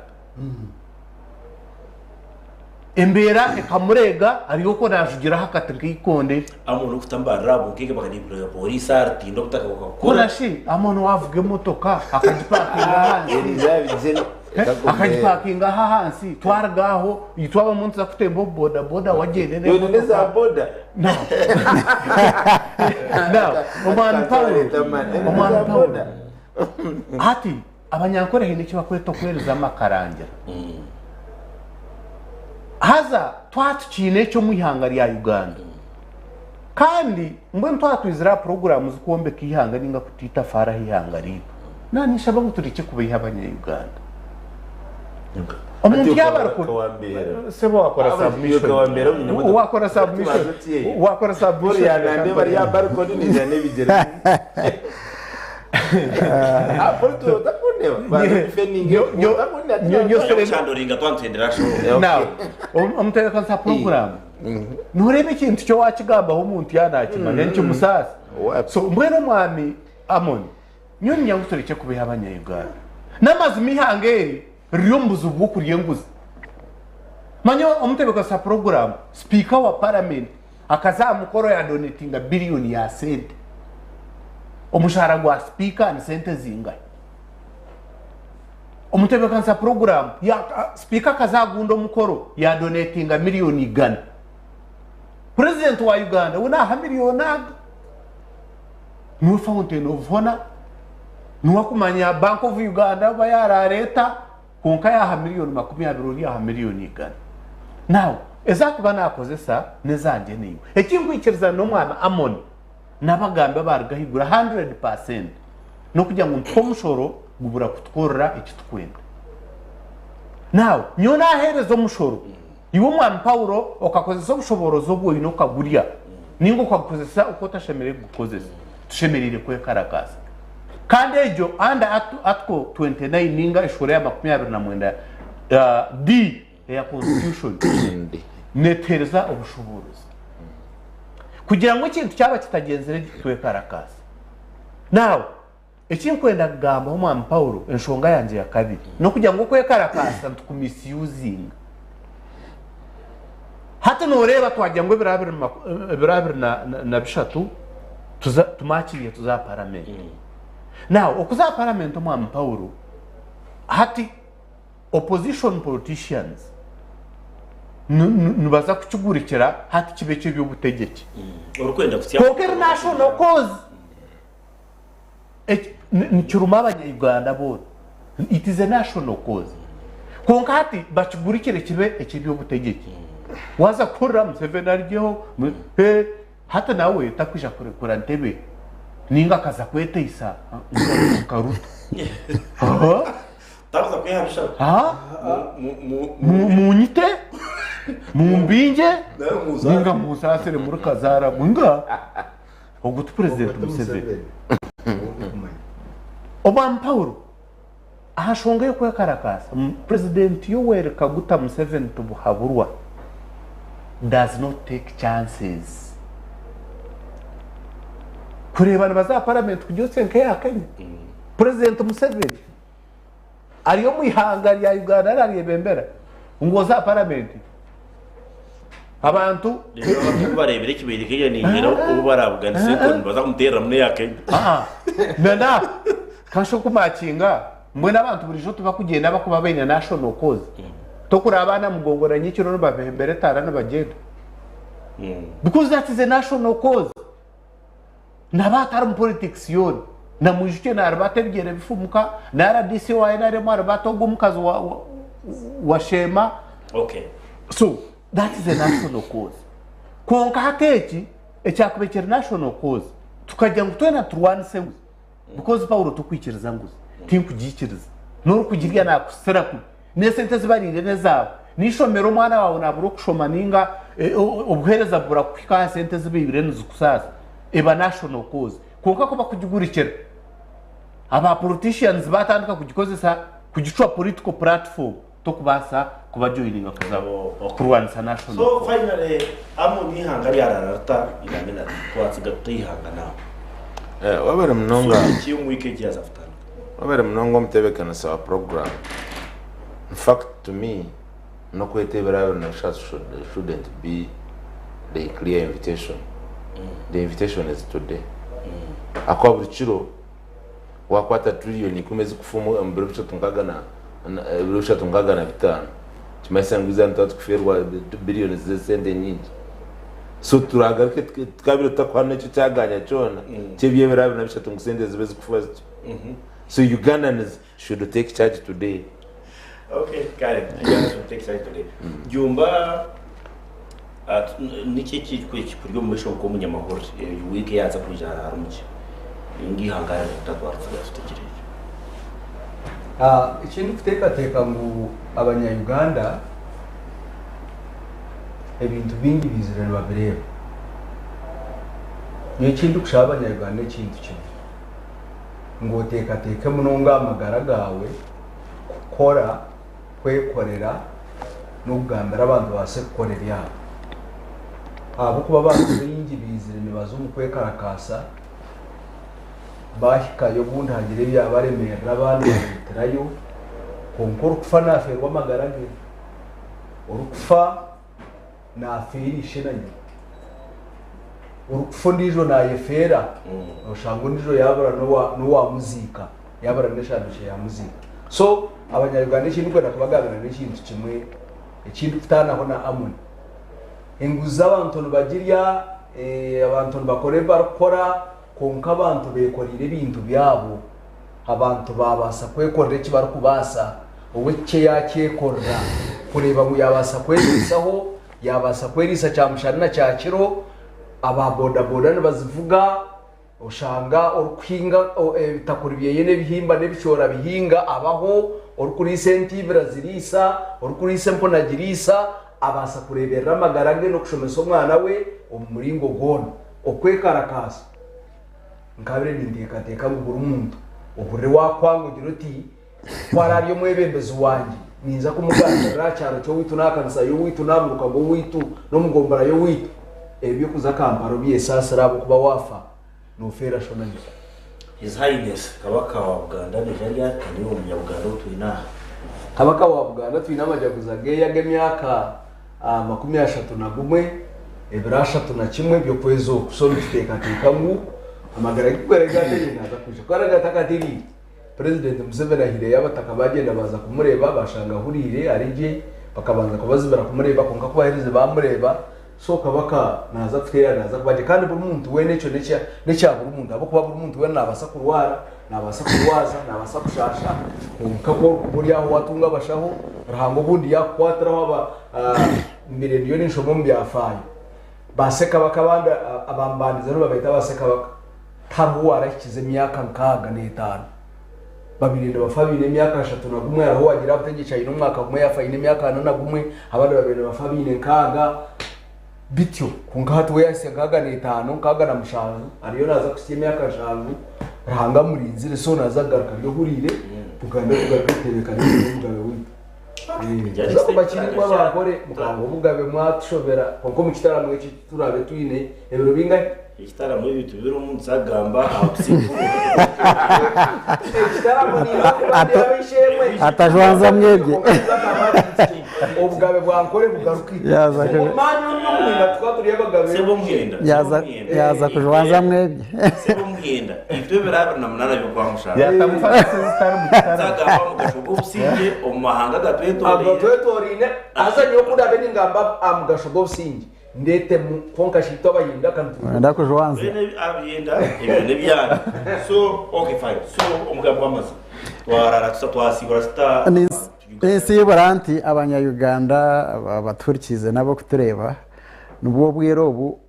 Embeera ekamureega ari okwo najugiraho akati nk'eikonde. Amoni okutambarira aha bunkeike bakadibura poriisi aha rutindo obutaka bukakura. Kora shi Amoni wavuga emotoka akagipakinga ahansi. Akagipakinga aho ahansi twaruga aho itwe abamwe nituza kutemba obu boda boda wagyende n'emotoka. Neza boda. Now, now, omwami Paulo, omwami Paulo, hati abanyankore haine eki bakweta okwereza amakarangira. Haza twaba tukiine ekyo omu ihanga rya Uganda. Kandi mbwenu twaba twizire aha puroguraamu z'okwombeka eihanga ninga kuta itafaari aha ihanga riitu, naninshaba ngu turekye kubeiha abanya-Uganda. Omuntu yaaba ari ku sebo wakora submission wakora submission wakora submission Now, omutebeekanisa puroguraamu Nooreeba ekintu ki owaakigambaho omuntu yaaba naakimanya nikimusaasa. So mbwenu omwami Amon, nyowe niinyenda ngu turekye kubeiha abanya-Uganda. N'amazima eihanga eri riri omu buzibu bw'okurya enguzi. Manya omutebeekanisa puroguraamu, sipiika wa paramenti akaza aha mukoro yaadonetinga biriyoni ya sente. Omushaara gwa sipiika ni sente zingahi? Omutebeekanisa puroguraamu, sipiika akaza aha gundi omukoro yaadonetinga miriyoni igana. Purezidenti wa Uganda we naaha miriyoni aga. Niwe fountain of honour, niwe akumanya Bank of Uganda oba yaarareeta kwonka yaaha miriyoni 20 ori yaaha miriyoni 100. Now ezi arikuba naakozesa n'ezangye naiwe. Eki nkwikirizana n'omwami Amon n'abagambi abaaruga ahaiguru 100 percent n'okugira ngu nituha omushoro gubura kutukorera eki turikwenda. Now, nyowe naheereza omushoro, iwe omwami Paulo okakozesa obushoboorozi obu oine okagurya ninga okagukozesa oku otashemereire kugukozesa, tushemereire kwekarakaasa. Kandi egyo under Article 29 ninga eshuura ya 29 D eya Constitution netuheereza obushoboorozi kugira ngu ekintu kyaba kitagyenzire gye twekarakaase. Now, Eki nkwenda kugambaho Mwami Paulo, enshonga yangye ya kabiri, n'okugira ngu okwekarakaasa nitukumisusinga. Hati nooreeba twagira ngu ebiro abiri na bishatu tumakinge tuze aha paramenti. Now okuza aha paramenti Omwami Paulo, hati opposition politicians nibaza kukigurikira hati kibe eky'eby'obutegyeki. Kwonka eri national cause. Eki nikiruma abanya-Uganda boona. It is a national cause. Kwonka hati bakigurikire kibe eky'eby'obutegyeki. Waaza kuhurira Museveni arugyeho, hati nawe takwija kurekura ntebe ninga akaza kweteisa nka Ruto. Munyite, mumbingye ninga munsaasire muri kazaara mwe. Nga. Ogwo ti Purezidenti Museveni. Omwami Paulo, aha nshonga y'okwekarakaasa, Purezidenti Yoweri Kaguta Museveni Tibuhaburwa does not take chances. Kureeba nibaza aha paramenti kugyotsya nk'eya Kenya. Purezidenti Museveni ari omu ihanga rya Uganda araryebembera ngu oze aha paramenti. Abantu. Reero abantu ku bareebire ekibaire Kenya ningira obu barabuganisa enkoni nibaza kumuteereramu n'eya Kenya. Aa, nana kasha okumakinga mbwenu abantu burijo tibakugyenda bakuba baine national cause. Tokuraba abaana mugongo na nyekiro nibabembera etaara nibagyenda. Because that is a national cause. Naba atari mu politics yoona. Na mwijukye naribata ebigyere bifumuka, na RDC owa NRM aribata ogwo omukazi wa, wa, wa Sheema. Okay. So that is a national cause. Kwonka hati eki ekyakuba kiri national cause tukagira ngu twena turwanise enguzi because Paulo tokwikiriza nguzi, tinkugiikiriza. N'orikugirya nakusisira kubi. N'esente ezi bariire n'ezaabo. N'eishomero omwana waawe naabura okushoma nainga obuheereza bubura kukuhika aha sente ezi baibire nizikusaasa, eba national cause. Kwonka ku bakugigurikira, aba politicians baatandika kugikozesa kugicwa political platform, tokubaasa kubajoininga kuza kurwanisa national So cause. finally Amoni eihanga ryarara rita Idi Amin ati twatsiga tuta eihanga nawe. Wabare munonga. So eki omu wiiki egi yaaza kutandika. Wabare munonga omutebekanisa wa program. In fact to me nokweta ebiro 23 shouldn't be the clear invitation. The invitation is today. Ahakuba buri kiro wakwata trillion ikumi ezikufa omu biro bishatu nkaga na ebiro bishatu nkaga na bitaano kimanyisa ngu eizoba nituba tukufeerwa billions z'esente nyingi. So turagaruke tukabire tutakuha n'ekyo kyaganya kyona ky'eby'ebiro 23 ngu sente zibe zikufa zityo. So Ugandans should take charge today. Okay, kare Ugandans should take charge today. Jumba niki ekikuri omu maisho nk'omunyamahurire eyi wiiki eyaza kwija harimu ki? Ninga eihanga ritatwara tsigara tutegyereize. Eki ndikuteekateeka ngu abanya Uganda ebintu bingi baizire nibabireeba. Nyowe eki ndikushaba abanya Uganda n'ekintu kimwe. Ngu oteekateeke munonga aha magara gaawe, kukora, kwekorera, n'okugambira abantu babaase kukora ebyabo. Ahabw'okuba abantu baingi baizire nibaza omu kwekarakaasa, baahikayo obundi hagira ebyabaremeerera abandi babaitirayo, kwonka orikufa naafeerwa amagara ge, orikufa naafeera ishe na nyina. Orikufa ondiijo naayefeera, oshanga ondiijo yaabura n'owaamuziika, yaabura n'eshanduukye yaamuziika. So Abanya-Uganda eki ndikwenda kubagambira n'ekintu kimwe eki ndikutaanaho na Amoni. Enguzi abantu nibagirya, abantu nibakora ebi barikukora, kwonka abantu beekoreire ebintu byabo. Abantu baabaasa kwekorera eki barikubaasa, ow'ekikye yaakyekorera kureeba ngu yaabaasa kwebaisaho, yaabaasa kweriisa kyamushana na kyakiro, aba bodaboda nibazivuga, oshanga orikuhinga ebitakuri byeye n'ebihimba n'ebicoori abihinga abaho, Orikuriisa ente ibiri aziriisa, orikuriisa empunu agiriisa, abaasa kureeberera amagara ge n'okushomesa omwana we omu muringo gwona. Okwekarakaasa, Nkabaire ninteekateeka ngu buri muntu ohurire waakwanga ogire oti, Ku araarye omwebembezi wangye, ninza kumugambirira aha kyaro ky'owaitu n'aha kanisa y'owaitu n'aha muruka gw'owaitu n'omu gombora y'owaitu. Eby'okuza Kampala obyesaasire ahabw'okuba waafa Nofeera sho na nyoko. His Highness Kabaka wa Buganda naija ryari kandi iwe omunyabuganda ou twine aha? Kabaka wa Buganda twine amajaguza geye ag'emyaka 31, ebiro 31 by'okwezi oku. So nituteekateeka ngu amagara ge kugarabe gatereire naaza kwija. Ku araabe atakatereire, Purezidenti Museveni ahaireyo abataka baagyenda baaza kumureeba baashanga ahuriire ari gye, bakabanza kubazibira kumureeba kwonka ku baaherize baamureeba. So Kabaka naaza kuteera naaza kuba gye kandi buri muntu weena ekyo n'ekya n'ekya buri muntu ahabw'okuba buri muntu weena naabaasa kurwara, naabaasa kurwaza, naabaasa kushaasha kwonka ku orikuba ori aho waatunga abashaho, Ruhanga obundi yaakukwatiraho aba mbaire ndiyo ninshoma omu byafaayo ba Ssekabaka abandi abambandize nibabeeta ba Ssekabaka tihariho owaarahikize emyaka 65 babaire nibafa baine emyaka 31 hariho owaagiire aha butegyeki aine omwaka gumwe yaafa aine emyaka 41 abandi babaire nibafa baine 60 bityo kwonka hati we yaahitsya 65 67 ariyo naaza kuhitsya emyaka 70 Ruhanga amurinzire so naaza kugaruka ari ohuriire Buganda tugaruke tutebeekanise n'omugabe waitu. Tuza kubakirirwa abankore mukanga obugabe mwatushobera kwonka omu kitaramo eki turabe twine ebiro bingahi? Ekitaramo ebintu birimu nituza kugamba aha businge. Ekitaramo ninza kuba ndi ab'eishe-emwe. Atajwanza mwebwe. Obugabe bwa Nkore bugaruke. Yaza Mani omu Muhinda tukaba turi abagabe. Sebo Muhinda. Yaza yaza kujwanza mwebwe. Sebo Muhinda. Itwe ebiro 28 by'Okwamushana. Yatamufata zitari mu kitaramo. Nituza kugamba aha mugasho gw'obusingye omu mahanga agatwetoreire. Agatwetoreine. Haza nyowe ku ndaabe ningamba aha mugasho gw'obusingye, ndeetemu kwonka shi itwe Abahinda ka nitwija. Mwenda kujwanzya. Mbwenu Abahinda ebyo n'ebyanyu. So, okay fine. So omugambi w'amazima. Twarara tuta twasiibura tuta? Ninsiibura nti abanya-Uganda abatuhurikiize n'abarikutureeba, nibwo obwire obu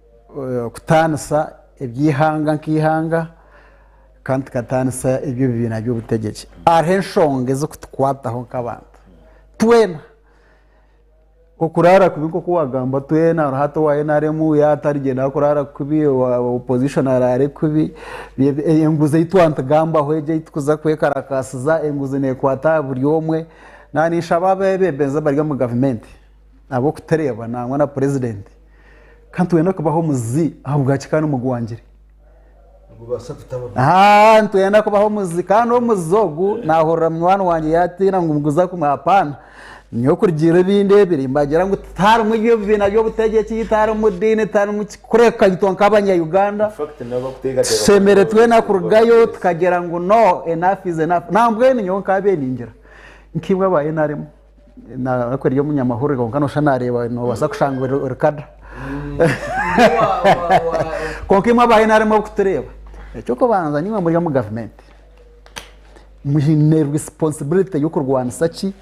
kutaanisa eby'eihanga nk'eihanga kandi tukataanisa eby'ebibiina by'obutegyeki. Hariho enshonga ezirikutukwataho nk'abantu twena. Okuraara kubi nk'oku waagamba twena hariho hati owa NRM yaaba atarigyenda kuraara kubi, owa opposition araare kubi, enguzi ei twatugambaho egyo ei turikuza kwekarakaasiza enguzi neekwata aha buri omwe. Naaba ninshaba abeebembezi abari omu gavumenti ab'okutureeba nangwa na purezidenti ka nitwenda kubaha omuzi ahabwaki kandi mugwangire. Haa nitwenda kubaha omuzi kandi omuzi ogu nahurira munywani wangye yatiina ngu nguza kumuha apaana. Nyowe kurugiirira ebi ndeebire nibagira ngu tiharimu ebibiina by'obutegyeki, tiharimu diini, tiharimu ki kureka itwe nk'abanya Uganda tushemereire twena kurugayo tukagira ngu no enough is enough. Nambwenu nyowe nkaabaire ningira nkaimwe aba NRM Naku eri omunyamahurire kwonka noshusha nareeba nobaasa kushanga ori kada. Kwonka imwe aba NRM abarikutureeba, eky'okubanza nimwe muri omu gavumenti mwine responsibility y'okurwanisa ki?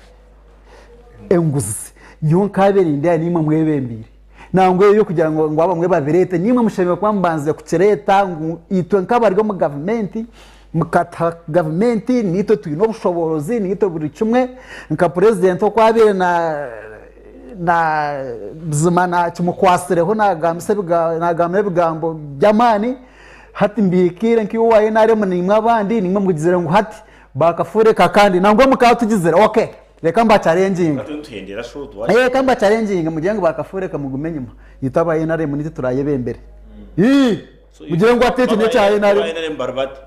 Enguzi. Nyowe nkaabaire nindeeba nimwe mwebembeire. Nangwa ebi ebyokugira ngu abamwe babireete, nimwe mushemereire kuba mubanzire kukireeta ngu itwe nk'abari omu gavumenti mukatuha gavumenti naitwe twine obushoboorozi naitwe buri kimwe nka purezidenti oku abaire na na buzima nakimukwasireho nagambisa nagamba ebigambo by'amaani hati mbihikiire nk'iwe owa NRM naimwe abandi naimwe mugizire ngu hati bakafuureka kandi nangwa mukatugizire okay reka mbacarenginge reka mbacarenginge mugire ngu bakafuureka mugume enyima itwe aba NRM nitwe turayebembere. Mugire ngu ati eki n'ekya NRM.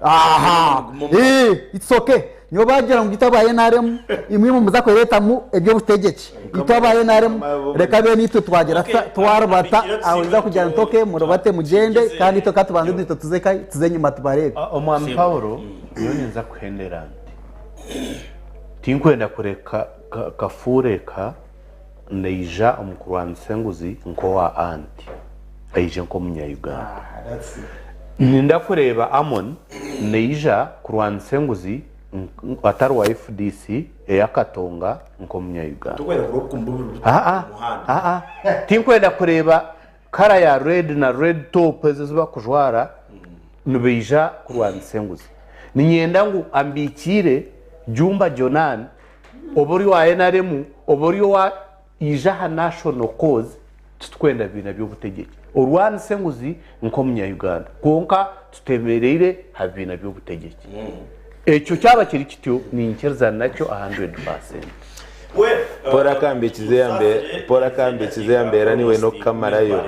Aha! Ee, it's okay. Nyowe baagira ngu itwe aba NRM, imwe imwe muza kwereetamu eby'obutegyeki. Itwe aba NRM, reka beene itwe twagira tuta, twarubata, aho ninza kugira nti okay, murubate mugyende, kandi itwe ka tubanze naitwe tuze nkahi, tuze enyima tubareebe. Omwami Paulo, nyowe ninza kuhendera nti, tinkwenda kureka Kafuureka naija omu kurwanisa enguzi nk'owa anti, aije nk'omunya-Uganda. Ninda kureeba Amon naija kurwanisa enguzi atari wa FDC eya Katonga nk'omunya-Uganda. Aa, aa, tinkwenda kureeba kara ya red na red top ezo ezi bakujwara nibaija kurwanisa enguzi. Niinyenda ngu ambiikiire Jumba Jonan. Oba ori owa nrm, oba ori owa ija aha national cause titukwenda bibiina by'obutegyeki. Orwanise enguzi nk'omunya Uganda kwonka tutemereire ha bibiina by'obutegyeki. Ekyo kyaba kiri kityo ninkiriza nakyo a 100%. Paul akambikiza eya mbe Paul akambikiza eya mbeera niiwe oine okukamarayo.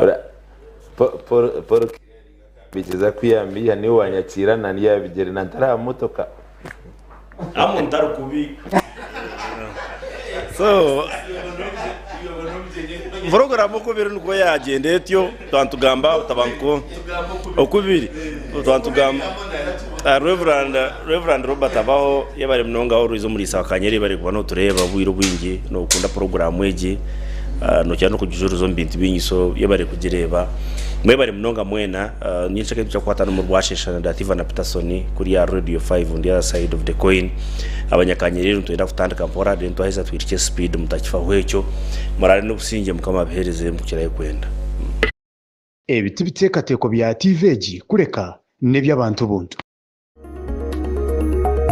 Ora Paul Paul akambikiza ku yambiiha niiwe wanyakiira na ndi aha bigyere na ntari aha motoka. Amu ntari kubi. So puroguramu oku biri nikwo yagyenda etyo twantugamba obutabanguko oku biri twantugamba Reverand Reverand Robert Abaho yebare munonga always omuriisa wa Kanyeri yebare kuba notureeba obwire obwingi nokunda puroguramu egi nokira nokugijuriza omu bintu bingi so yebare kugireeba. Mwebare munonga mwena. Nyenkya nitwija kukwatana omu rwashesha na Dativa na Peterson kuri aha Radio 5 on the other side of the coin. Abanyakanyerere nitwenda kutandika mpora then twaheza twirukye speed mutakifaho ekyo. Muraare n'obusingye Mukama abihereze mukukirayo kwenda. Ebi ti biteekateeko bya tiivi egi kureka n'eby'abantu buntu.